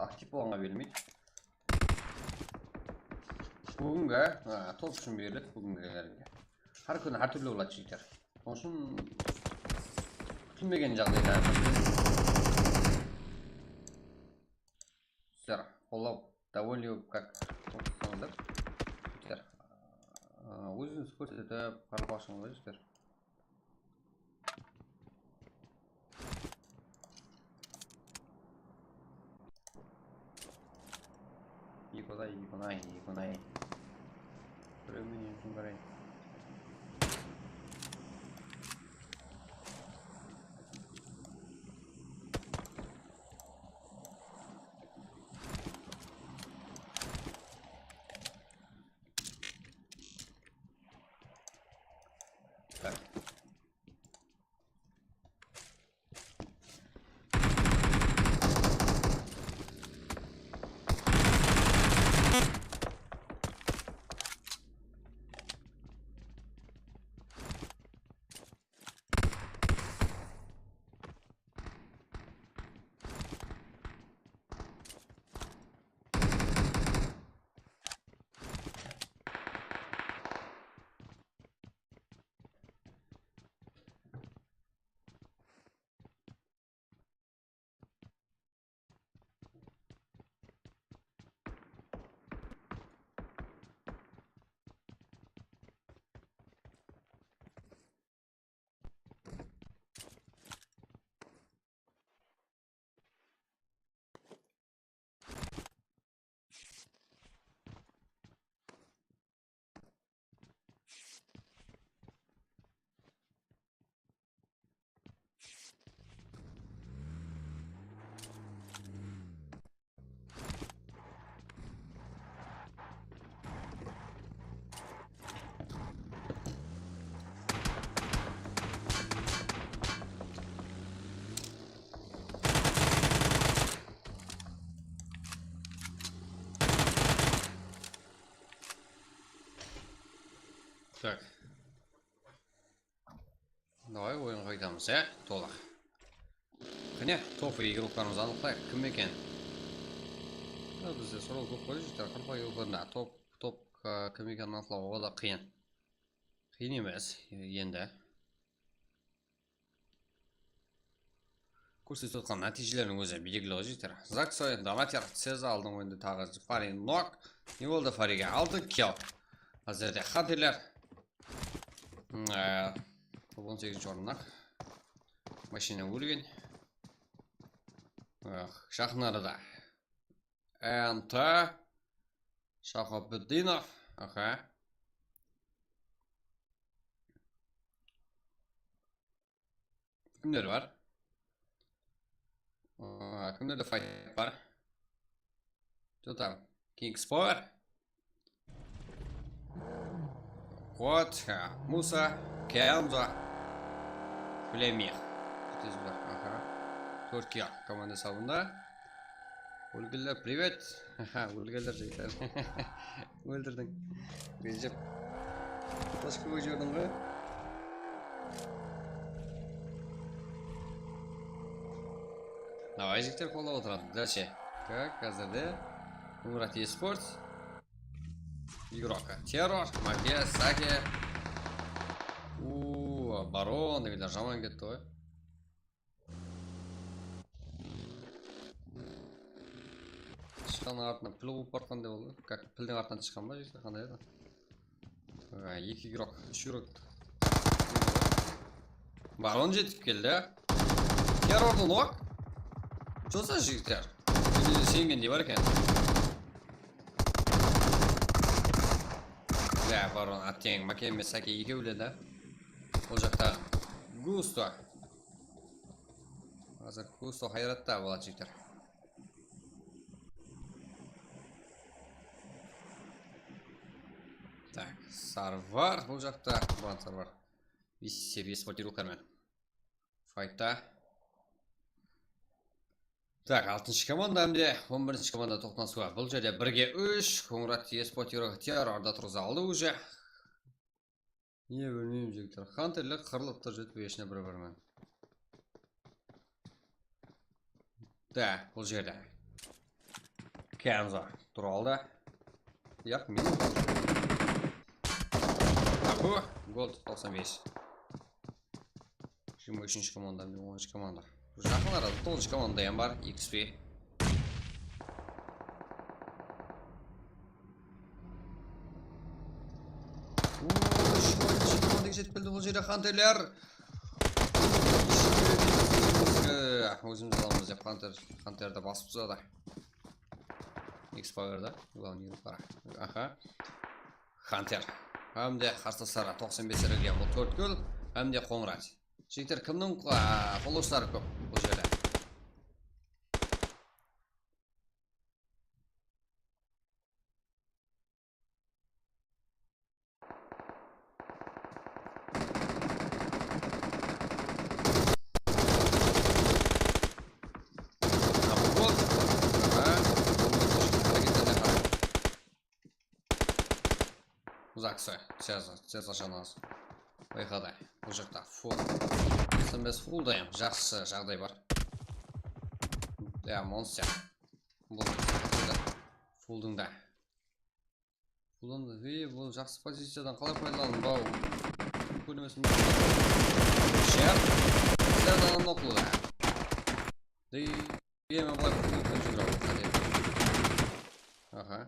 Aktiv bolǵanǵa berilmeydi. Búgingi, a, top ushın beriledi búgingilerge. Hár kúni hár túrli boladı, jigitler. Sonıń ushın kútilmegen jaǵdayda sizler qollap, довольно как otırsańızlar. Jigitler, a, ózińiz kórsetip, qaraqalpaqshań ba, jigitler? Iyik onay, iyik onay, iyik onay. Birewmen endi barayın. Davay, oyınǵa qaytamız, e? Tolıq. Qáne, top igroklarımızdı anıqlayıq, kim eken? Ya, bizde soraw kóp qoy, jigitler, qaraqalpaq igroklarında top, top, a, kim ekenin anıqlaw o da qıyın. Qıyın emes, endi. Kórsetip atqan nátiyjeleriniń ózi belgili ǵoy, jigitler. Zaksoy, Donater, Ceza aldıń oyında taǵı Fari nok. Ne boldı Farige? Altı kill. Házirde Xanterler. Hmm, e, on segizinshi orınnan. Mashina ólgen. Ah, jaqın arada. Anta Shahobiddinov. Aha. Kimler bar? Aa, kimlerde fight bar? Что там? Kings Power? Kot, ha, Musa, Kenzo, Fleming. Tez bar, aha. Tórt kill komanda esabında. Ólgenler, привет. Aha, ólgenler, jigitler. Óldirdiń. Rejep. Toshkaǵa jiberdiń ǵoy. Davay, jigitler, qollap otıradı. Дальше. Так, házirde Murat Esports. Igroka. Terror, Make, Sake. Uuu, Baron degenler jaman ketti ǵoy. Shıqqanıń artınan pil quwıp bartqanday boldı. Как, pildiń artınan shıqqan ba, jigitler, qanday edi? A, eki igrok, úsh igrok. Baron jetip keldi. Terrordı nok. Josa, jigitler. Sengendey bar eken. Ya, Baron, atteń, Make menen Sake ekewledi. Ol jaqta Gusto. Házir Gusto hayratta boladı, jigitler. Так, Sarvar bul jaqta, Baron Sarvar. Vise, vise potiruklarmen. Faytta. Так, altınshı komanda hám de on birinshi komanda toqtanısıw bar. Bul jerde birge úsh, Qońırat Espotirov Terrordı turǵıza aldı уже. Niye bilmeymen, jigitler. Xanterler qırılıp tur, jetip eshine bir-birmen. Da, bul jerde. Kenzo tur aldı. Yaq, men. Abu, gol toqsan bes. Jigirma úshinshi komanda, on úshinshi komanda. Jaqın arada toǵızınshı komanda hám bar, X P. Úsh, úsh komanda jetip keldi bul jerde, Xanterler. Ózimiz alamız dep Xanter, Xanterdi basıp tasladı. X Powerda, главный hero. Aha. Xanter. Hám de qarsılasları toqsan bes berilgen bul tórt gol. Hám de Qońırat. Jigitler, kimniń, a, followshıları kóp bul jerde? Zaksoy, Ceza, Ceza janaz. Bayqadı, bul jaqta full. S M S full dayım, jaqsı jaǵday bar. Ya, monster. Bul fulldıń da. Bul, ey, bul jaqsı poziciyadan qalay paydalandım, baw? Kórmesin. Shep. Sizlerden anlap bul da. Dey, men bılay kórip júgire alayın, qáne. Aha.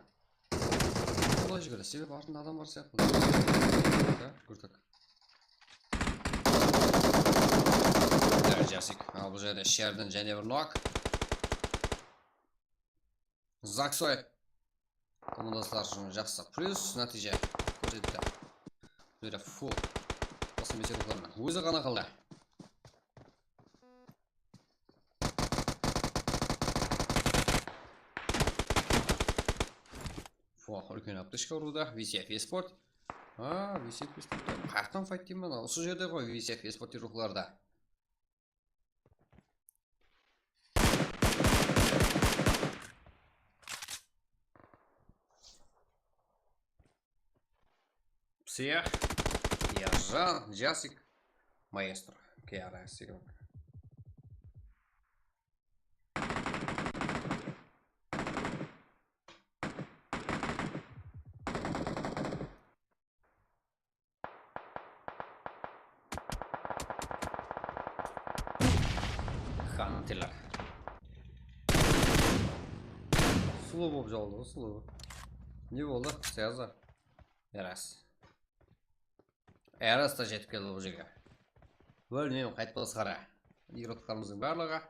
Bılay júgire, sebebi artında adam bar sıyaqlı. Da, júgirdik. Da, jasik. Al, bul jerde Sherden jáne bir nok. Zaksoy. Komandaslar ushın jaqsı. Plyus nátiyje kórsetti. Bul jerde full. Basqa mese ruxlarınan. Ózi ǵana qaldı. Fuh, úlken aptechka urıwda. V C F Esport. A, V C F Esport. Qayaqtan fayt deymen, usı jerde ǵoy V C F Esport ruxlarda. Psix, Erjan, Jasik. Maestro, K R S Игрок. Xantiler. Sulıw bolıp jawıldı ǵoy, sulıw. Ne boldı? Sıyazı. Eras. Eras ta jetip keldi bul jerge. Bólmeymen, qayt basqara. Игрокlarımızdıń barlıǵı.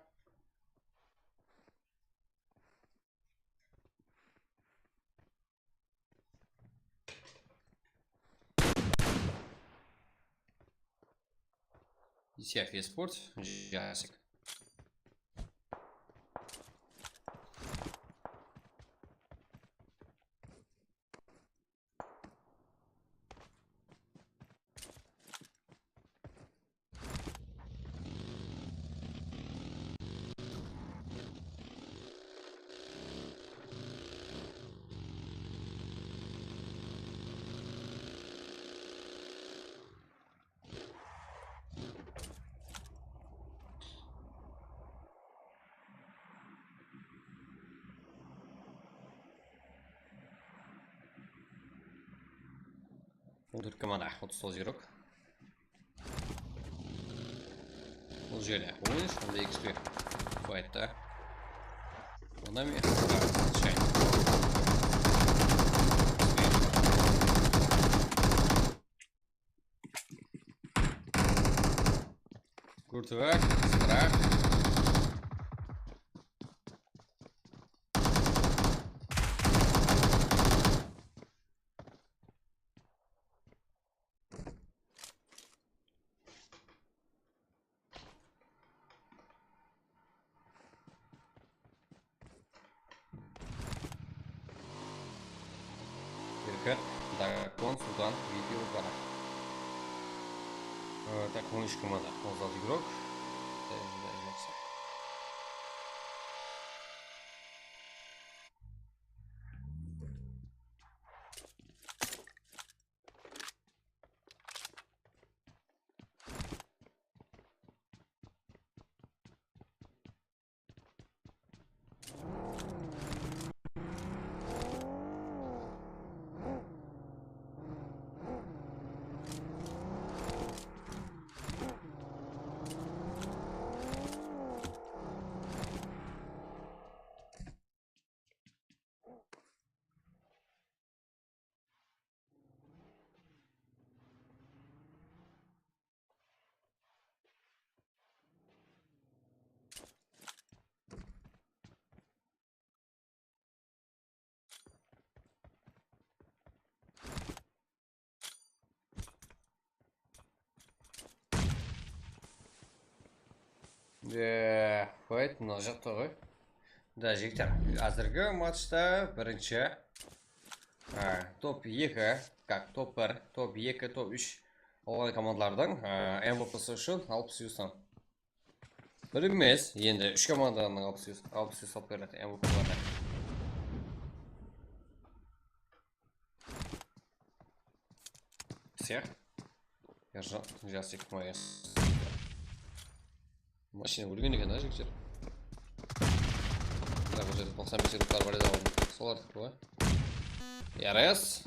Исяк Esports, Jasik. On tórt komanda, otız toǵız игрок. Bul jerde on úsh, onda X bir. Fight'ta. Ondan men. Gúrtiwak, Strah. Erkin, Dagakon, Sultan, video bara. Ee, tak, on úsh komanda, otız altı игрок. Ee, jaqsı. Eee, fight mına jaqta ǵoy. Da, jigitler, házirgi matchta birinshi, a, top eki, kak, top bir, top eki, top úsh, olay komandalardıń, a, M V P'si ushın alpıs yustan. Bir emes, endi úsh komandanıń alpıs yus, alpıs yus alıp beredi M V P'lardı. Всех. Erjan, Jasik, Mayas. Mashina ólgen eken, a, jigitler. Mına bul jerde toqsan bes yıllıqlar bar edi aldın. Solardiki ǵoy. Yaras.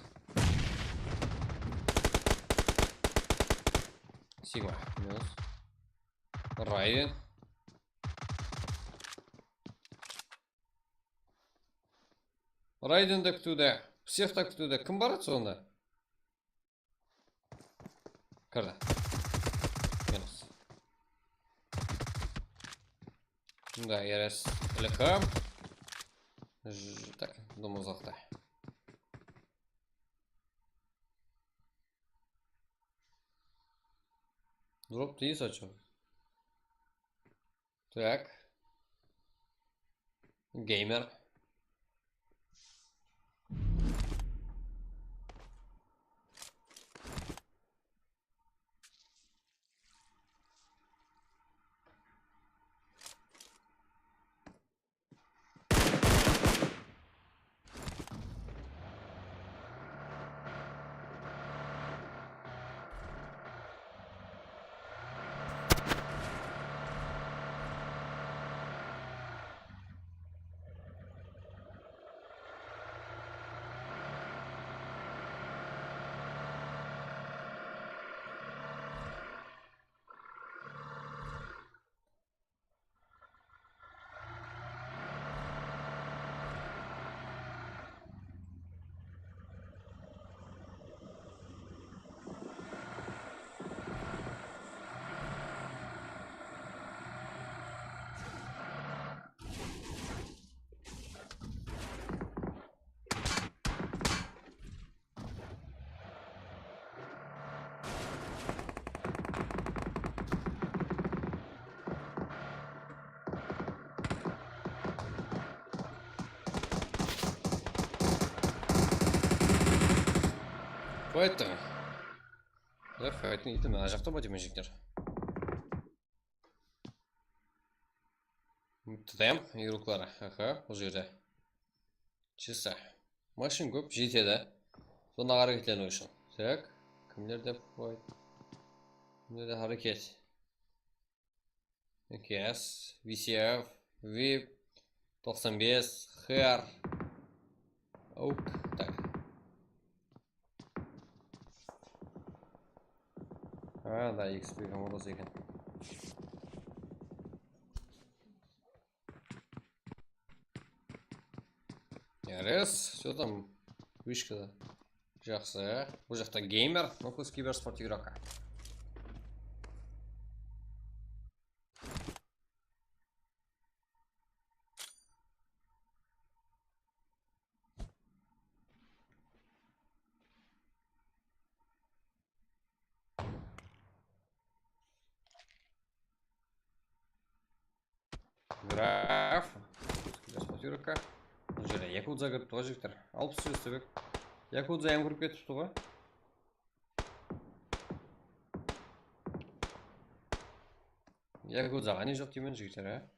Sigma, minus. Raiden. Raiden de kútiwde. Всех ta kútiwde. Kim baradı sonda? Kirdi. Minus. Mında R S L K. J-, tak, dum uzaqta. Drop deysiz, a чё? Так. Геймер. Fighting. Fighting deydi, mına jaqta ma deymen, jigitler? T D M, игрокları. Aha, bul jerde. Чисто. Mashina kóp, jetedi. Sonda háreketleniw ushın. Так, kimlerde fight? Kimlerde háreket? Yes, V C F, vip, toqsan bes, her. Ok, tak. Ha, da, X P ham orası eken. Yes, что там? Вышка. Jaqsı. Bul jaqta gamer, Nokus kibersport игрока. Graf. Mına jerde Yakuza kiripti ǵoy, jigitler. Alıp túsirsiz bek. Yakuza ham kirip ketipti ǵoy. Yakuzaǵa ne joq deymen, jigitler, a?